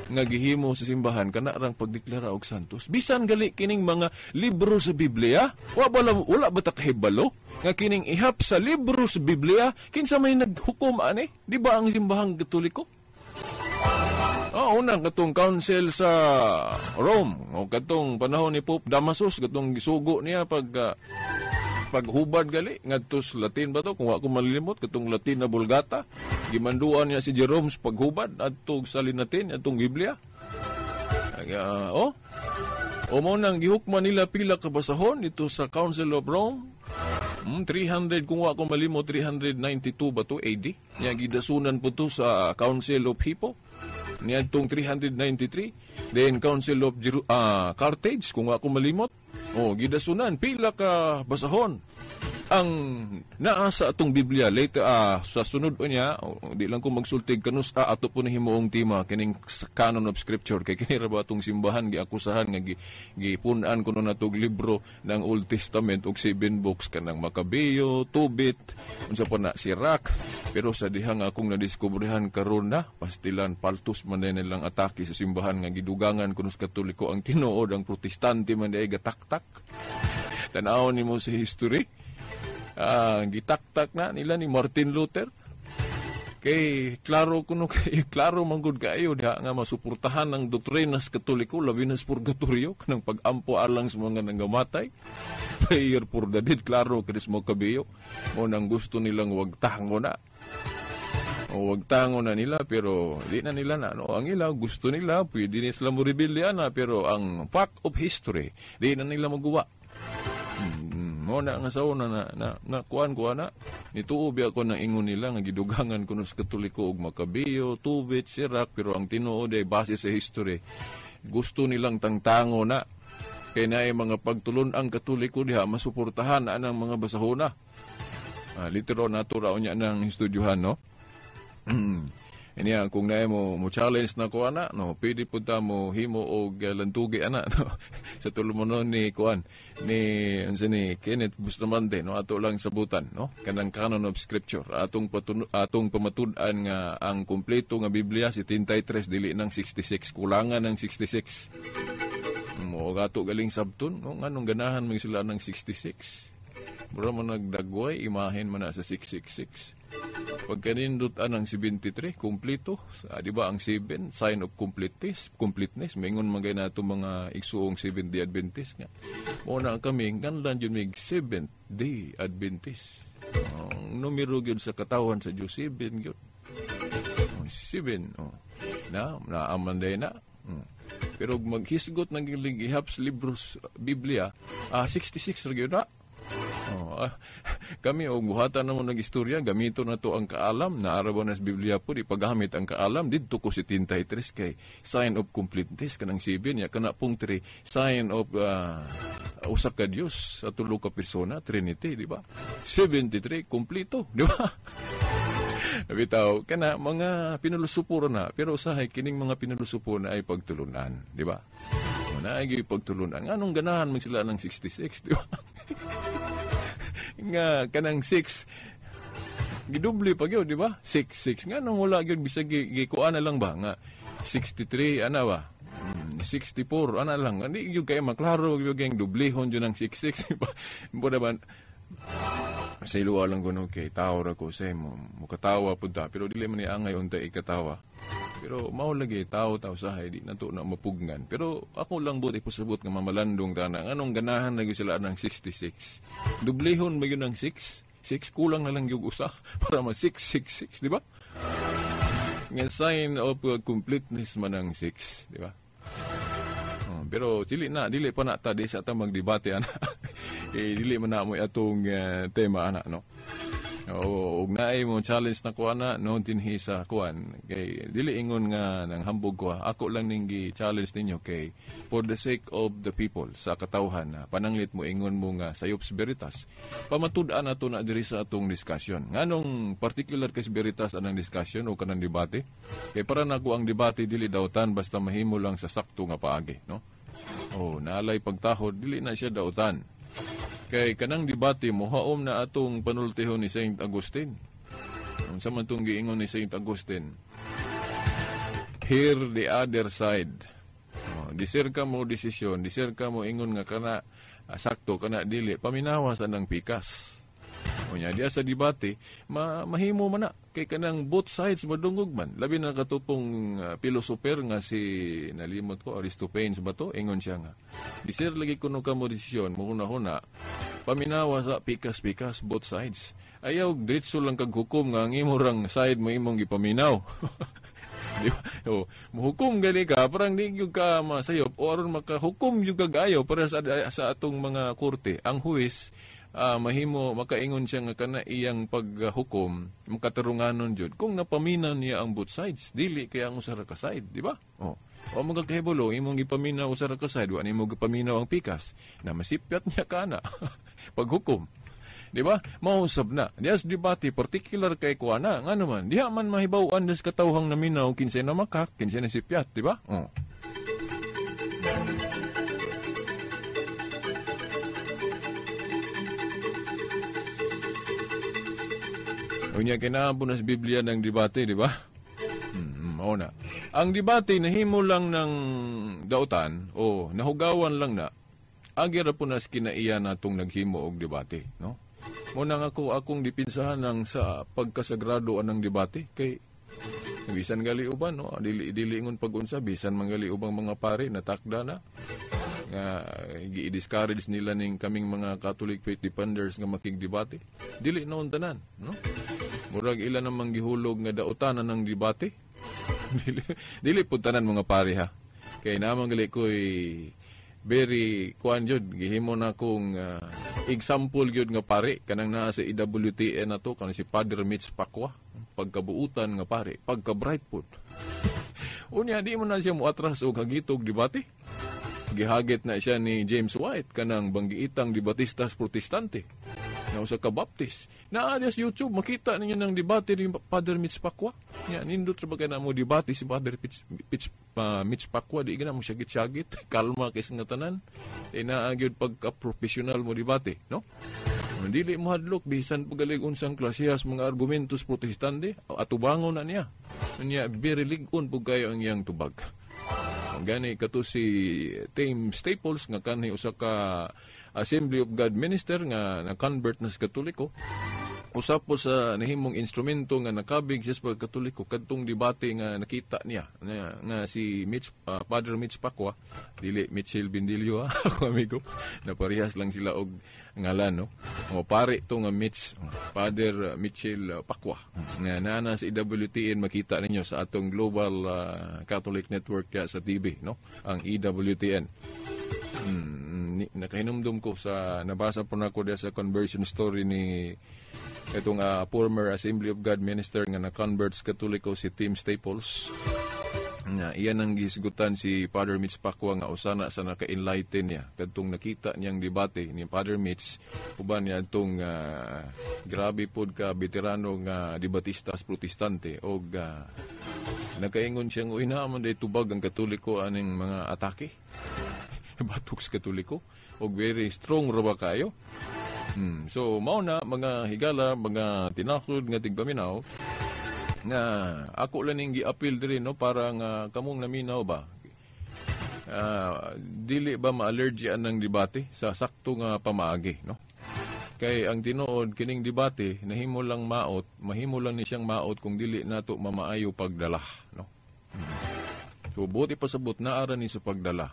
Speaker 1: nga gihimo sa simbahan kana rang pagdeklara og santos. Bisan gali kining mga libro sa Biblia, wala ba ta kahibalo nga kining ihap sa libro sa Biblia, kinsa may naghukom ani? Di ba ang simbahang Katoliko? Oh, una katong council sa Rome o katong panahon ni Pope Damasus, katong gisugo niya pag paghubad gali ngadto sa Latin ba to, kung ako malilimot, katong Latin na Vulgata, gimanduan niya si Jerome sa paghubad adto sa Latin atong Biblia. Ay, oh, o mo nang gihukman nila pila ka basahon dito sa Council of Rome. 300, kung wa ko malimot, 392 ba to AD? Nya gidasunan po to sa Council of Hippo niadtong 393, then Council of Carthage, kung wa ko malimot. Oh, gidasunan pila ka basahon ang naa sa atong Biblia later, sa sunod niya. Oh, di lang ko magsultig kanus ato po ni himuong tema kining canon of scripture, kay kini ra ba atong simbahan giakusahan nga gipun-an kuno natog libro ng Old Testament og seven books, kanang Makabeo, Tobit, unsa pa na, Sirach. Pero sa diha nga akong nadiskubrehan karon na pastilan paltos man din nilang atake sa simbahan nga gidugangan kuno sa Katoliko. Ang tinuod, ang Protestante man diay gataktak. Tan-awon nimo sa history, gitaktak na nila ni Martin Luther, kay klaro kuno, kay klaro man gud kaayo diha nga masuportahan ang doktrina sa Katoliko, labi na sa purgatorio, kanang pag-ampo alang sa mga nangamatay, prayer for the dead. Klaro kay mo kabiyo mo nang gusto nilang wagtango na o wagtango na nila, pero di na nila na, no? Ang ila gusto nila, pwede ni sila mo rebelde na, pero ang fact of history, di na nila magawa. Mo na nga sa una na kuan ko ana, nituo biya ko ng ingon nila nga gidugangan kuno sa Katoliko og Makabeo, Tobit, Sirach, pero ang tinuod ay base sa history, gusto nilang tangtango na kay naay mga pagtulon ang Katoliko diha masuportahan na ang mga basahona. Litero nato ra unya ng estudyohan, no? Iniya kung naay mo challenge na ko ana, no, pwede pud ta mo himo og lantugi ana, no, sa tulumanon ni kuan ni unsa ni Kenneth Bustamante, no, ato lang sabutan, no, kanang canon of scripture, atong pamatud-an nga ang kompleto nga Biblia 73, dili nang 66, kulangan ng 66 mo ato galing sabton, no, nganong ganahan man sila ng 66? Mura man nagdagway imahen man na sa 666. Pagkanindot ang 73, kompleto. Di ba ang 7, sign of completeness, completeness. Maingon man gay nato mga igsuong Seventh Day Adventist nga. Mo na kami, ganlan yun mig Seventh Day Adventist. Ang numero gyud sa katawan sa Diyos, 7 gyud. Oh, 7. Oh. Na, naaman day na. Pero maghisgot ng gihap sa libros Biblia, 66 ra gyud na. Oh, kami og buhatan namo nag istorya, gamito na to ang kaalam, naara ba na sa Biblia po ipagamit ang kaalam didto ko 73 kay sign of completeness kanang 7 ya kana pong 3, sign of usa ka Dios sa tulo ka persona, Trinity, di ba? 73, kompleto, di ba? Bitaw kana mga pinulosopo na, pero usahay kining mga pinulosopo na ay pagtulunan, di ba? Na ay pagtulunan. Nganong ganahan man sila ng 66, di ba? Nga kanang 6 gidoble pa gyud, di ba? 6 6. Nganong wala gyud bisag gikuan na lang ba nga 63 ana ba? 64 ana lang. Hindi gyud kay maklaro gyud kay dublehon gyud ang 66, di ba? Ba sa iluwa lang kuno kay tao ra ko sa mo mukatawa pud ta, pero dili man ni angay unta ikatawa, pero mao lagi tao tao sahay, di na to na mapugnan. Pero ako lang but ipasabot nga mamalandong tana nganong ganahan lagi sila ng 66? Dublehon ba yun ang 6 6? Kulang na lang yung usa para ma 666, di ba? Nga sign of completeness man ang 6, di ba? Oh, Pero dili na, dili pa na ta di sa ta magdebate ana. Eh, dili man na mo atong tema ana, no. Oo, ug naay mo challenge na ko ana no dinhi sa kuan kay dili ingon nga nang hambog ko, ha. Ako lang ning gi-challenge ninyo kay for the sake of the people sa katawhan na pananglit mo ingon mo nga sayop sa Veritas. Pamatud-an nato na diri sa atong discussion. Nganong particular kay Veritas anang discussion o kanang debate? Kay para nako ang debate dili dautan basta mahimo lang sa sakto nga paagi, no? Oh, naalay pagtahod dili na siya dautan. Kay kanang debate mohaom na atong panultihon ni Saint Augustine. Unsa man tong giingon ni Saint Augustine? Hear the other side. Oh, disir ka mo desisyon, disir ka mo ingon nga kana sakto kana dili, paminawa sa nang pikas. Unya diya sa debate, mahimo man na kay kanang both sides madungog man. Labi na katupong philosopher nga si nalimot ko Aristophanes ba to, ingon siya nga disir lagi kuno ka mo desisyon, mohuna-huna paminawa sa pikas-pikas both sides. Ayaw diretso lang kag hukom nga ang imo rang side mo imong gipaminaw. Di ba? O, muhukom gani ka parang di gyud ka masayop o aron makahukom gyud ka gayo para sa atong mga korte. Ang huwes mahimo makaingon siya nga kana iyang paghukom makatarunganon jud kung napaminaw niya ang both sides, dili kay ang usa ra ka side, di ba? Oh. O mga kahibalo imong gipaminaw usa ra ka side, wa nimo gipaminaw ang pikas na masipyat niya kana paghukom, di ba? Mausab na. Dias debate particular kay kuana ngano man diha man mahibaw-an des katawhang naminaw kinsay na makak, kinsay na sipyat, di ba? Oh. Unya kinaabon na sa Biblia ng debate, di ba? Mao na. Ang debate nahimo lang ng dautan o nahugawan lang na agi ra po nas kinaiya natong naghimo og debate, no? Mo na nga ako akong dipinsahan ng sa pagkasagrado anang debate kay bisan gali uban, no? Dili dili ingon pag-unsa bisan mangali ubang mga pare natakda na nga gi-discourage nila ning kaming mga Catholic faith defenders nga makigdebate. Dili noon tanan, no? Murag ila namang gihulog nga daotanan ng debate. Dili, dili pud tanan mga pare ha. Kay namang gali ko'y very kuan jud gihimo na kong example gyud nga pare kanang naa sa EWTN na to kanang si Father Mitch Pacwa, pagkabuutan nga pare, pagka-bright pud. Unya di mo na siya moatras og hagitog debate. Gihagit na siya ni James White kanang banggiitang debatistas protestante nga usa ka Baptist. Naa diya sa YouTube makita ninyo ng debate ni Father Mitch Pacwa. Nya nindot ra ba kay na mo debate si Father Mitch Pacwa, di gina mo syagit-syagit, kalma kay nga tanan. E naa gyud pagka-professional mo debate, no? Dili mo hadlok bisan pagalig unsang klasehas mga argumentos protestante, atubangon na niya. Nya very lig-on pud kayo ang iyang tubag. Gani kato si Tim Staples nga kanhi usa ka Assembly of God minister nga na-convert na sa Katoliko. Usa po sa nahimong instrumento nga nakabig siya sa pagkatoliko kadtong debate nga nakita niya nga si Mitch, Father Mitch Pacwa, dili Mitchell Bindilio ha, ako amigo, naparehas lang sila og ngalan, no. O pare to nga Mitch, Father Mitchell Pacwa nga naa sa EWTN, makita ninyo sa atong Global Catholic Network ya sa TV, no, ang EWTN. Nakahinumdum ko sa nabasa po nako diya sa conversion story ni itong former Assembly of God minister nga na-convert sa Katoliko si Tim Staples. Nga iyan ang gisgutan si Father Mitch Pacwa nga usana sa naka-enlighten niya kadtong nakita niyang debate ni Father Mitch uban niya atong grabe pod ka veterano nga debatistas protestante og nakaingon siya nga uy naa man day tubag ang Katoliko aning mga atake. Batok sa Katoliko og very strong ra ba kayo. So mao na mga higala, mga tinakod nga tigpaminaw nga ako lang ning gi-appeal diri, no, para nga kamong naminaw ba, dili ba ma-allergy anang debate sa sakto nga pamaagi, no? Kay ang tinuod kining debate nahimo lang maot, mahimo lang ni siyang maot kung dili nato mamaayo pagdala, no? So buti pasabot naa ra ni sa pagdala.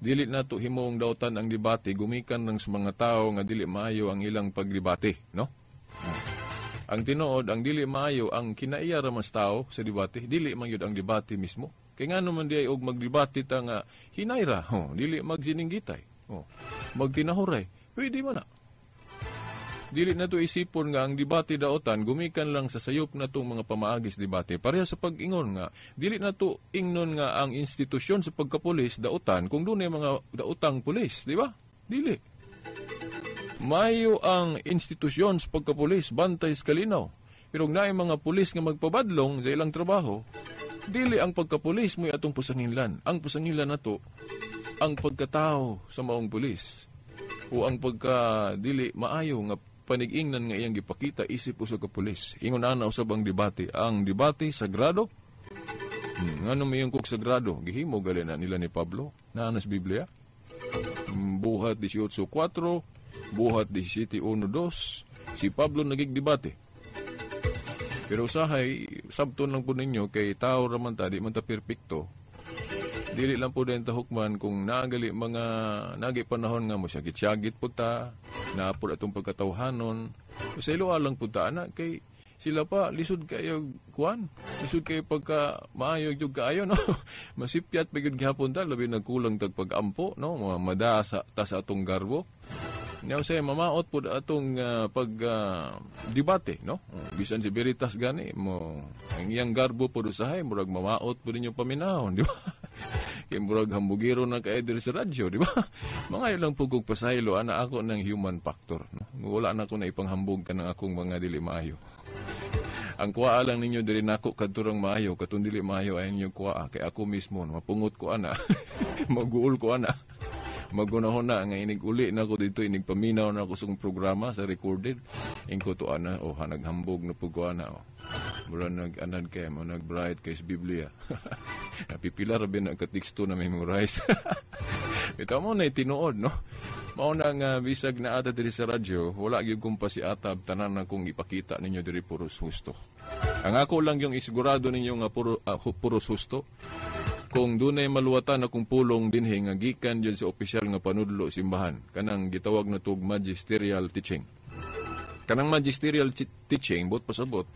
Speaker 1: Dili nato himong dautan ang debate gumikan ng sa mga tawo nga dili maayo ang ilang pagdebate, no? Ang tinuod ang dili maayo ang kinaiya ra mas tawo sa debate, dili man gyud ang debate mismo. Kay ngano man di ay og magdebate ta nga hinayra, oh, dili magsininggitay, oh, magtinahuray, pwede man na. Dili na to isipon nga ang debate daotan gumikan lang sa sayop na tong mga pamaagis debate. Pareha sa pag-ingon nga dili na to ingnon nga ang institusyon sa pagkapulis daotan kung dunay mga daotang pulis, di ba? Dili. Mayo ang institusyon sa pagkapulis bantay sa kalinaw. Pero kung naay mga pulis nga magpabadlong sa ilang trabaho, dili ang pagkapulis mo'y atong pusanginlan. Ang pusanginlan nato ang pagkatao sa maong pulis o ang pagka dili maayo nga panigingnan nga iyang gipakita isip usa ka pulis. Ingon ana usab ang debate. Ang debate sagrado. Ngano may kog sagrado? Gihimo gali na nila ni Pablo naa sa Biblia. Buhat 18:4, buhat 17:1-2, si Pablo nagigdebate. Pero usahay sabton lang po ninyo kay tao ra man ta, di man ta perpekto. Dili lang po din tahukman kung nagali mga nagi panahon nga mo syagit-syagit po ta, naapod atong pagkatawhanon. Sa ilo lang po ta ana kay sila pa lisod kayo kuan, lisod kayo pagka maayo gyud kaayo, no. Masipyat pa gyud gihapon ta, labi nagkulang tag pag-ampo, no, mga madasa ta sa atong garbo. Nya usay mamaot pud atong pag debate, no. Bisan si Veritas gani mo ang iyang garbo pud usahay murag mamaot pud ninyo paminahon, di ba? Kay murag hambugero na kay diri sa radyo, di ba? Mga ilang pud kog pasaylo ana ako ng human factor, no? Wala na ko na ipanghambog kanang akong mga dili maayo. Ang kuha lang ninyo diri nako kadturang maayo, katong dili maayo ay ninyo kuha kay ako mismo mapungot ko ana. Maguol ko ana. Magunahon na nga inig uli na ako dito, inig paminaw na ako sa programa sa recorded. Ingko to ana, oh, naghambog na pug ko ana, oh. Mura nag-anad kay mo, nag-bright kay sa Biblia. Napipila ra bin ang kateksto na memorize. Ito mo na tinuod, no? Mao na nga bisag na ata diri sa radyo, wala gyud kong pasiatab tanan na kong ipakita ninyo diri puros husto. Ang ako lang yung isigurado ninyo nga puros husto. Kung dunay maluwatan akong pulong dinhi nga gikan jud sa opisyal nga panudlo simbahan, kanang gitawag na tug magisterial teaching. Kanang magisterial teaching bot pasabot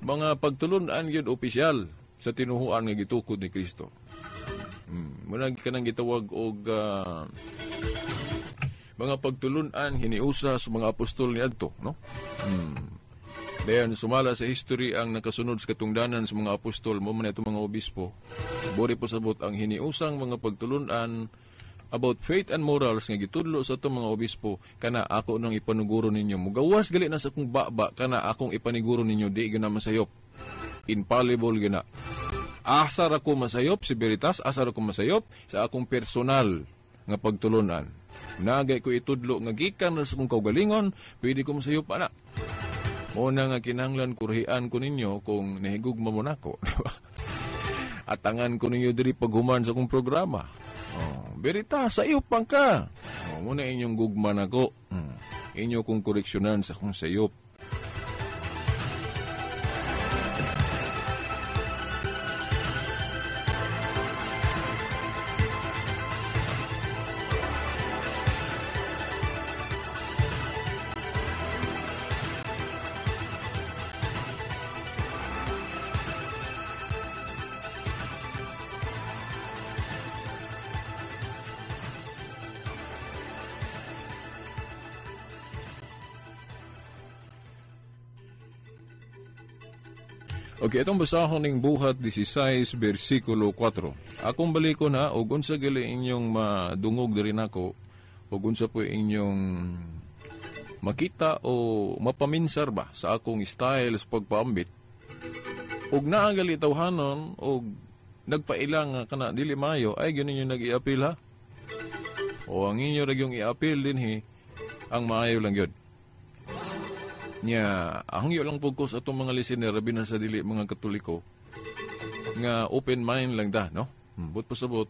Speaker 1: mga pagtulun-an gyud opisyal sa tinuhuan nga gitukod ni Kristo. Muna kanang gitawag og mga pagtulun-an hiniusa sa mga apostol niadto, no? Dayon sumala sa history ang nakasunod sa katungdanan sa mga apostol mo man itong mga obispo. Bori pasabot ang hiniusang mga pagtulun-an about faith and morals nga gitudlo sa atong mga obispo kana ako nang ipanuguro ninyo. Mugawas gali na sa akong baba kana akong ipaniguro ninyo, di gina masayop. Infallible gina. Asar ako masayop si Veritas, asar ako masayop sa akong personal nga pagtulunan. Nagay ko itudlo nga gikan sa akong kaugalingon, pwede ko masayop ana. Muna nga kinahanglan kurhian ko ninyo kung nahigugma mo nako, di ba? Atangan ko ninyo diri paghuman sa akong programa. Oh, Veritas, sayop pang ka. Oh, muna inyong gugma nako. Inyo kong koreksyonan sa akong sayop. Okay, itong basahon ning Buhat 16, versikulo 4. Akong balikon ha, og unsa gali inyong madungog diri nako, og unsa po inyong makita o mapaminsar ba sa akong style sa pagpaambit. Og naa gali tawhanon og nagpaila nga kana dili maayo, ay ganin yung nag-i-appeal ha. O ang inyo ra yung i-appeal dinhi, ang maayo lang yun. Nya, hangyo lang po ko sa atong mga listener, rabi na sa dili mga Katoliko, nga open mind lang da, no? But pasabot,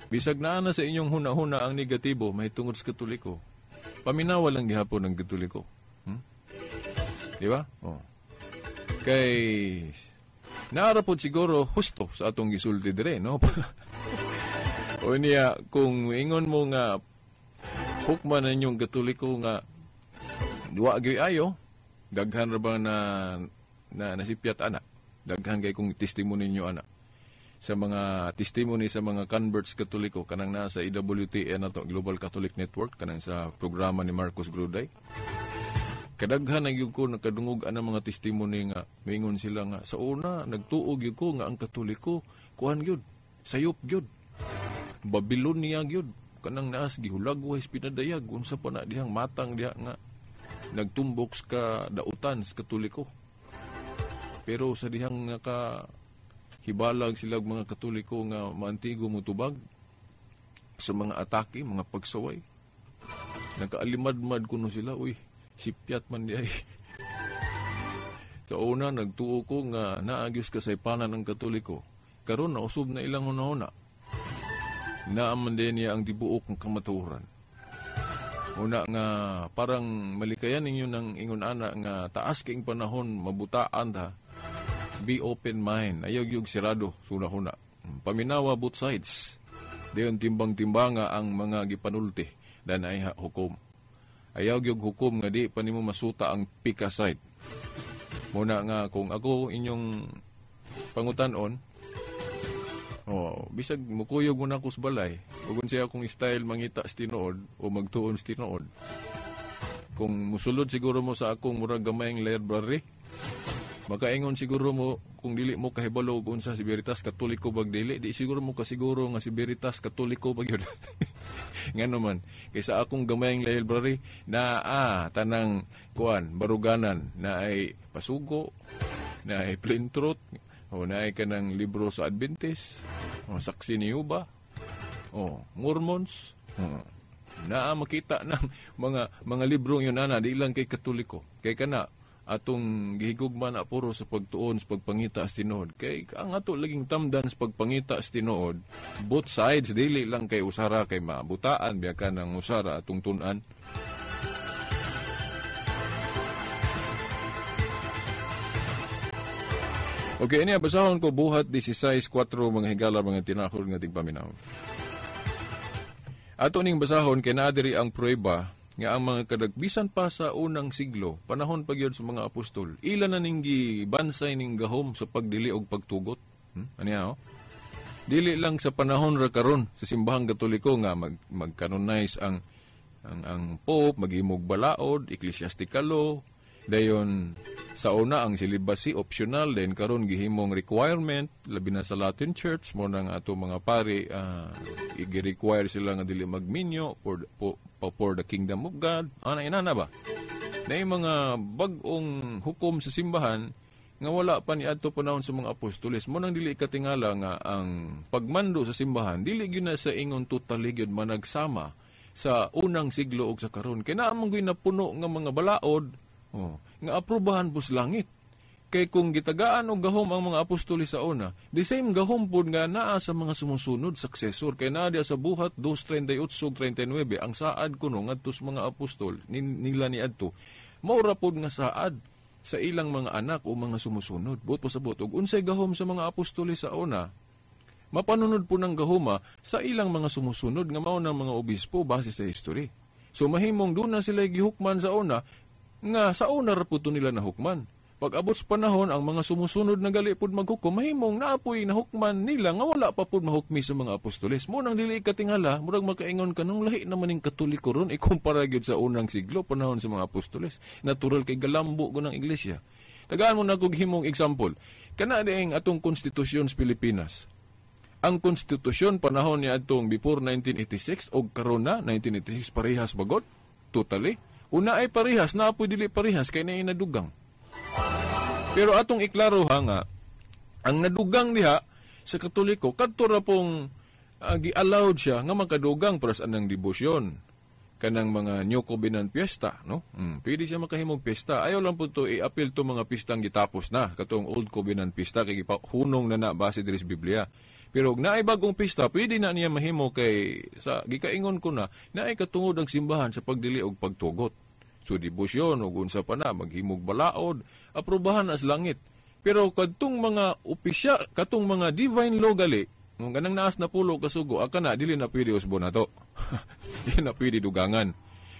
Speaker 1: bisag naa na sa inyong huna-huna ang negatibo mahitungod sa Katoliko, paminawa lang gihapon ang Katoliko. Di ba? Oh. Kay naara po siguro husto sa atong gisulti dire, no? O niya, kung ingon mo nga hukman na inyong Katoliko nga duwa gyud ayo, daghan ra ba na nasipyat ana, daghan kay kung testimony ninyo ana. Sa mga testimony sa mga converts Katoliko kanang nasa EWTN nato, Global Catholic Network, kanang sa programa ni Marcos Gruday. Kadaghan na gyud ko nakadungog ana mga testimony nga mingon sila nga sa una nagtuo gyud ko nga ang Katoliko kuan gyud, sayop gyud, Babylonia gyud, kanang naas gihulagway pinadayag, unsa pa na dihang matang diha nga nagtumbok sa dautan sa Katoliko. Pero sa dihang naka hibalag sila og mga Katoliko nga maantigo motubag sa mga atake, mga pagsaway, nakaalimadmad kuno sila, uy, sipyat man di ay. Sa una, nagtuo ko nga naagyos kasaypanan ang Katoliko. Karon nausob na ilang hunahuna. Naaman din niya ang tibuok ng kamatuoran. Una nga parang malikayan ninyo ng ingon ana nga taas kaing panahon mabutaan ta. Be open mind. Ayaw yung sirado, suna-huna. Paminawa both sides. Dayon timbang-timbanga ang mga gipanulti dan ay hukom. Ayaw gyud hukom nga di pa nimo masuta ang pika side. Muna nga kung ako inyong pangutan-on, oh, bisag mukuyog mo na ako sa balay, ug unsa akong style mangita sa tinuod o magtuon sa tinuod. Kung musulod siguro mo sa akong murag gamayng library, makaingon siguro mo kung dili mo kahibalo og unsa si Veritas Katoliko bag dili, di siguro mo kasiguro nga si Veritas Katoliko bag yun. Ngano man, kaysa akong gamayng library naa tanang kuan baruganan, na ay pasugo, na ay plain truth, o na ay kanang libro sa Adventist, o saksi ni Yuba, o Mormons, o, naa makita ng mga libro yun ana di lang kay Katoliko. Kay kana atong gihigugma na puro sa pagtuon sa pagpangita sa tinuod. Kay ang ato laging tamdan sa pagpangita sa tinuod, both sides, dili lang kay usara kay mabutaan biya ka ng usara atong tun-an. Okay, ini basahon ko buhat 16:4 mga higala mga tinahol nga tigpaminaw. Ato ning basahon kay naa diri ang prueba nga ang mga kadagbisan pa sa unang siglo, panahon pa gyud sa mga apostol, ila na ning gibansay ning gahom sa pagdili og pagtugot. Aniya, oh? Dili lang sa panahon ra karon sa simbahang Katoliko nga mag-canonize ang Pope, maghimog balaod, ecclesiastical law, dayon sa una ang celibacy optional, then karon gihimong requirement labi na sa Latin Church mo nang ato mga pari i-require sila nga dili magminyo for the kingdom of God. Ana inana ba? Nay mga bag-ong hukom sa simbahan nga wala pa ni adto panahon sa mga apostoles. Mo nang dili katingala nga ang pagmando sa simbahan dili gyud na sa ingon totally gyud managsama sa unang siglo og sa karon. Kay naa man gyud napuno nga mga balaod, oh, nga aprobahan pus langit. Kay kung gitagaan og gahom ang mga apostoles sa una, the same gahom pud nga naa sa mga sumusunod successor. Kay naa diya sa buhat 2:38-39 ang saad kuno ngadto sa mga apostol nila niadto, maura pud nga saad sa ilang mga anak o mga sumusunod. Buot po sa buot og unsay gahom sa mga apostoles sa una, mapanunod po ng gahoma sa ilang mga sumusunod nga mao ng mga obispo base sa history. So mahimong doon na sila gihukman sa una, nga sa una ra pud to nila nahukman. Pag abot sa panahon, ang mga sumusunod na gali pud maghukom, mahimong naapoy nahukman nila nga wala pa pud mahukmi sa mga apostoles. Mo nang dili katingala, murag makaingon ka nung lahi naman ning Katoliko ron ikumpara gyud sa unang siglo panahon sa mga apostoles. Natural kay galambo ko ng iglesia. Tagaan mo na kog himong example. Kana dieng atong konstitusyon sa Pilipinas. Ang konstitusyon panahon ni atong before 1986 og karon na 1986 parehas bagod totally. Una ay parehas, naapoy dili parehas kay naay nadugang. Pero atong iklaro ha nga ang nadugang diha sa Katoliko kadto ra pong gi-allowed siya nga makadugang para sa anang debosyon kanang mga New Covenant piyesta, no? Pwede siya makahimog piyesta. Ayaw lang po to i-appeal to mga pistang gitapos na katong Old Covenant pista kay gipahunong na na base diri sa Biblia. Pero og naay bagong pista, pwede na niya mahimo kay sa gikaingon ko na naay katungod ang simbahan sa pagdili og pagtugot. So debosyon og unsa pa na maghimog balaod, aprobahan as langit. Pero kadtong mga opisya, katong mga divine law gali, kung ganang naas na pulo kasugo, aka na dili na pwede usbo na to. Dili na pwede dugangan.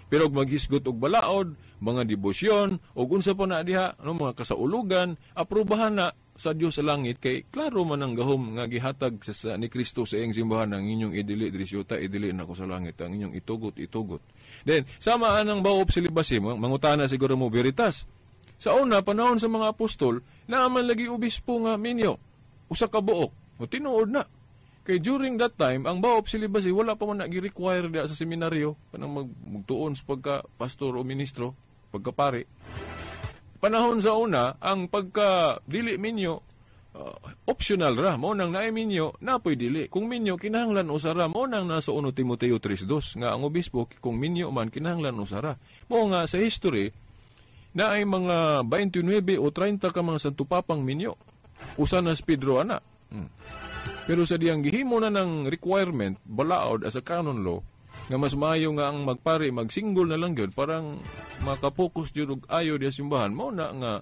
Speaker 1: Pero og maghisgot og balaod, mga debosyon, og unsa pa na diha, ano, mga kasaulugan, aprobahan na sa Dios sa langit kay klaro man ang gahom nga gihatag sa ni Kristo sa iyang simbahan: ang inyong idili diri sa yuta, idili nako sa langit, ang inyong itugot, itugot. Then sama anang vow of celibacy, mangutana siguro mo, Veritas. Sa una, panahon sa mga apostol, naaman lagi obispo nga minyo, usa ka buok. O tinuod na. Kay during that time, ang vow of celibacy, wala pa man nag-require diya sa seminaryo, kanang magtuon sa pagka pastor o ministro, pagkapari. Panahon sa una, ang pagka dili minyo, optional ra. Mao nang naay minyo, napoy dili. Kung minyo, kinahanglan usa ra. Mao nang nasa 1 Timoteo 3:2 nga ang obispo, kung minyo man, kinahanglan usa ra. Mao nga sa history, na ay mga 29 o 30 ka mga Santo Papang minyo. Usa na si Pedro ana. Pero sa diyang gihimo na ng requirement, balaod as a canon law, nga mas maayo nga ang magpari, magsingle na lang gyud, parang makapokus gyud og ayo diya simbahan, mao na nga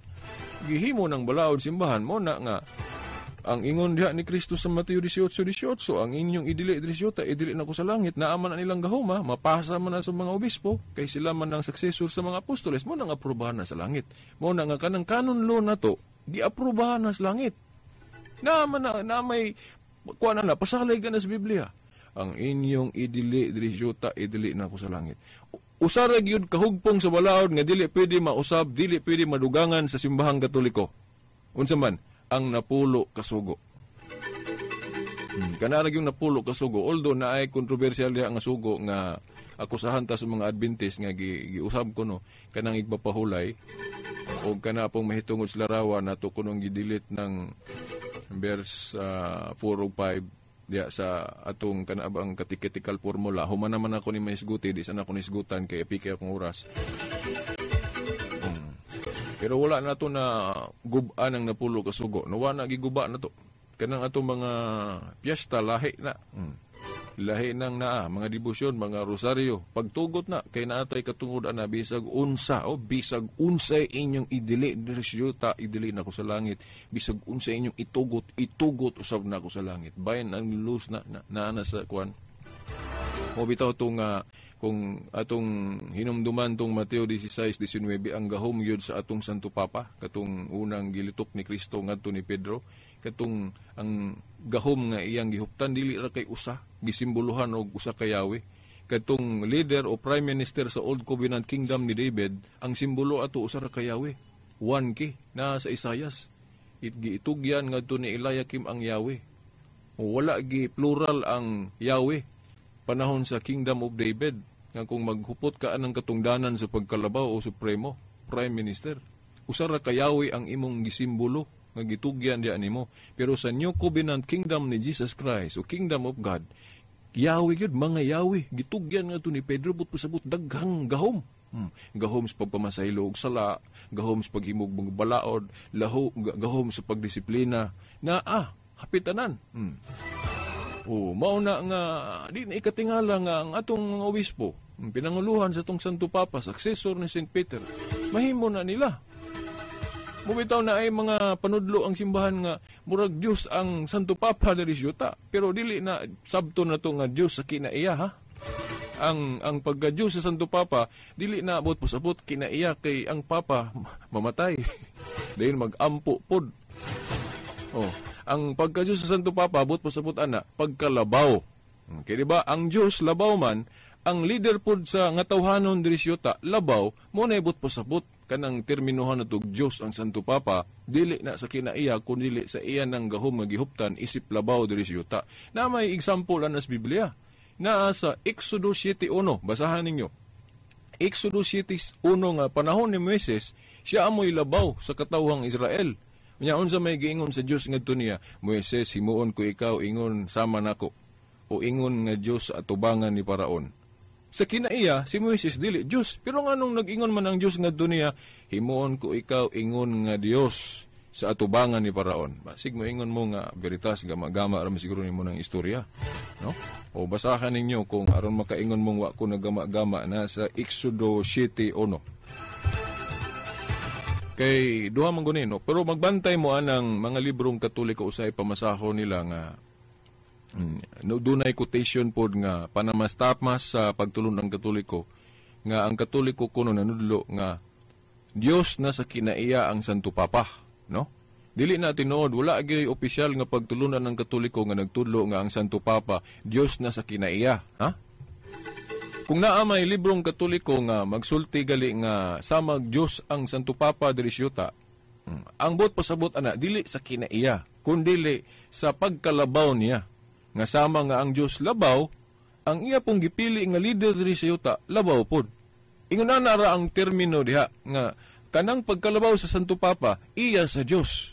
Speaker 1: gihimo ng balaod simbahan, mao na nga ang ingon diha ni Kristo sa Mateo 18:18, ang inyong idili diri sa yuta, idili nako sa langit, naa man na nilang gahoma, mapasa man na sa mga obispo, kay sila man ang successor sa mga apostoles, mao nang aprobahan na sa langit. Mao na nga kanang canon law na to, giaprobahan na sa langit. Na man na, na may kuha na na, pasalay ka na sa Biblia. Ang inyong idili diri sa yuta, idili nako sa langit. Usa ra gyud kahugpong sa balaod nga dili pwede mausab, dili pwede madugangan sa simbahang Katoliko. Unsa man ang 10 kasugo. Kana ra gyud 10 kasugo, although naay kontrobersyal diha nga sugo nga akusahan ta sa mga Adventist nga giusab ko no kanang igpapahulay o kana pong mahitungod sa larawan nato kunong gidelete ng verse 4 o 5 diya sa atong kanabang catechetical formula. Human naman ako ni mahisguti, di sana ako nisgutan kay epike akong oras. Pero wala na to na gub-an ang 10 kasugo. No, wala na giguba na to. Kanang atong mga piyesta lahi na. Lahi nang naa, mga debosyon, mga rosaryo. Pagtugot na kay naatay katungod ana bisag unsa o bisag unsay inyong idili diri sa yuta, idili nako sa langit. Bisag unsa inyong itugot, itugot usab nako sa langit. Bayan ang luz na na, naa na sa kuan. O bitaw tong kung atong hinumduman tong Mateo 16:19, ang gahom yun sa atong Santo Papa, katong unang gilitok ni Kristo ngadto ni Pedro, katong ang gahom nga iyang gihuptan dili ra kay usa, gisimboluhan og usa ka Yahweh. Katong leader o prime minister sa Old Covenant Kingdom ni David, ang simbolo ato usa ra ka Yahweh. One key na sa Isayas. It giitugyan ngadto ni Eliakim ang Yahweh. O wala gi plural ang Yahweh panahon sa Kingdom of David nga kung maghupot ka anang katungdanan sa pagkalabaw o supremo prime minister, usa ra ka Yahweh ang imong gisimbolo nga gitugyan diya nimo. Pero sa New Covenant Kingdom ni Jesus Christ o Kingdom of God, Yahweh gyud, mga Yahweh gitugyan nga ni Pedro, but pasabot daghang gahom. Gahom sa pagpamasaylo og sala, gahom sa paghimog mga balaod, laho, gahom sa pagdisiplina na hapitanan. O, mao na nga di na ikatingala nga ang atong mga obispo, ang pinanguluhan sa atong Santo Papa, successor ni Saint Peter, mahimo na nila. Mubitaw na ay mga panudlo ang simbahan nga murag Dios ang Santo Papa diri sa yuta, pero dili na sabto na to nga Dios sa kinaiya ha. Ang pagka-Dios sa Santo Papa dili na abot pasabot kinaiya kay ang Papa mamatay. Dahil mag-ampo pod. Oh, ang pagka-Diyos sa Santo Papa abot pasabot ana pagkalabaw. Kay di ba ang Diyos labaw man, ang leader pod sa nga tawhanon diri sa yuta labaw, mo na ibot pasabot kanang terminohan na tog Diyos ang Santo Papa, dili na sa kinaiya kun dili sa iya nang gahom nga gihuptan isip labaw diri sa yuta. Na may example ana sa Biblia. Naa sa Exodus 7:1, basahan ninyo. Exodus 7:1 nga panahon ni Moises, siya amoy labaw sa katawhang Israel. Unya unsa may giingon sa Dios ngadto niya, Moises, himuon ko ikaw ingon sama nako o ingon nga Dios sa atubangan ni Paraon. Sa kinaiya si Moises dili Dios, pero nganong nag-ingon man ang Dios ngadto niya, himuon ko ikaw ingon nga Dios sa atubangan ni Paraon. Basig moingon mo nga Veritas, gama-gama ra man siguro nimo ng istorya, no? O basahan ninyo kung aron makaingon mong wa ko nagama-gama na sa Exodo 7:1. Kay duha man guni, no? Pero magbantay mo anang mga librong Katoliko usay pamasaho nila nga no, dunay quotation pod nga panamastamas sa pagtulon ng Katoliko nga ang Katoliko kuno nanudlo nga Dios na sa kinaiya ang Santo Papa, no? Dili na tinuod, wala gyud opisyal nga pagtulunan ng Katoliko nga nagtudlo nga ang Santo Papa Dios na sa kinaiya, ha? Kung naa may librong Katoliko nga magsulti gali nga samag Dios ang Santo Papa diri siyuta, ang buot pasabot ana dili sa kinaiya, kundili sa pagkalabaw niya. Nga sama nga ang Dios labaw, ang iya pong gipili nga leader diri sa yuta labaw pod. Ingon ana ra ang termino diha nga kanang pagkalabaw sa Santo Papa iya sa Dios.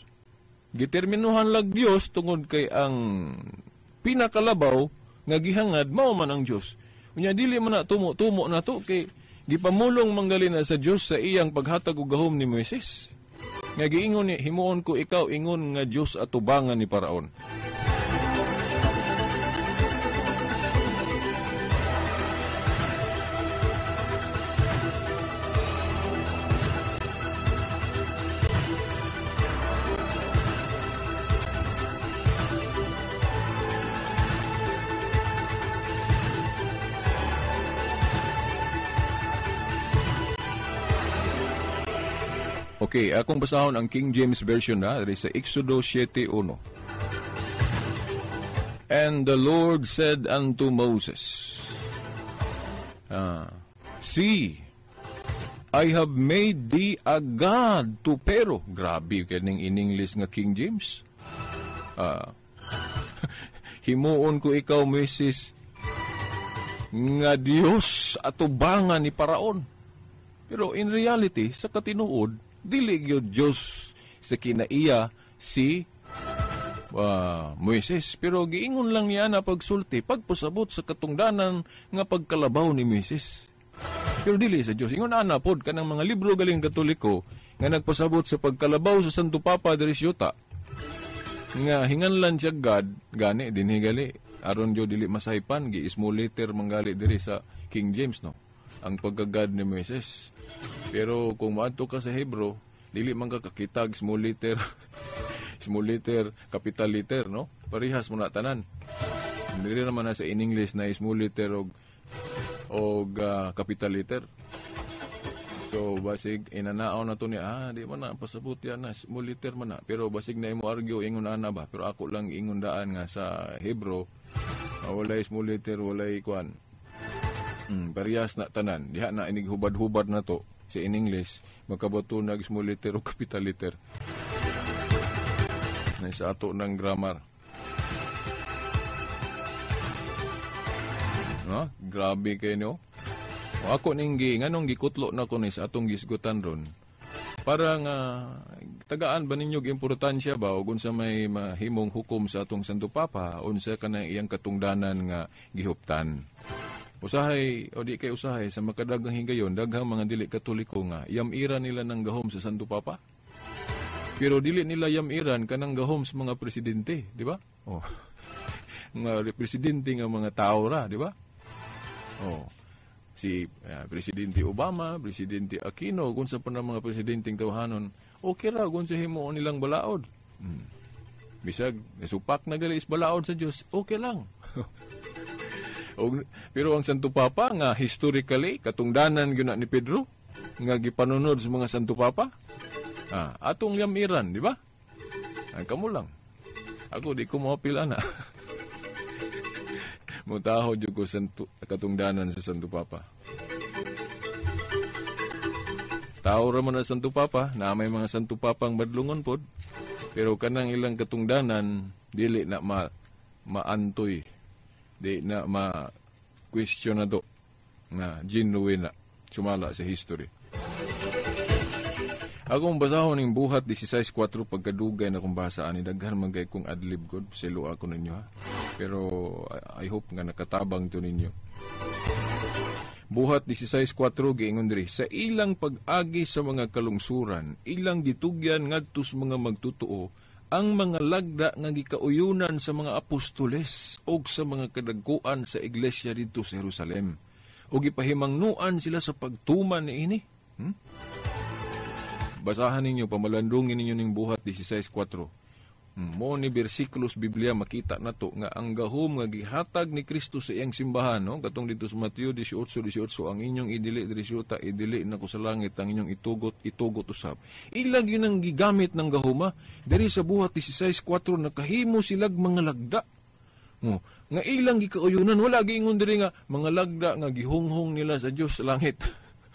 Speaker 1: Giterminuhan lag Dios tungod kay ang pinakalabaw nga gihangad mao man ang Dios. Unya dili man na tumo-tumo na to kay gipamulong manggali na sa Dios sa iyang paghatag og gahom ni Moises. Nga giingon ni, himuon ko ikaw ingon nga Dios atubangan ni Paraon. Okay, akong basahon ang King James Version na diri sa Exodo 7:1. And the Lord said unto Moses, see, I have made thee a god to Pharaoh. Grabe kaning in English nga King James. Himuon ko ikaw, Moises, nga Dios atubangan ni Paraon. Pero in reality, sa katinuod, dili gyud Dios sa kinaiya si Moises. Pero giingon lang niya na pagsulti, pagpasabot sa katungdanan nga pagkalabaw ni Moises. Pero dili sa Dios. Ingon ana pod kanang mga libro galing Katoliko nga nagpasabot sa pagkalabaw sa Santo Papa diri siyuta, nga hinganlan siya God, gani dinhi gali aron jud dili masaypan, gi small letter manggali diri sa King James, no, ang pagka-God ni Moises. Pero kung maadto ka sa Hebro, dili man ka kakitag small letter, small letter, capital letter, no? Parehas mo na tanan. Dili naman na sa in English na small letter og capital letter. So basig inanaw na to niya, di man na pasabot yan na small letter man na. Pero basig na imo argue ingon ana ba, pero ako lang ingon daan nga sa Hebro, walay small letter, walay kuan. Parehas na tanan. Diha na inighubad-hubad na to sa in English, makabato nag small letter o capital letter. Na sa ato ng grammar. No? Grabe kayo, no? O ako ning nganong gikutlo na ko ni sa atong gisgutan ron. Para nga tagaan ba ninyo importansya ba og unsa may mahimong hukom sa atong Santo Papa, unsa kanang iyang katungdanan nga gihuptan. Usahay o di kay usahay sa makadaghang higayon, daghang mga dili Katoliko nga yam-ira nila ng gahom sa Santo Papa. Pero dili nila yam-iran kanang gahom sa mga presidente, di ba? Oh. Mga presidente nga mga tao ra, di ba? Oh. Si Presidente Obama, Presidente Aquino, kung sa pa na mga presidenteng tawhanon, okay ra kung sa himuon nilang balaod. Bisag supak na gali is balaod sa Dios, okay lang. Pero ang Santo Papa nga historically katungdanan gyud na ni Pedro nga gipanunod sa mga Santo Papa, atong yamiran, di ba? Ang kamo lang. Ako di ko moapil ana. Mutaho jud ko santo, katungdanan sa Santo Papa. Tao ra man ang Santo Papa, na may mga Santo Papang badlungon pod, pero kanang ilang katungdanan dili na maantoy. Di na ma-question na to na genuine na sumala sa history. Akong basahon ning Buhat 16:4 pagkadugay na kong basa ani daghan man kay kong adlib god selo ako ninyo, ha. Pero I hope nga nakatabang to ninyo. Buhat 16:4 giingon diri, sa ilang pag-agi sa mga kalungsuran, ilang gitugyan ngadto sa mga magtutuo ang mga lagda nga gikauyunan sa mga apostoles og sa mga kadagkuan sa iglesia didto sa Jerusalem. O gipahimangnuan sila sa pagtuman niini. Basahan ninyo, pamalandungin ninyo ning Buhat 16:4. Mo ni bersikulos Biblia makita nato nga ang gahom nga gihatag ni Kristo sa iyang simbahan, no? Katong dito sa Mateo 18:18, ang inyong idili diri sa yuta, idili nako sa langit, ang inyong itugot, itugot usab. Ila gyud ang gigamit ng gahoma. Diri sa Buhat 16:4 nakahimo silag mga lagda. Oh, nga ilang gikauyunan, wala giingon diri nga mga lagda nga gihunghong nila sa Dios sa langit.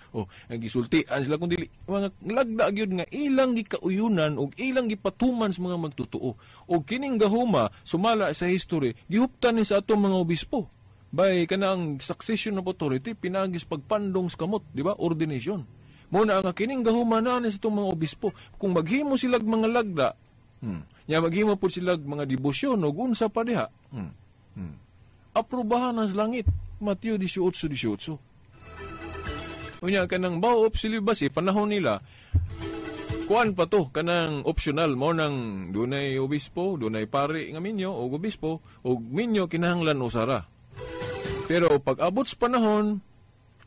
Speaker 1: Oh, nga gisultian sila kun dili mga lagda gyud nga ilang gikauyunan og ilang gipatuman sa mga magtotoo. Og kining gahuma sumala sa history gihuptan ni sa atong mga obispo. By kanang succession of authority pinagis pagpandong sa kamot, di ba? Ordination. Mo na ang kining gahuma na ni sa atong mga obispo. Kung maghimo silag mga lagda, nya maghimo pud silag mga debosyon og unsa pa diha. Aprobahan ang langit. Mateo 18:18. Unya kanang vow of celibacy panahon nila kuan pa to kanang optional mo nang dunay obispo, dunay pari nga minyo og obispo og minyo kinahanglan usara. Pero pag abot sa panahon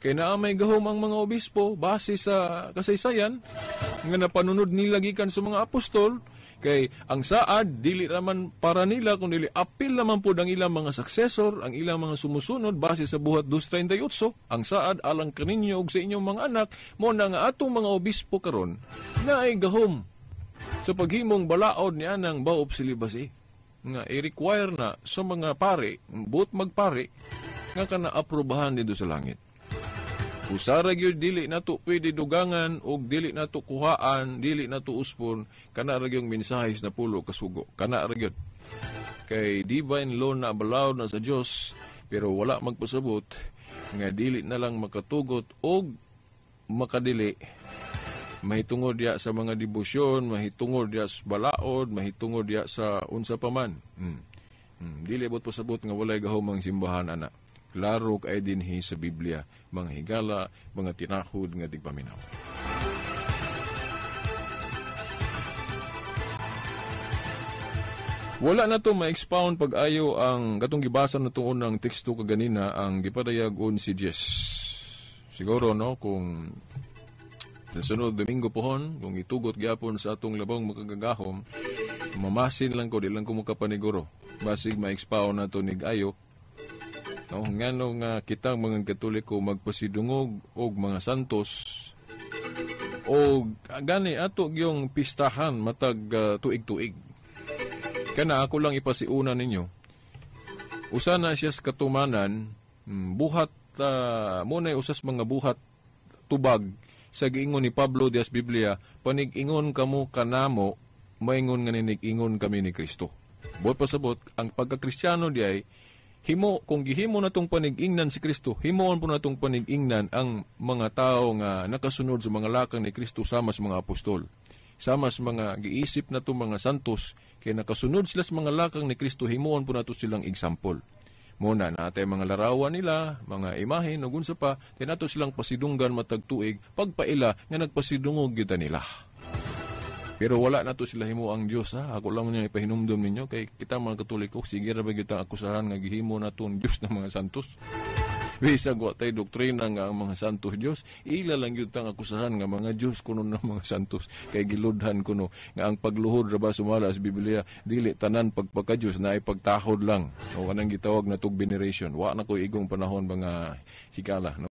Speaker 1: kay naa may gahom ang mga obispo base sa kasaysayan nga napanunod nila gikan sa mga apostol, kay ang saad dili raman para nila kun dili apil naman pud ang ilang mga successor, ang ilang mga sumusunod base sa Buhat 2:38. Ang saad alang kaninyo ug sa inyong mga anak, mo na nga atong mga obispo karon naay gahom sa paghimong balaod ni anang vow of celibacy nga i-require na sa mga pare, buot magpare nga kana aprobahan dito sa langit. Usara gyud dili nato pwede dugangan og dili nato kuhaan, dili nato uspon, kana ra gyud mensahe na pulo kasugo. Kana ra gyud. Kay divine law na balaod na sa Dios, pero wala magpasabot nga dili na lang makatugot og makadili. Mahitungod diya sa mga debosyon, mahitungod diya sa balaod, mahitungod diya sa unsa pa man. Dili bot pasabot nga walay gahom ang simbahan ana. Klaro kay dinhi sa Biblia, mga higala, mga tinahod nga tigpaminaw. Wala na to ma-expound pag-ayo ang katong gibasa na itong unang teksto kaganina, ang gipadayag 11:10. Siguro, no, kung sa sunod Domingo pohon, kung itugot gyapon sa atong labong makagagahom, mamasin lang ko, di lang ko makapaniguro. Basig ma-expound na to nig-ayo. No, ngano nga kitang mga Katoliko magpasidungog og mga santos og gani ato gyung pistahan matag tuig-tuig. Kana ako lang ipasiuna ninyo. Usa na siya sa katumanan, buhat munay usas mga buhat tubag sa giingon ni Pablo dias Biblia, panig-ingon kamo kanamo, maingon nga ninig-ingon kami ni Kristo. Buot pasabot ang pagkakristyano diay himo, kung gihimo na tong panig-ingnan si Kristo, himuon po na tong panig-ingnan ang mga tao nga nakasunod sa mga lakang ni Kristo sama sa mga apostol. Sama sa mga giisip na tong mga santos, kaya nakasunod sila sa mga lakang ni Kristo, himuon po na to silang example. Muna, natay mga larawan nila, mga imahe, ug unsa pa, tinato silang pasidunggan matag tuig, pagpaila nga nagpasidungog gyud nila. Pero wala na to sila himo ang Dios, ha. Ako lang niya ipahinumdom ninyo kay kita mga Katoliko sige ra ba gyud ang akusahan nga gihimo naton Dios ng mga santos. Bisag wa tay doktrina nga ang mga santos Dios, ila lang gyud tang akusahan nga mga Dios kuno ng mga santos kay giludhan kuno nga ang pagluhod ra ba sumala sa Biblia dili tanan pagpaka-Dios na ay pagtahod lang o kanang gitawag na tug veneration. Wa na ko igong panahon mga higala, no?